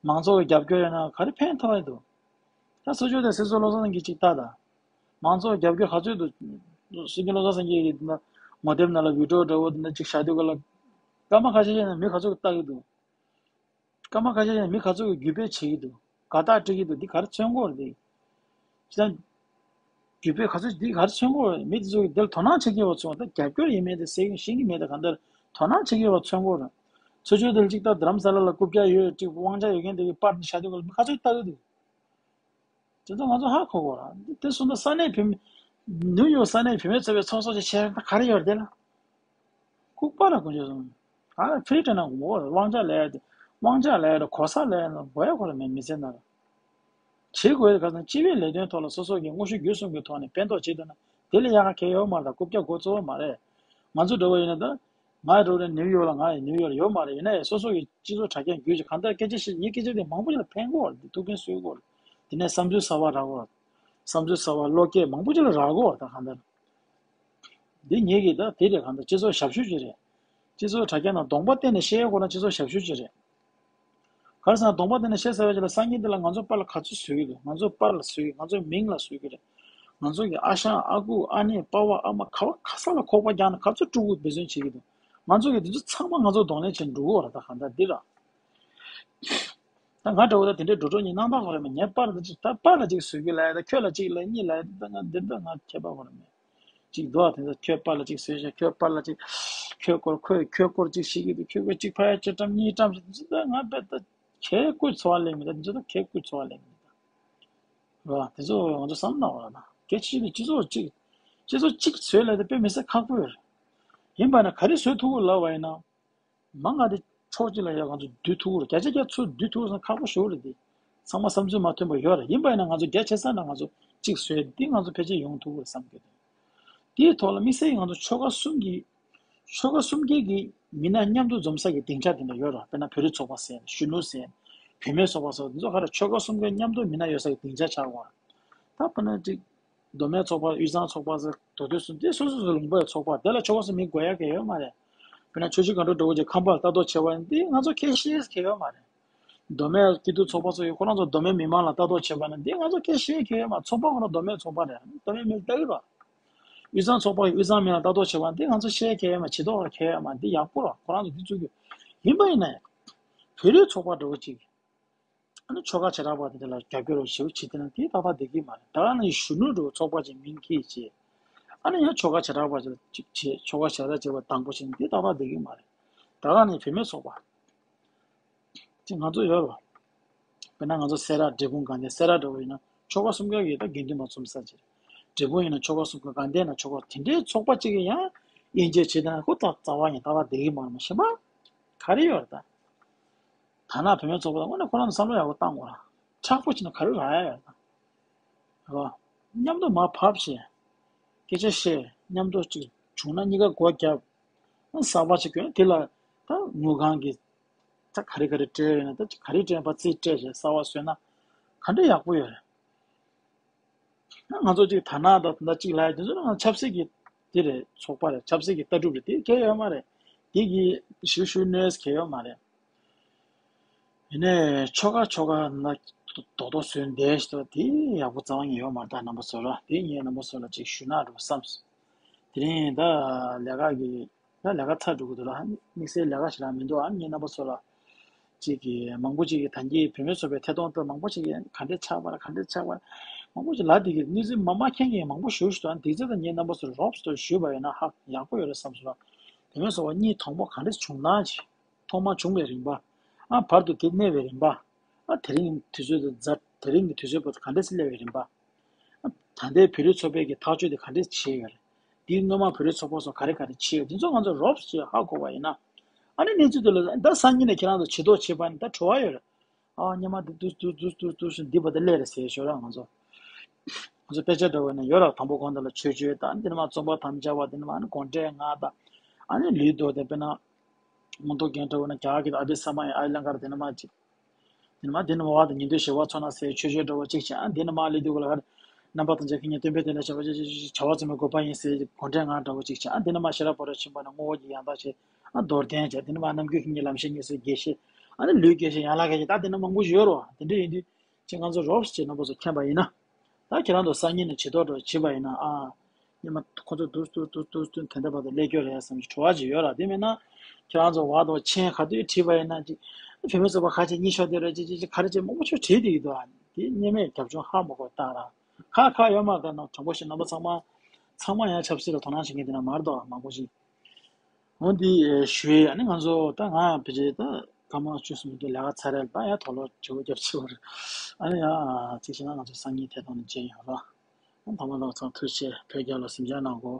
མང་ཚོགས་ཀྱི་རྒྱབ་སྐྱོར་ཡོད་ན་ག་རེ་ཕན་ཐོགས་ཡ་འདུག་ད་སྲིད་སྐྱོང་དང་སྲིད་ཟུར་བློ་བཟང་སེང་གེ་གཅིག་ལྟ་དང་། མང་ཚོགས་རྒྱབ་སྐྱོར་ག་ཚོད་འདུག་སྲིད་སྐྱོང་བློ་བཟང་སེང་གེ་གི་འདི་ན་ངོ་དེབ་ནང་ལ་བི་ཌིའོ་འདྲ་བོ་འདི་འདྲ་གཅིག་བཞག་དུས་ག་ལ། སྐར་མ་ཁ་ཤས་ཤིག་ནང་མི་ག་ཚོད་ཀྱིས་ལྟ་གི་འདུག་སྐར་མ་ཁ་ཤས་ཤིག་ནང་མི་ག་ཚོད་ཀྱིས་བརྒྱུད་སྤེལ་བྱེད་ཀྱི་འདུག་དགའ་རྟགས་སྤྲད་ཀྱི་འདུག་འདི་ག་རེ་མཚོན་གྱི་ཡོད་རེད་དེ། ཅི་ལྟར། བརྒྱུད་སྤེལ་ག་ཚོད་འདི་ག་རེ་མཚོན་གྱི་ཡོད་རེད། མི་དེ་ཚོ་གིས་འདིར་དོ་སྣང་བྱེད་ཀྱི་ཡོད་པ་མཚོན། ད་རྒྱབ་སྐྱོར་ཡིན་མིན་དེ་ཟེར་གྱི་ཤེས་ཀྱི་མེད། ད་གང་ལྟར་དོ་སྣང་བྱེད་ཀྱི་ཡོད་པ་མཚོན་གྱི་ཡོད་རེད། ཚོ་ཆུང་དེ་ལ་གཅིག་ལྟ་རྡ་རམ་ས་ལ་ལ་རྐུབ་བཀྱག་ཡོད་ཅིག་དབང་ཆ་ཡོད་མཁན་དེ་གིས་པར་འདི་བཞག་དུས་ག་ལ་མི་ག་ཚོད་ལྟ་གི་འདུག་དེ་ཚོ་ང་ཚོ་ཧ་གོ་དགོས་ར། འདི་དེ་སོང་ཙང་ས་གནས་བུད་མེད། ནིའུ་ཡོག་ས་གནས་བུད་མེད་ཚོགས་པའི་ཚོགས་གཙོ་ཅིག་བྱས་ན་ད་ག་རེ་ཡོད་རེད་དེ་ལ། ལྐུགས་པ་ར་དཀོན་མཆོག་གསུམ། ཨ་ཕི་ལི་ཏི་ན་ངོ་དབང་ཆ་ལས་ཡ་དེ། དབང་ཆ་ལས་ཡ་དེ་གོ་ས་ལས་ཡ་ན་དགོས་ཡ་ཁོ་ར་མེད་མི་ཚེ་ན་ར། བྱེད་དགོས་དེ་ག་ཚོད་སྤྱི་པའི་ལས་དོན་ཐོག་ལ་སོ་སོ་གི་དངོས་ཤུགས་བརྒྱུད་གསུམ་གྱི་ཐོག་ནས་ཕན་ཐོགས་བྱེད་ཐུབ་ན་དེ་ལས་ཡག་ག་གལ་ཡོད་མ་རེད། ད་རྐུབ་བཀྱག་འགོ་གཙོ་བོ་མ་རེད། ང་ཚོ་འདྲ་བོ་ཡིན་ན་ད། ང་འདྲ་བོ་ནིའུ་ཡོག་ལ་ང་ཡི་ནིའུ་ཡོག་ལ་ཡོད་མ་རེད། ཡིན་ན་ཡང་སོ་སོ་གི་སྤྱི་ཚོགས་དྲ་རྒྱ་བརྒྱུད་ཅིག་གང་ལྟར་སྐད་ཆ་བཤད། ངའི་སྐད་ཆ་དེ་མང་པོ་ཅིག་ལ་ཕན་གོ་རེད། ཐུགས་ཕན་གསོས་གོ་རེད། དེ་ནས་བསམ་ཚུལ་གསར་པ་རག་གོ་རེད། བསམ་ཚུལ་གསར་པ་བློ་སྐྱེད་མང་པོ་ཅིག་ལ་རག་གོ་རེད། ད་གང་ལྟར། འདི་ངེད་ཀྱི་ད་དེ་རེད། གང་ལྟར་སྤྱི་ཚོགས་ཞབས་ཞུ་ཅིག་རེད། སྤྱི་ཚོགས་དྲ་རྒྱ་ནང་གདོང་པ་བསྟན་ནས་བཤད་ཡོད་ཁོ་ན་སྤྱི་ཚོགས་ཞབས་ཞུ་ཅིག་རེད། ག་རེ་ཟེར་ན་གདོང་པ་བསྟན་ནས་བཤད་ཚར་བའི་རྗེས་ལ་སང་ཉིན་འདི་ལ་ང་ཚོ་པར་ལ་ག་ཚོད་བཟོ་གི་འདུག་ང་ཚོ་པར་ལ་བཟོ་གི། ང་ཚོ་མིང་ལ་བཟོ་གི་རེད། ང་ཚོ་གི་ཨ་ཞང་ཨ་ཁུ་ཨ་ནེ་པ་ཕ་ཨ་མ་ག་བ་ག་ས་ལ་ཁོག་པ་རྒྱག་ན་ག་ཚོད་ཕྲུ་གུ་འབད་བརྩོན་བྱེད་ཀྱི་འདུག་ང་ཚོ་གི་འདི་ཚོ་ཚང་མ་ང་ཚོ་གདོང་ལེན་བྱེད་འགྲོ་གི་ཡོད་རེད། ད་གང་ལྟར་འདི་ར། ད་ང་འདྲ་བོ་ད་དེ་འདྲའི་འགྲོ་གྲོགས་གཉིས་སྣང་དག་ཁོ་རེ་མེད། ངས་པར་འདི་ཅིག་ད་པར་ལ་ཅིག་བཟོ་གི་ལབ་ཡ། ད་ཁྱོད་ལ་ཅིག་ལབ་གཉིས་ལབ་ཡ། ད་ང་འདི་འདྲ་ང་ཁྱད་པར་ཁོ་རེ་མེད། ཅིག་འདུག་ཨ། དེ་ཚོ་ཁྱོད་པཱ་ལགས་ཅིག་བཟོས་ཤག་ཁྱོད་པཱ་ལགས་ཅིག་ཁྱོད་སྐོར་ཁོས་ཁྱོད་སྐོར་ཅིག་བཤད་ཀྱི་འདུག་ཁྱོད་སྐོར་ཅིག་ཕ་ཡ་ཅིག་བཀྲམ་གཉིས་བཀྲམ་ཞིག་འདི་ཚོ་ད་ང་རྦད་དེ་ཁྱེད་སྐུ་འཚོ་བ་ལེན་མི་འདུག་འདི་ཚོ་ད་ཁྱེད་སྐུ་འཚོ་བ་ལེན་མི་འདུག་རེད་བ། དེ་ཚོ་ང་ཚོ་བསམ་ན་བ་ན་གལ་ཆེ་ཤོས་དེ་སྤྱི་ཚོགས་གཅིག་སྤྱི་ཚོགས་གཅིག་བཟོས་ལབ་དེ་དཔེ་མི་སྲིད་ཁག་པོ་ཡོད་རེད། ཡིན་པ་ན་ག་རེ་བཟོས་ཐུབ་ཀྱི་ལབ་པ་ཡིན་ན། མ་ང་དེ་ཕྱོགས་གཅིག་ལ་ཡ་ང་ཚོ་བསྡུ་ཐུབ་ཀྱི་རེད། བརྒྱ་ཆ་བརྒྱ་ཚུར་བསྡུ་ཐུབ་ན་ཁག་པོ་ཞེ་པོ་རེད་དེ། ཚང་མ་བསམ་ཚུལ་མ་མཐུན་པ་ཡོད་རེད། ཡིན་པ་ཡིན་ན་ང་ཚོ་རྒྱ་ཆེ་ས་ནས་ང་ཚོ་གཅིག་བཟོས་དེ་ང་ཚོ་ཕལ་ཆེར་ཡོང་ཐུབ་ཀྱི་རེད་བསམ་གྱི་འདུག་དེའི་ཐོག་ལ་དམིགས་བསལ་གྱིས་ང་ཚོ་ཆོལ་ཁ་གསུམ་གྱི་ཆོལ་ཁ་གསུམ་ཀའི་གི་མི་སྣ་མཉམ་དུ་འཛོམས་ས་གི་སྡིངས་ཆ་དེ་འདྲ་ཡོད་རེད། དཔེར་ན་བོད་རིགས་ཚོགས་པ་ཟེར། གཞོན་ནུ་ཟེར། བུད་མེད་ཚོགས་པ་ཟེར། འདི་ཚོ་ག་རེ་ཆོལ་ཁ་གསུམ་ཀའི་མཉམ་དུ་མི་སྣ་ཡོད་ས་གི་སྡིངས་ཆ་ཆགས་པ་རེད། ད་དཔེར་ན་ཅིག་མདོ་སྨད་ཚོགས་པ་དབུས་གཙང་ཚོགས་པ་ཟེར་མདོ་སྟོད་སོགས་དེ་སོ་སོ་སོ་ལུང་པའི་ཚོགས་པ་དེ་ལ་ཆོལ་ཁ་གསུམ་མི་དགོས་ཡ་གང་ཡོད་མ་རེད། དཔེར་ན་ཆུ་བཞི་སྒང་དྲུག་འགྲོ་བ་ཅིག་ཁམས་པ་ལ་ལྟ་རྟོག་བྱེད་པ་ཡིན་དེ་ང་ཚོ་ཁྱད་བཤད་གང་ཡོད་མ་རེད། མདོ་སྨད་སྐྱིད་སྡུག་ཚོགས་པ་ཚོ་ཡོད། ཁོ་རང་ཚོ་མདོ་སྨད་མི་མང་ལ་ལྟ་རྟོག་བྱེད་པ་ན་དེ་ང་ཚོ་ཁྱད་བཤད་གང་ཡོད་མ་རེད། ཚོགས་པ་ཁོ་རང་མདོ་སྨད་ཚོགས་པ་རེད། མདོ་སྨད་མི་ལ་ལྟ་གི་རེད། དབུས་གཙང་ཚོགས་པ་ཡོད། དབུས་གཙང་མི་ལ་ལྟ་རྟོག་བྱེད་པ་ན་དེ་ང་ཚོ་བཤད་གང་ཡོད་མ་རེད། བྱེད་རྟོགས་གང་ཡོད་མ་རེད། དེ་ཡག་པོ་རེད། ཁོ་རང་ཚོ་དེ་བཙུགས་རྒྱུ་ཡིན་པ་ཡིན་ན་ཡང་བོད་རིགས་ཚོགས་པ་འདྲ་བོ་ཅིག་ཨ་ནི་ཆོལ་ཁ་བྱེ་བྲག་པ་དེ་འདྲ་ལ་རྒྱབ་སྐྱོར་བྱེད་བྱེད་དེ་ན་དེ་ཏག་ཏག་བསྡད་ཀྱི་མ་རེད། ད་ག་ནང་བཞིན་གཞོན་ནུ་འགྲོ་ཚོགས་པ་ཅིག་མིང་འཁྱེར་བྱས། ཨ་ནི་ཡང་ཆོལ་ཁ་བྱེ་བྲག་པ་ཅིག་ཅིག་བྱས། ཆོལ་ཁ་བྱེ་བྲག་བྱས་པ་དང་པོ་བྱས་ན་དེ་ཏག་ཏག་བསྡད་ཀྱི་མ་རེད། ད་ག་ནང་བུད་མེད་ཚོགས་པ་ཅིག་ང་ཚོ་ཡོད་རེད་བ། དཔེར་ན་ང་ཚོ་སེ་ར་འབྲས་སྤུངས་སྒང་དེ་སེ་ར་འདྲ་བོ་ཡིན་ན་ཆོལ་ཁ་གསུམ་ཀ་གི་ད་དགེ་འདུན་པ་འཛོམས་ས་ཅིག་རེད། འབྲས་སྤུངས་ཡིན་ན་ཆོལ་ཁ་གསུམ་ག་ག་འདྲ་ན་ཆོལ་ཁ་དེ་འདྲའི་ཚོགས་པ་གཅིག་གིས་ཡང་དབྱེ་འབྱེད་བྱེད་དང་ཁོ་ད་རྩ་བ་ཡིན་ད་བ་བསྡད་ཀྱི་མ་རེད་མ་གཞན་པ་ག་རེ་ཡོད་རེད་ད། ཐ་ན་བུད་མེད་ཚོགས་པ་དང་དངོས་གནས་ཁོ་རང་ཚོ་བསམ་བློ་ཡག་པོ་བཏང་དགོས་ར། མཁྲེགས་པོ་བྱས་ན་ག་རེ་རག་ཡ་ཡོད་ད། རེད་བ། མཉམ་དུ་མར་བབས་བྱས། སྐད་ཆ་བཤད། མཉམ་དུ་གཅིག་བྱུང་ན་གཉིས་ཀ་སྒོ་བརྒྱབ། གསར་པ་ཅིག་གྱོན་དེ་ལ་ད་དངུལ་ཁང་གི་ད་ག་རེ་ག་རེ་སྤྲད་ཡོད་ན་ད་ག་རེ་སྤྲད་པ་རྩིས་སྤྲད་བྱས་གསར་པ་བཟོས་ན་ག་འདྲ་ཡག་པོ་ཡོད་རེད། ང་ཚོ་གཅིག་དར་ནག་དང་དེ་འདྲ་གཅིག་ལབ་ཡ་དེ་ཚོ་ནང་ཆབ་སྲིད་ཀྱི་དེ་རེད་ཚོགས་པ་རེད་ཆབ་སྲིད་ཀྱི་ལྟ་གྲུབ་རེད་དེ་གལ་ཡོད་མ་རེད། དེ་གི་ཞུ་ཞུ་གནོད་གལ་ཡོད་མ་རེད། ཡིན་ནའི་ཆོལ་ཁ་ཆོལ་ཁ་ན་རྡོག་རྡོག་བཟོས་འདས་ཞེས་དེ་ཡག་པོ་རྩ་བ་ཉིད་ཡོད་མ་རེད་ད་རྣམ་པ་ཚོ་ལ་དེ་ངས་རྣམ་པ་ཚོ་ལ་གཅིག་ཞུ་ན་འགྲོ་བསམས། དེ་རིང་ད་ལས་ཀ་གི་ད་ལས་ཀ་ཚར་འགྲོ་གི་འདུག་ལ་དམིགས་བསལ་ལས་ཀ་ཞིག་ལ་མི་འདུག་ཨ་ངས་རྣམ་པ་ཚོ་ལ། གཅིག་གིས་མང་པོ་ཅིག་གིས་ད་གིན་བུད་མེད་ཚོགས་པའི་ཐད་གཏོང་ལྟར་མང་པོ་ཅིག་གིས་ག་འདྲས་ཆགས་པ་རེད་ག་འདྲས་ཆགས་པ་རེད། མང་པོ་ཅིག་ལ་དེ་གི་གནས་ཚུལ་མ་མ་མཁྱེན་མཁན་མང་པོ་ཞུ་ཞུ་དང་དེ་ཚོ་ད་ངས་རྣམ་པ་ཚོར་རོབ་ཙམ་ཞུས་པ་ཡིན་ན་ཧ་ཡག་པོ་ཡོད་རེད་བསམ་སོང་། བུད་མེད་ཚོགས་པ་གཉིས་དང་པོ་ག་འདྲས་བྱུང་ན་ཅིག་ཐོག་མ་བྱུང་བའི་རིམ་པ། ཨ་བར་དུ་དེ་གནས་པའི་རིམ་པ། ཨ་དེ་རིང་དུས་ཚོད་དུ་མཛད་དེ་རིང་གི་དུས་ཚོད་བར་དུ་ག་འདྲས་སླེབས་པའི་རིམ་པ། ད་ལྟའི་བོད་རིགས་ཚོགས་པའི་གི་ཐག་གཅོད་དེ་ག་འདྲས་བྱས་ཡོད་རེད། དེའི་སྔོན་མ་བོད་རིགས་ཚོགས་པ་སོགས་ག་རེ་ག་རེ་བྱས་ཡོད་དེ་ཚོ་ང་ཚོ་རོབ་ཙམ་ཧ་གོ་བ་ཡིན་ན། ཨ་ནི་གནས་ཚུལ་དེ་ལ་ད་སང་ཉིན་ནས་ཁྱེད་རང་ཚོ་བྱེད་ཐབས་བྱེད་པ་ནི་ད་བྲོ་བ་ཡོད་རེད། ཨ་སྔོན་མ་འདི་འདུག་འདུག་འདུག་འདུག་འདུག་ཟེར་འདི་བར་དུ་སླེབས་རེད་ཟེར་ཞོར་ལ་ང་ཚོ། ང་ཚོ་དཔེ་ཆ་འདྲ་བོ་ནས་ཡོད་ར་དང་པོ་གོང་དེ་ལ་ཆོས་སྤྱོད་དང་འདི་ནས་མ་རྩོམ་པ་དམ་བཅའ་བ་འདི་ནས་མ་ནི་དགོངས་འགྲེལ་ལྔ་དང་། ཨ་ནི་ལུས་འདོད་དེ་དཔེར་ན། མངོན་རྟོགས་རྒྱན་འདྲ་བོ་ན་རྒྱ་གར་གྱི་ཨ་བྷི་ས་མ་ཡ་ཨ་ལང་ཀར་དེ་ནས་མ་ཅིག་དེ་ནས་མ་དེ་ནས་མ་བ་དང་ཉན་ཐོས་ཞི་བ་འཚོ་ན་ཟེར་ཆོས་སྤྱོད་འདྲ་བོ་གཅིག་བྱས་ཨ་དེ་ནས་མ་ལས་དུས་ག་ལ་ཧར། རྣམ་པ་དང་འཇའ་གི་ཉིན་སྟོན་པའི་དེ་ལ་བྱ་བ་བྱ་བྱ་བྱ་བྱ་བ་ཚང་མའི་གོ་འཕང་ཡིན་ཟེར་དགོངས་འགྲེལ་ལྔ་འདྲ་བོ་གཅིག་བྱས་ཨ་དེ་ནས་མ་ཤེས་རབ་ཕོ་བྲང་ཆེན་པོ་ན་བསྔོ་བ་གི་ཡང་དག་བྱས་ཨ་མདོར་བསྟན་བྱས་དེ་ནས་མ་རྣམ་ཀུན་མཁྱེན་གྱི་ལམ་ཤེས་ངེས་སོ་དགེ་བཤེས་ཨ་ནི་ལུས་དགེ་བཤེས་ཡན་ལག་དགེ་བཤེས་ད་དེ་ནས་མང་པོ་ཡོད་རོ་དེ་འདྲ་ཡིན་དུས་ཅིག་ང་ཚོ་རོབ་ཅིག་རྣམ་པ་ཚོ་མཁྱེན་པ་ཡིན་ན། ད་ཁྱེད་རང་ཚོ་སང་ཉིན་ནས་བྱེད་ཐོག་འགྲོ་བྱེད་པ་ཡིན་ན་ཨ། ཉི་མ་ཁོ་ཚོ་དུས་དུས་དུས་དུས་དུས་དེ་འདྲ་བར་དུ་སླེབས་རྒྱུ་རེད་བསམ་གྱི་བྲོ་བ་ཅིག་ཡོད་ར་དེ་མིན་ན། ཁྱེད་རང་ཚོ་བར་དུ་མཆན་ག་དུས་བྲིས་པ་ཡིན་ན་ཅིག་བུད་མེད་ཚོགས་པ་ཁ་ཆེ་གཉིས་ཤོག་དེ་རེད་ཅིག་ཅིག་ཅིག་ག་རེ་ཅིག་མང་པོ་ཤོག་བྲིས་བསྡད་ཀྱི་འདུག་ཨ། དེ་གཉིས་མེད་རྒྱབ་ལྗོངས་ཧ་མ་གོ་ད་ར། ཁ་ཁ་ཡོད་མ་རེད་ད་ནང་དྲང་པོ་ཞིག་རྣམ་པ་ཚང་མ། ཚང་མ་ཡང་ཆབ་སྲིད་ལ་དོ་སྣང་བྱེད་མཁན་དེ་ན་མ་རེད་དོ་མང་པོ་ཞིག་འོན་ཏེ་ཞུ་ཡས་ཨ་ནི་ང་ཚོ་ད་ང་ཕལ་ཆེར་ད་སྐར་མ་བཅུ་གསུམ་དུ་ལས་ཀ་ཚར་རེད་ད་ཡང་དོགས་སློང་བྱེད་དགོས་རྒྱབ་ཆེ་བ་རེད། ཨ་ནི་ཡང་གཅིག་བྱས་ན་ང་ཚོ་སང་ཉིན་ཐད་གཏོང་ནས་མཇལ་ཡོང་རོགས། ཨ་ནི་ཐོག་མ་ལོག་ཚང་ཐུགས་རྗེ་ཆེ་བོད་རྒྱལ་ལོ་གཟིམ་འཇག་གནང་གོ།